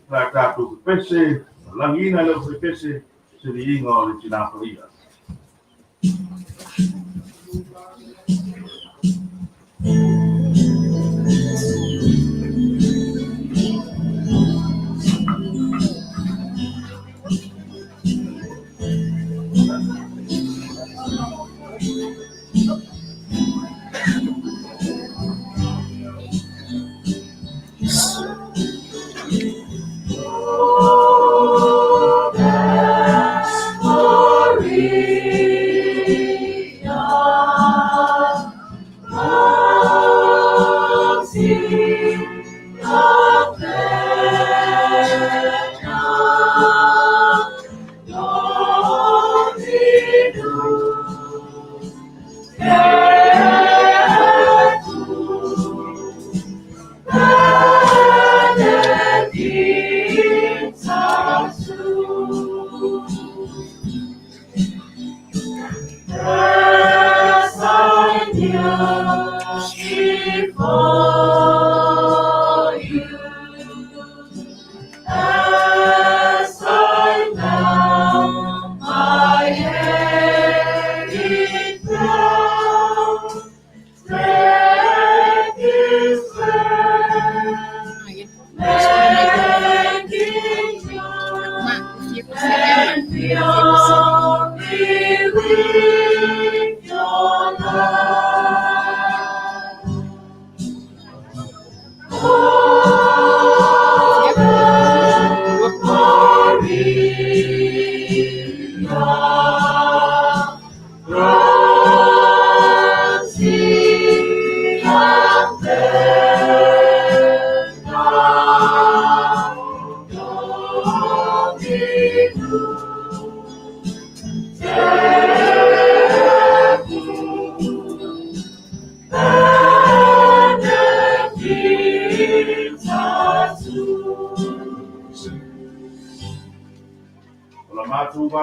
La tatou pepese, lagina le pepese, se viiga o le tina paia.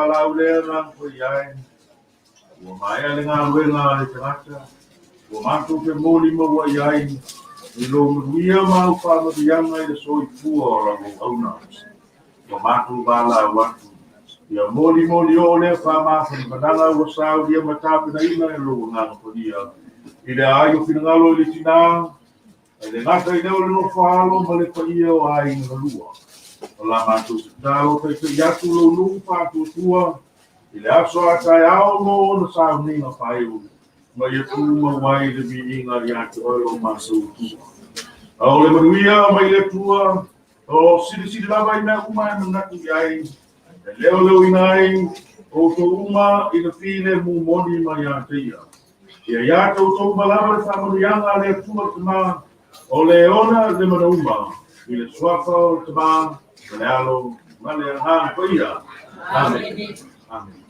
valaau lea Agaga Paia e, ua maea le galuega a le tagata, ua matou femolimaua'i ai i lou manuia ma au faamanuiaga i le soifua o lau auauna. Ua matou valaau atu, ia molimoli oo lea faamafanafanaga ua saulia ma tapenaina e lou Agaga Paia i le aai o finagalo i le Tinā, ai le gata i lea o le nofo a alo ma le paia o aiga na lua. O la matou tatalo, taita'i atu lou nuu faatuatua i le aso a taeao mo ona sauniga faaiu, ma ia tumau ai le viiga ia te oe lo matou Atua. A o le manuia mai le Atua, o silisili lava i mea uma e manatu i ai, e leoleoina ai outou uma i le filemu moni ma ia te ia. Ia ia te outou uma lava le faamanuiaga a le Atua le Tamā, o le ona le manauma, i le suafa o le Tamā, ma le Alo, ma le Agaga Paia. Amene. Amene.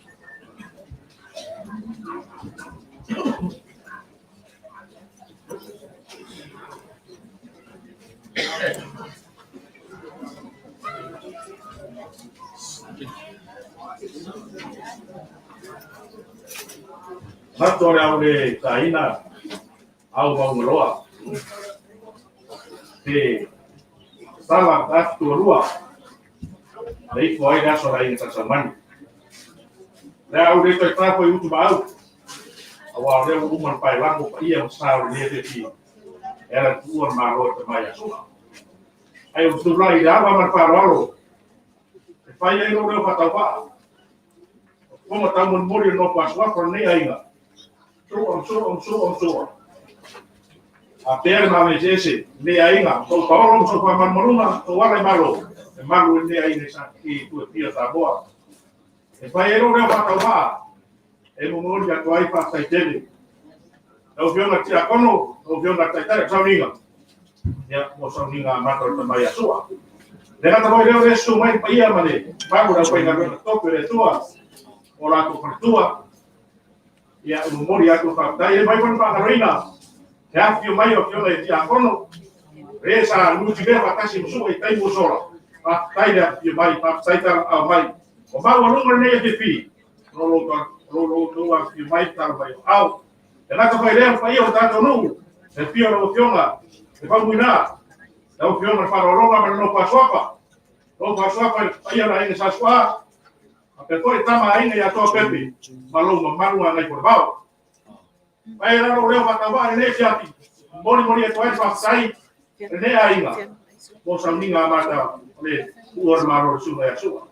Manatu o le ao le taina ao maugaloa te tatala ta afi tualua le ifo ai le aso la ina sasaumani. Le au le toe tapo i utu ma au, aua o lea ua uma na paelago paia ma sa o lenei afiafi e ala i le tuua o le Malo e tamai asoa. Ai o tulai i le ava ma le faaaloalo e fai ai lou leo faatauvaa. O fofoga taumolimoli o le nofo asuafa o lenei aiga. Sua, sua, sua, sua. A pea le maveseese lenei aiga, sou paolo ma sou faamalumaluga, sou ala i malo, e malu i lenei aiga i sa i tu e fia Samoa. E fai ai lou leo faatauvaa e momoli atu ai faafetai tele. Lau Afioga Tiakono, lau Afioga Taitai o Sauniga, ia, mo sauniga amata o le tamai Asua. Le gata foi lea o le susu mai le paia ma le malu o le aufaigaluega totofi o le Atua, o latou faletua, ia, e momoli atu le faafetai. E mai foi le faagaloina le afifio mai o Afioga i Tiakono, e sa nutimea faatasi ma sua i taimi ua sola. Faafetai le afifio mai, faafetai talaaao mai. O maualuga lenei afiafi, o lo outou afifio mai ma tala mai o aao. E gata foi lea o le paia o le tatou nuu, le afio o lau Afioga le Faumuina, lau Afioga le Faaaloaloga ma le nofo asuafa, nofo asuafa i le paia o le aiga Sa Su'a, faapea foi le tama aiga ia Toa Pepe, ma lou mamalu Gagaifolemao. Mai la lou leo faatauvaa i lenei afiafi, molimoli atu ai le faafetai i lenei aiga mo sauniga amata o le tuua o le Malo o le Susuga ia Su'a.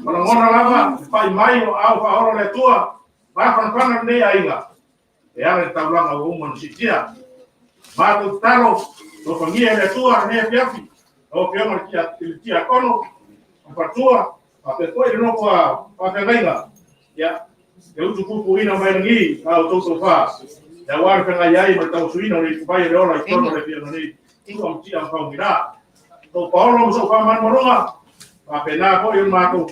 Ma lagona lava le pai mai o aao faaola o le Atua, mafanafana lenei aiga e ala i le taulaga ua uma ona siitia. Matou tatalo, alofagia e le Atua lenei afiafi, lau Afioga i le Tiakono, ma faletua, faapea foi le nofo a faafeagaiga, ia, e utupupuina mai lagi a outou tofa, e aua le feagai ai ma le tauasuina o le ipuvai o le ola i totonu o le afioaga nei, Tua ma Tia ma Faugina. Sou paolo ma sou faamalumaluga, faapena foi o le matou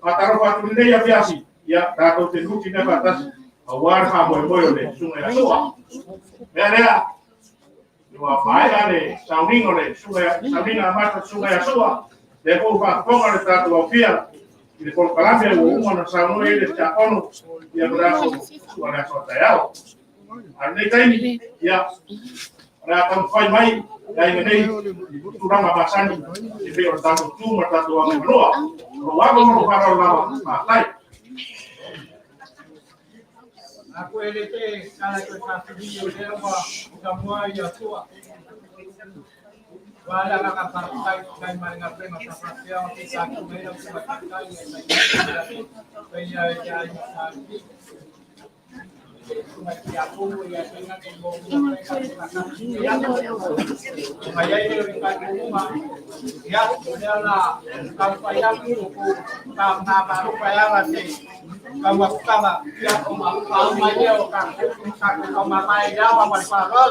faatalofa atu i lenei afiafi, ia, tatou te nuti mea faatasi, aua le faamoemoe o le Susuga ia Sua. Mea lea, ua maea le sauniga o le susuga, sauniga amata o le Susuga ia Sua, lea foi ua faafofoga le tatou aofia i le polokalame ua uma ona saunoa i ai le Tiakono, ia ma le aso Sua le aso a taeao. A lenei taimi, ia, o le a taumafai mai le aiga nei i tulaga masani e pei o le tatou tu ma le tatou agaifanua. O lou ava ma lou faaaloalo lava, faafetai. Aku e le te kala koe whakawini o lea ua ukamua i atua. Wala ka ka whakatai kai mai ngā pena sa whakea o te tāku mei o te whakatai e mai mai ia e ai sa ki. Mai ai le ka uma ia o lea la ka whai aku o ko ka ngā maru whai ala te ka ua kukama ia o ma ka mai lea o ka ka ka ma mai ia ma ma wha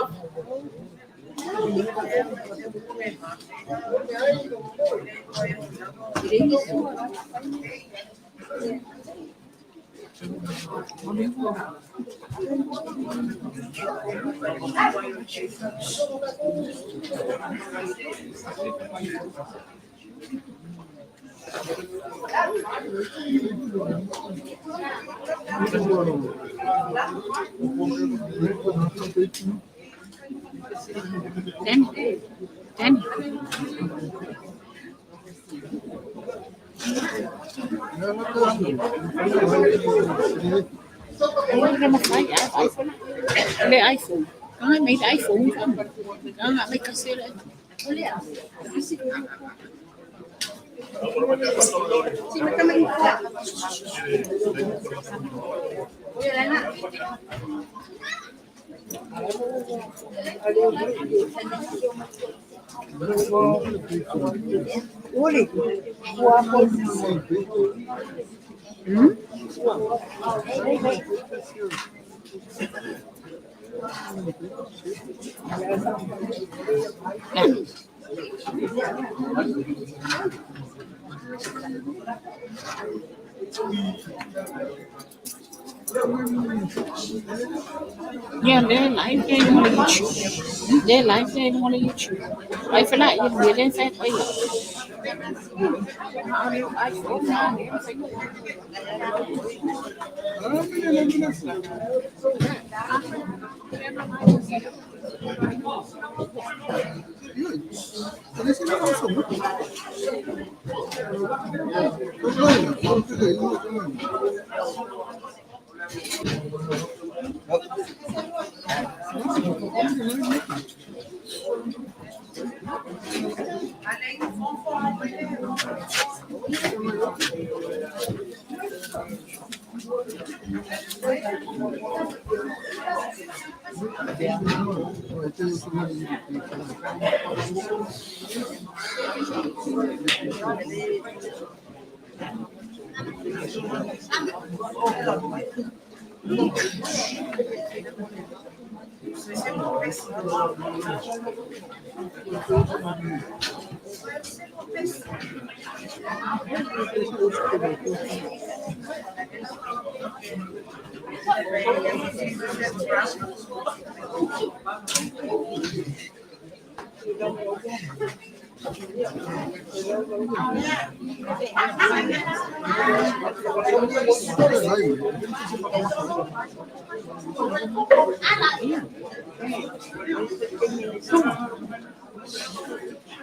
Danny. Danny. iPhone. Le iPhone. Kanga may iPhone. Kanga may kasira. Uli, Yeah, they're live there on YouTube. They're live there on YouTube. I feel like you're really fat.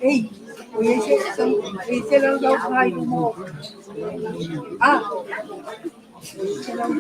Ei, esse é o pai do mo. Ah, esse é o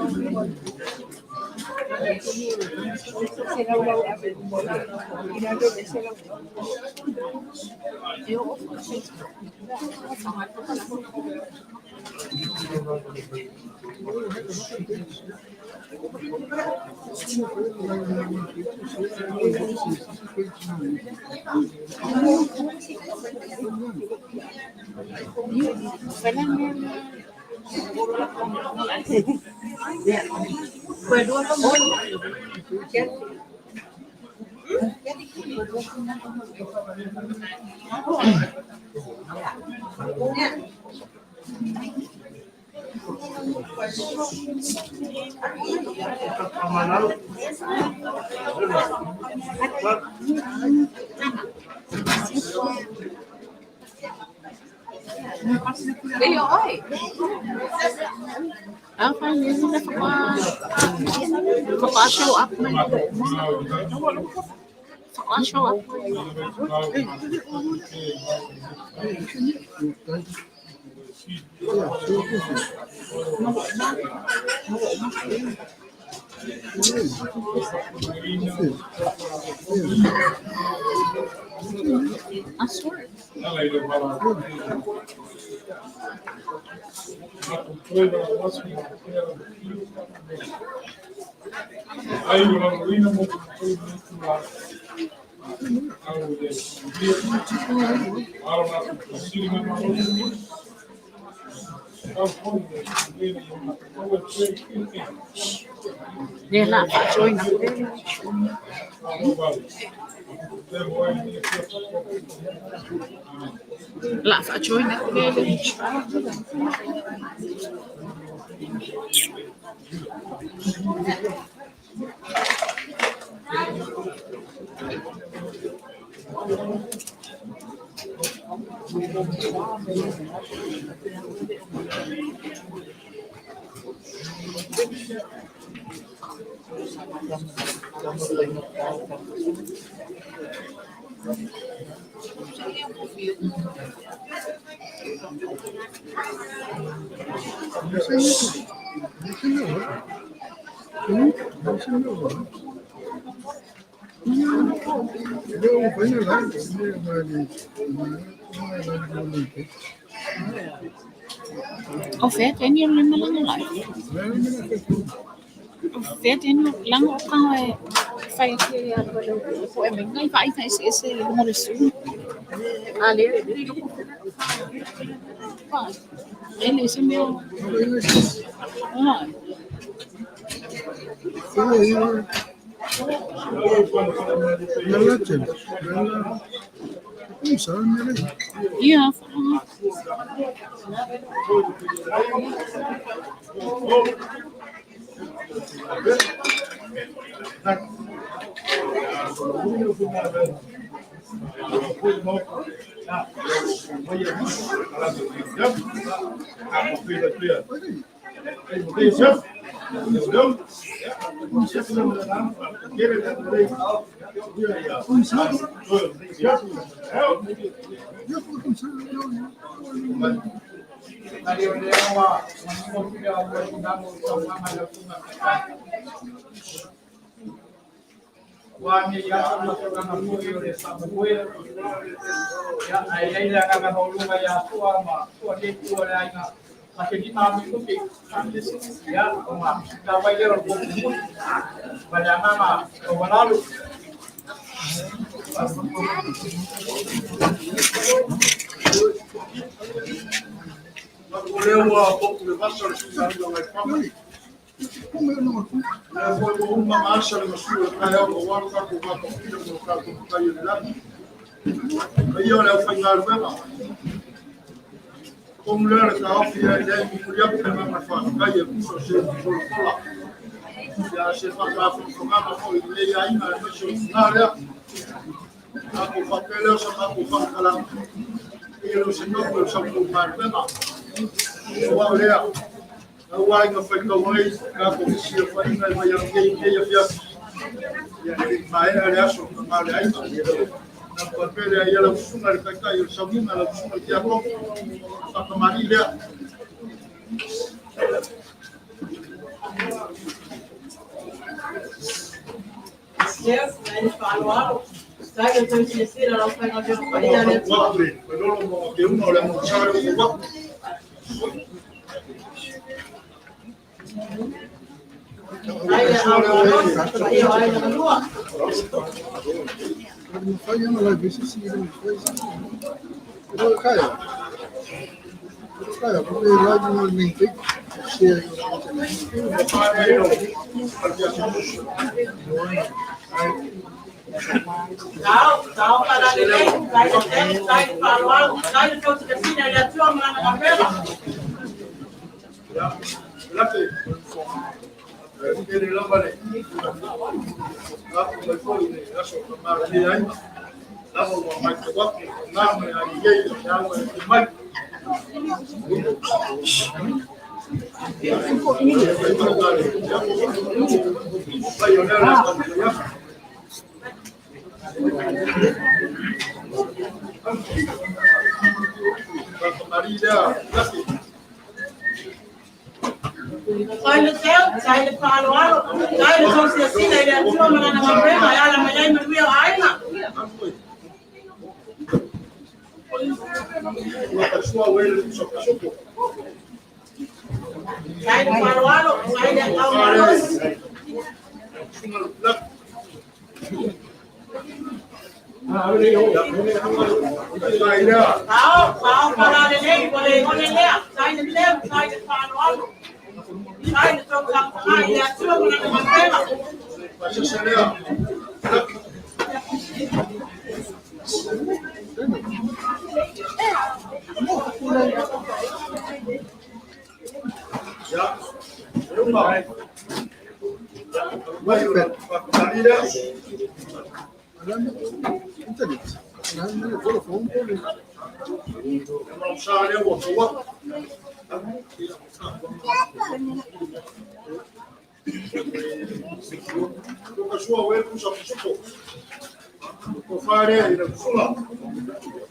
Ah, fine. Whaka show up mai. Whaka show up mai. I swear. Le la whaatoi na. La whaatoi na le. O fea Daniel le malaga lai? O fea Daniel langa o tago e fai atu ia le po'e mai nai vaaiga eseese i luga o le Zoom. A lea e le se mea o ai. Ia,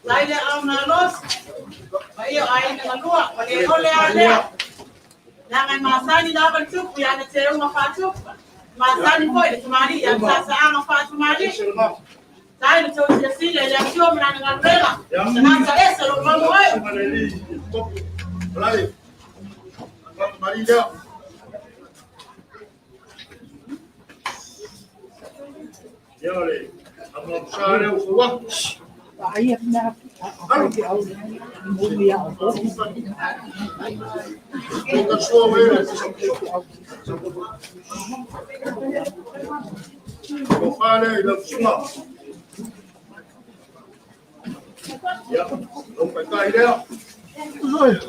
Lai le au nalos, ma ia ai na ngalua, ma le ole a lea. Nanga masani na ban tupu ya na te unga fatu. Masani foi le tumali ya sasa anga fatu mali. Tai le tau sia sile le asio mna na ngalwela. Na sa esa lo mamu ai. Ai na ai au mo ia o.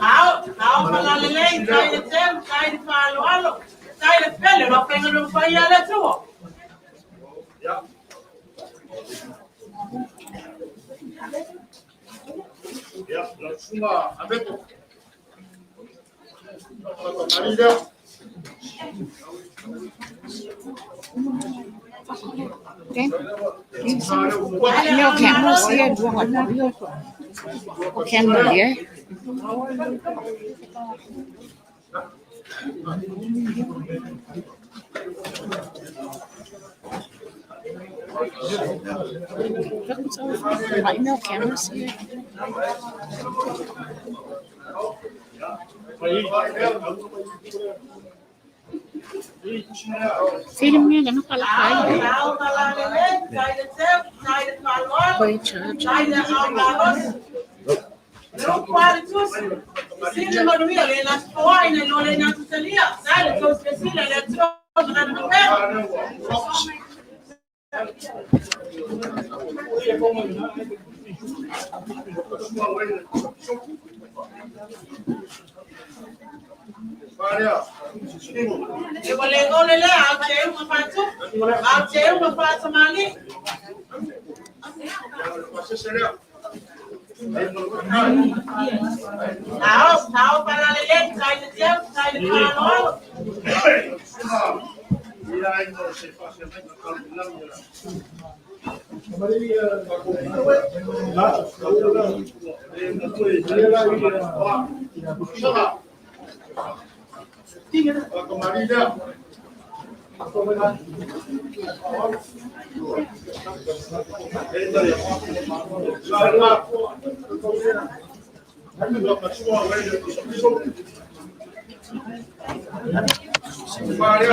Au, au malalelei, tai le teu, tai le whaaloalo, tai le pele, lo whenga lo whai a le tua. Meo ke mo sia dua o ke mo ye. Ai meo ke mo sia. Sili mea na pala ai. Au malalelei, tai le teu, tai le whaaloalo, Koi church. tai le au nalos. Lo kwale tusi. Sile manuia le na spoa ina lo le na tusalia. Tai le tau sia sile le tua mna na ngalwela. E wale ole le au te unga fatu, au te unga fatu mali. Au, au palalele, tai le teu, tai le whaaloalo.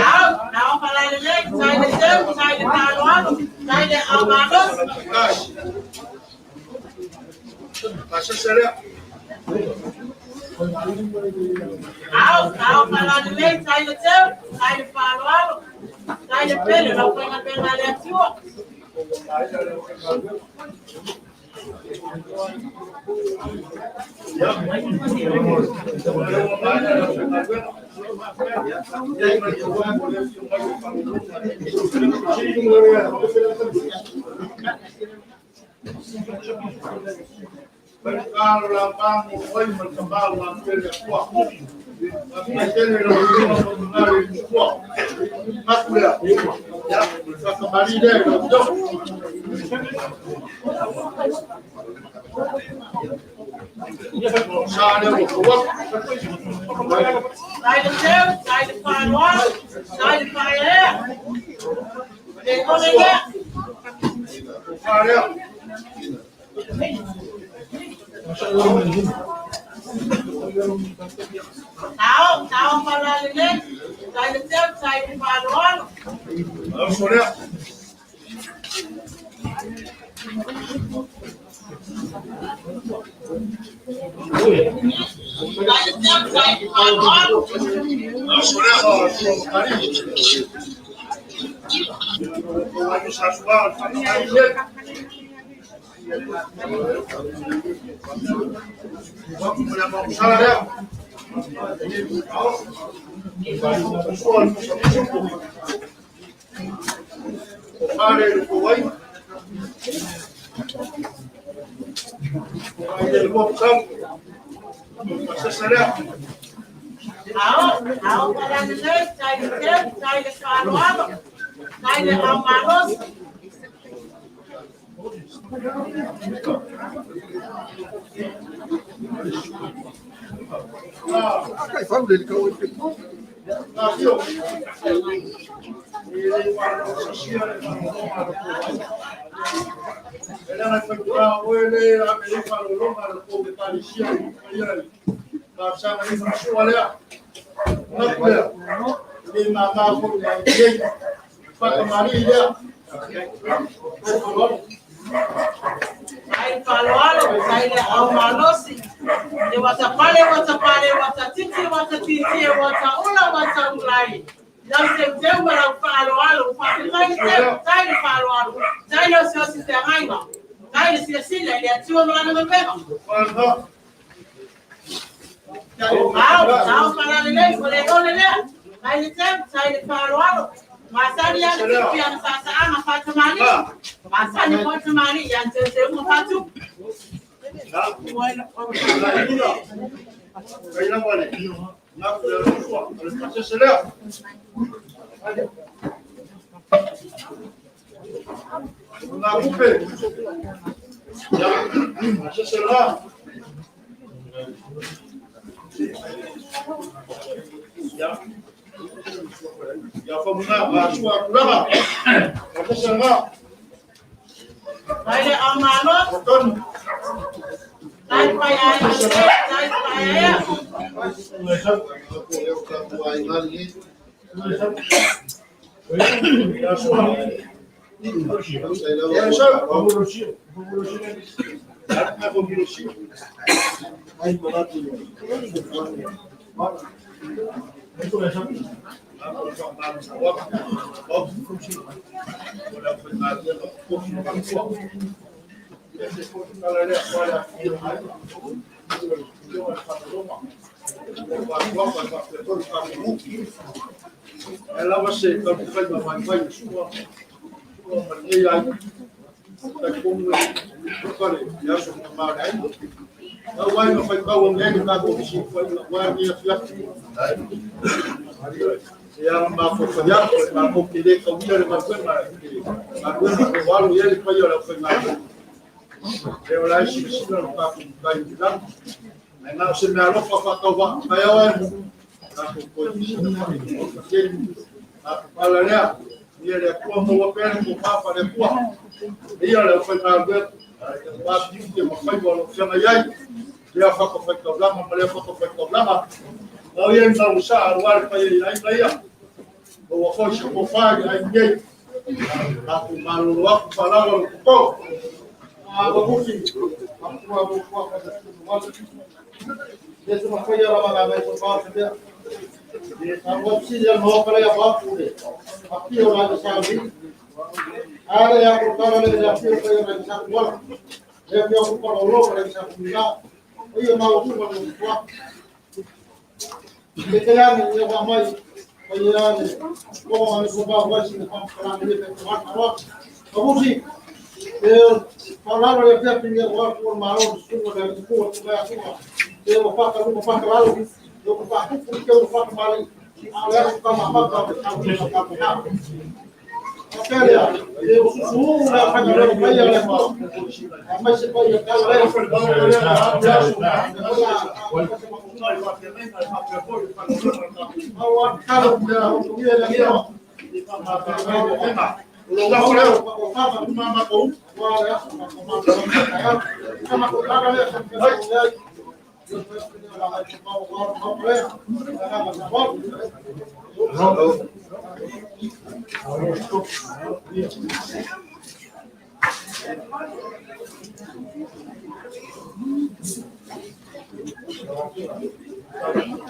Au, au palalele, tai le teu, tai le whaaloalo, tai le au malos. Au, au palalele, tai le teu, tai le whaaloalo, tai le pele, lo whenga pena le atua. Tai le teu, tai le whaaloalo, tai le whaea. Le ole lea. Au, au palalele, tai le teu, tai le whaaloalo. Tai le teu, tai le whaaloalo. Ao, ao palalelei, tai le teu, tai le fa'aloalo, tai le aumalosi. Tai le fa'aloalo, tai le aumalosi. E watapale, watapale, watatiti, watatiti, e wataula, wataulai. Lau teuteu ma lau fa'aloalo, fa'afetai le teu, tai le fa'aloalo, tai le osi'osi feagaiga, tai le silasila i le Atua ma lana galuega. Ao, ao falalelei, ua lē ole lea, tai le teu, tai le fa'aloalo. Masani ia le tupu ia na sa'asa'aga fa'atamalii, masani foi tamalii ia na teuteuga fa'atupu. Tai le aumalo, tai le paiaia, tai le paiaia.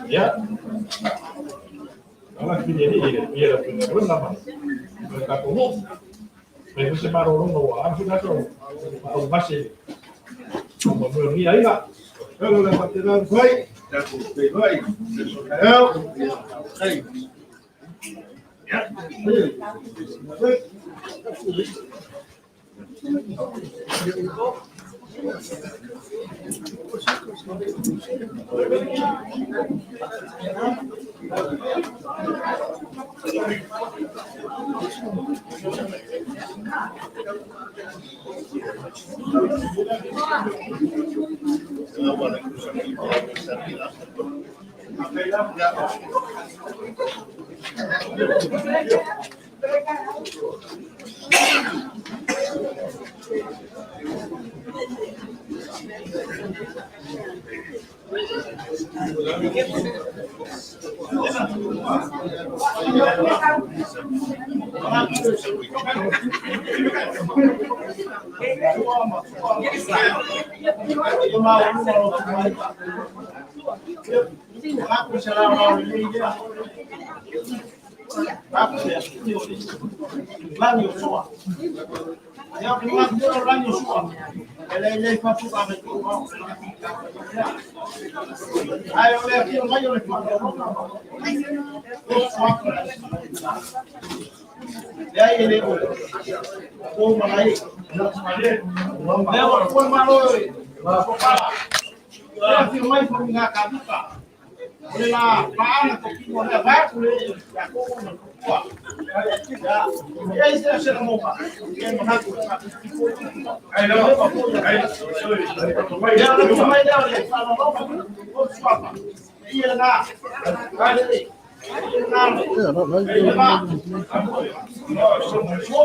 Ya. Ala ki le le le le le la ma. Le ka ko mo. Me se maro no wa a na to. O ma se. Mo mo ni ai la. Pero le pa te la fai. Ya ko te vai. Se so ka Hey. Ya.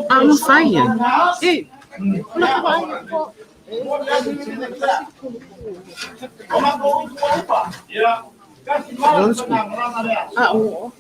A mafai e. E. A o.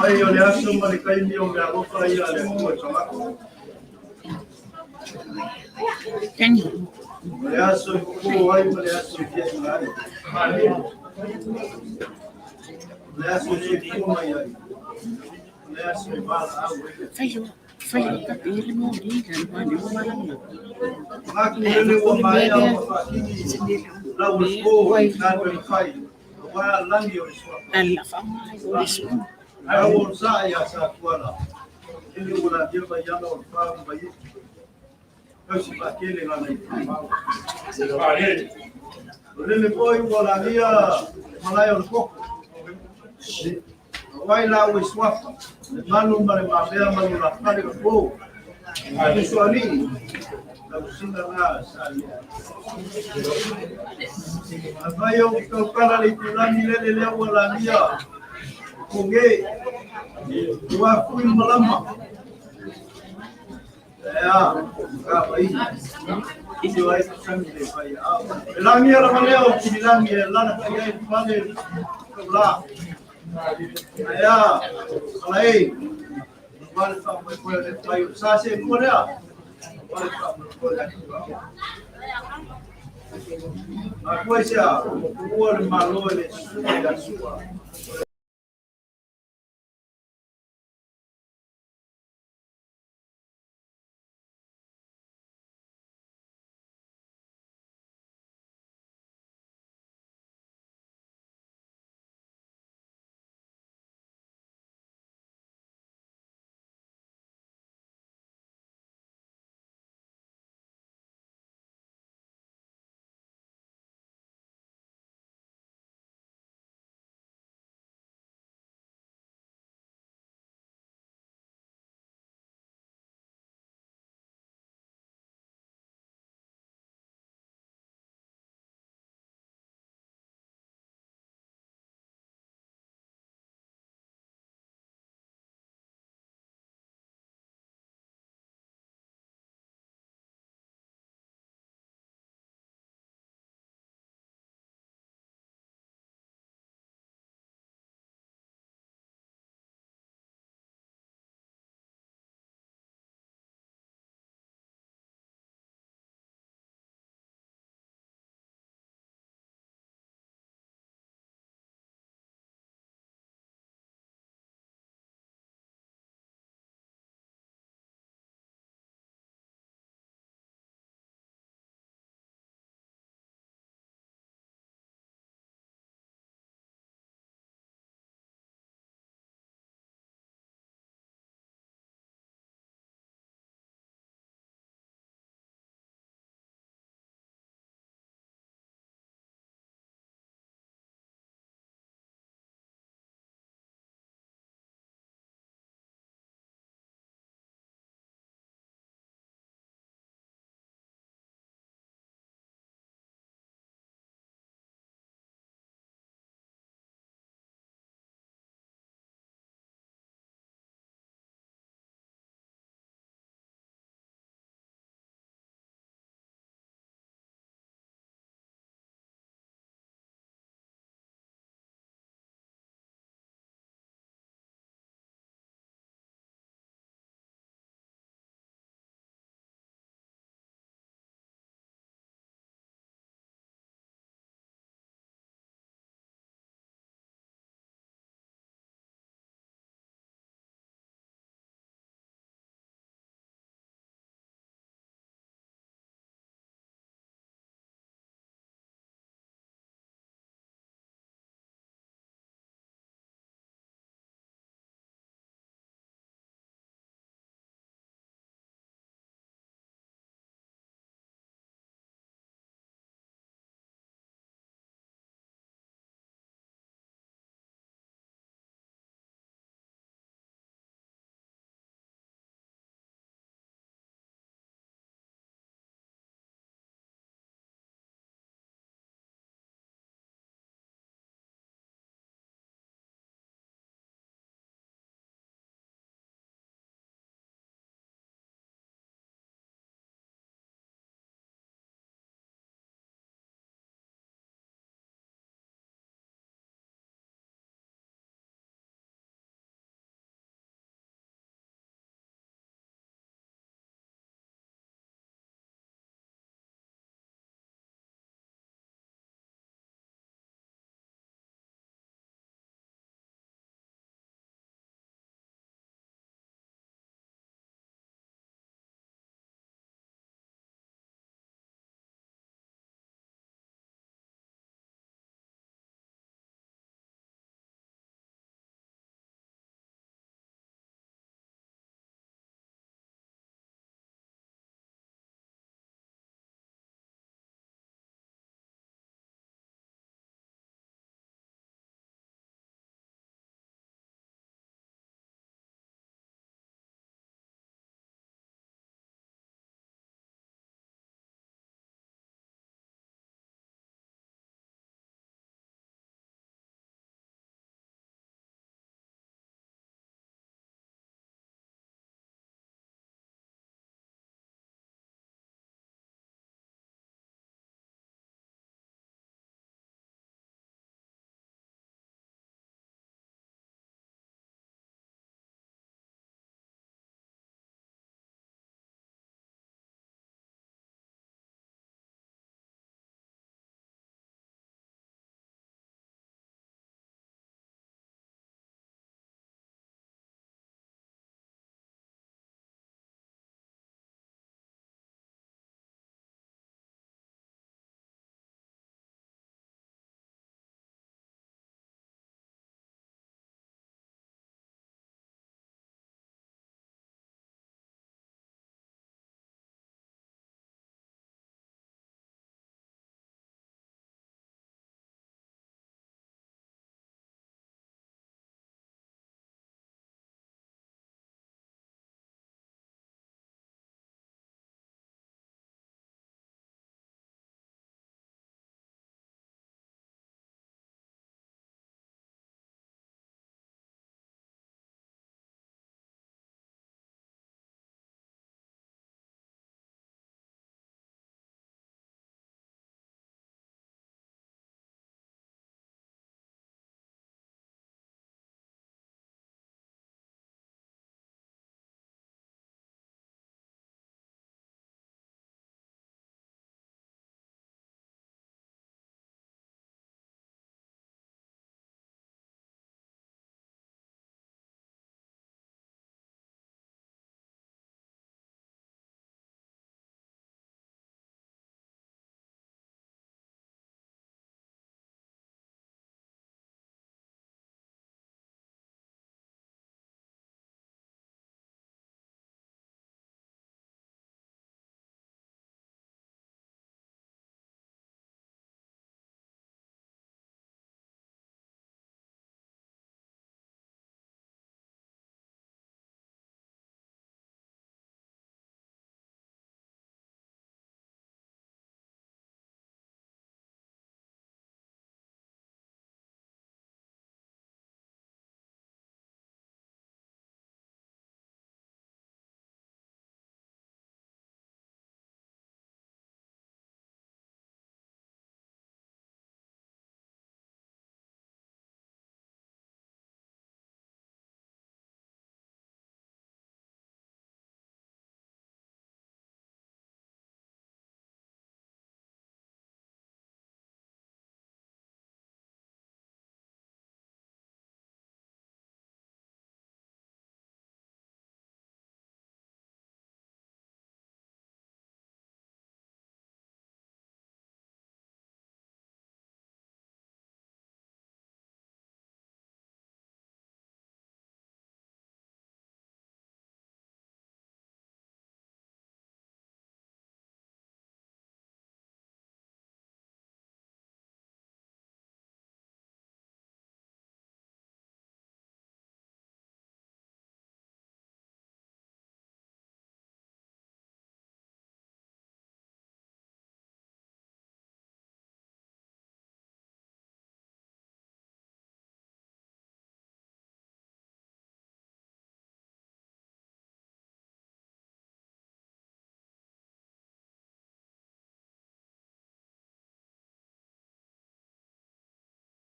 Ai o le aso ma le taimi o mea alofa ia a le Atua e talako. O le aso e fofo ai ma le aso e tiaina ai. O le aso e soifua mai ai. O le aso e valaau ai. Manatu lele ua maea ona faatini lau o le po i galuega fai, aua lagi o le suafa. Lau o le sa ia Satuala, lele ua lagia mai ana o le fa ma mai tausi faatele lana itumalo. O lele foi ua lagia le malae o le koko. Aua i lau e suafa, le malu ma le mamea ma le lafale o le po. Uso alii, lau sina na sa ia. Afai o taukala le itulagi lele lea ua lagia koge, ua fui malama. Ea, ka mai. Isi o ai sami le fai au. E lagia lava lea o tinilangi e lana fai ai fale la. Ea, ala e. Wale fa mo ko le fai o sa se ko lea. Wale fa mo ko le. A koe se a, ua le malo e le sua i la sua.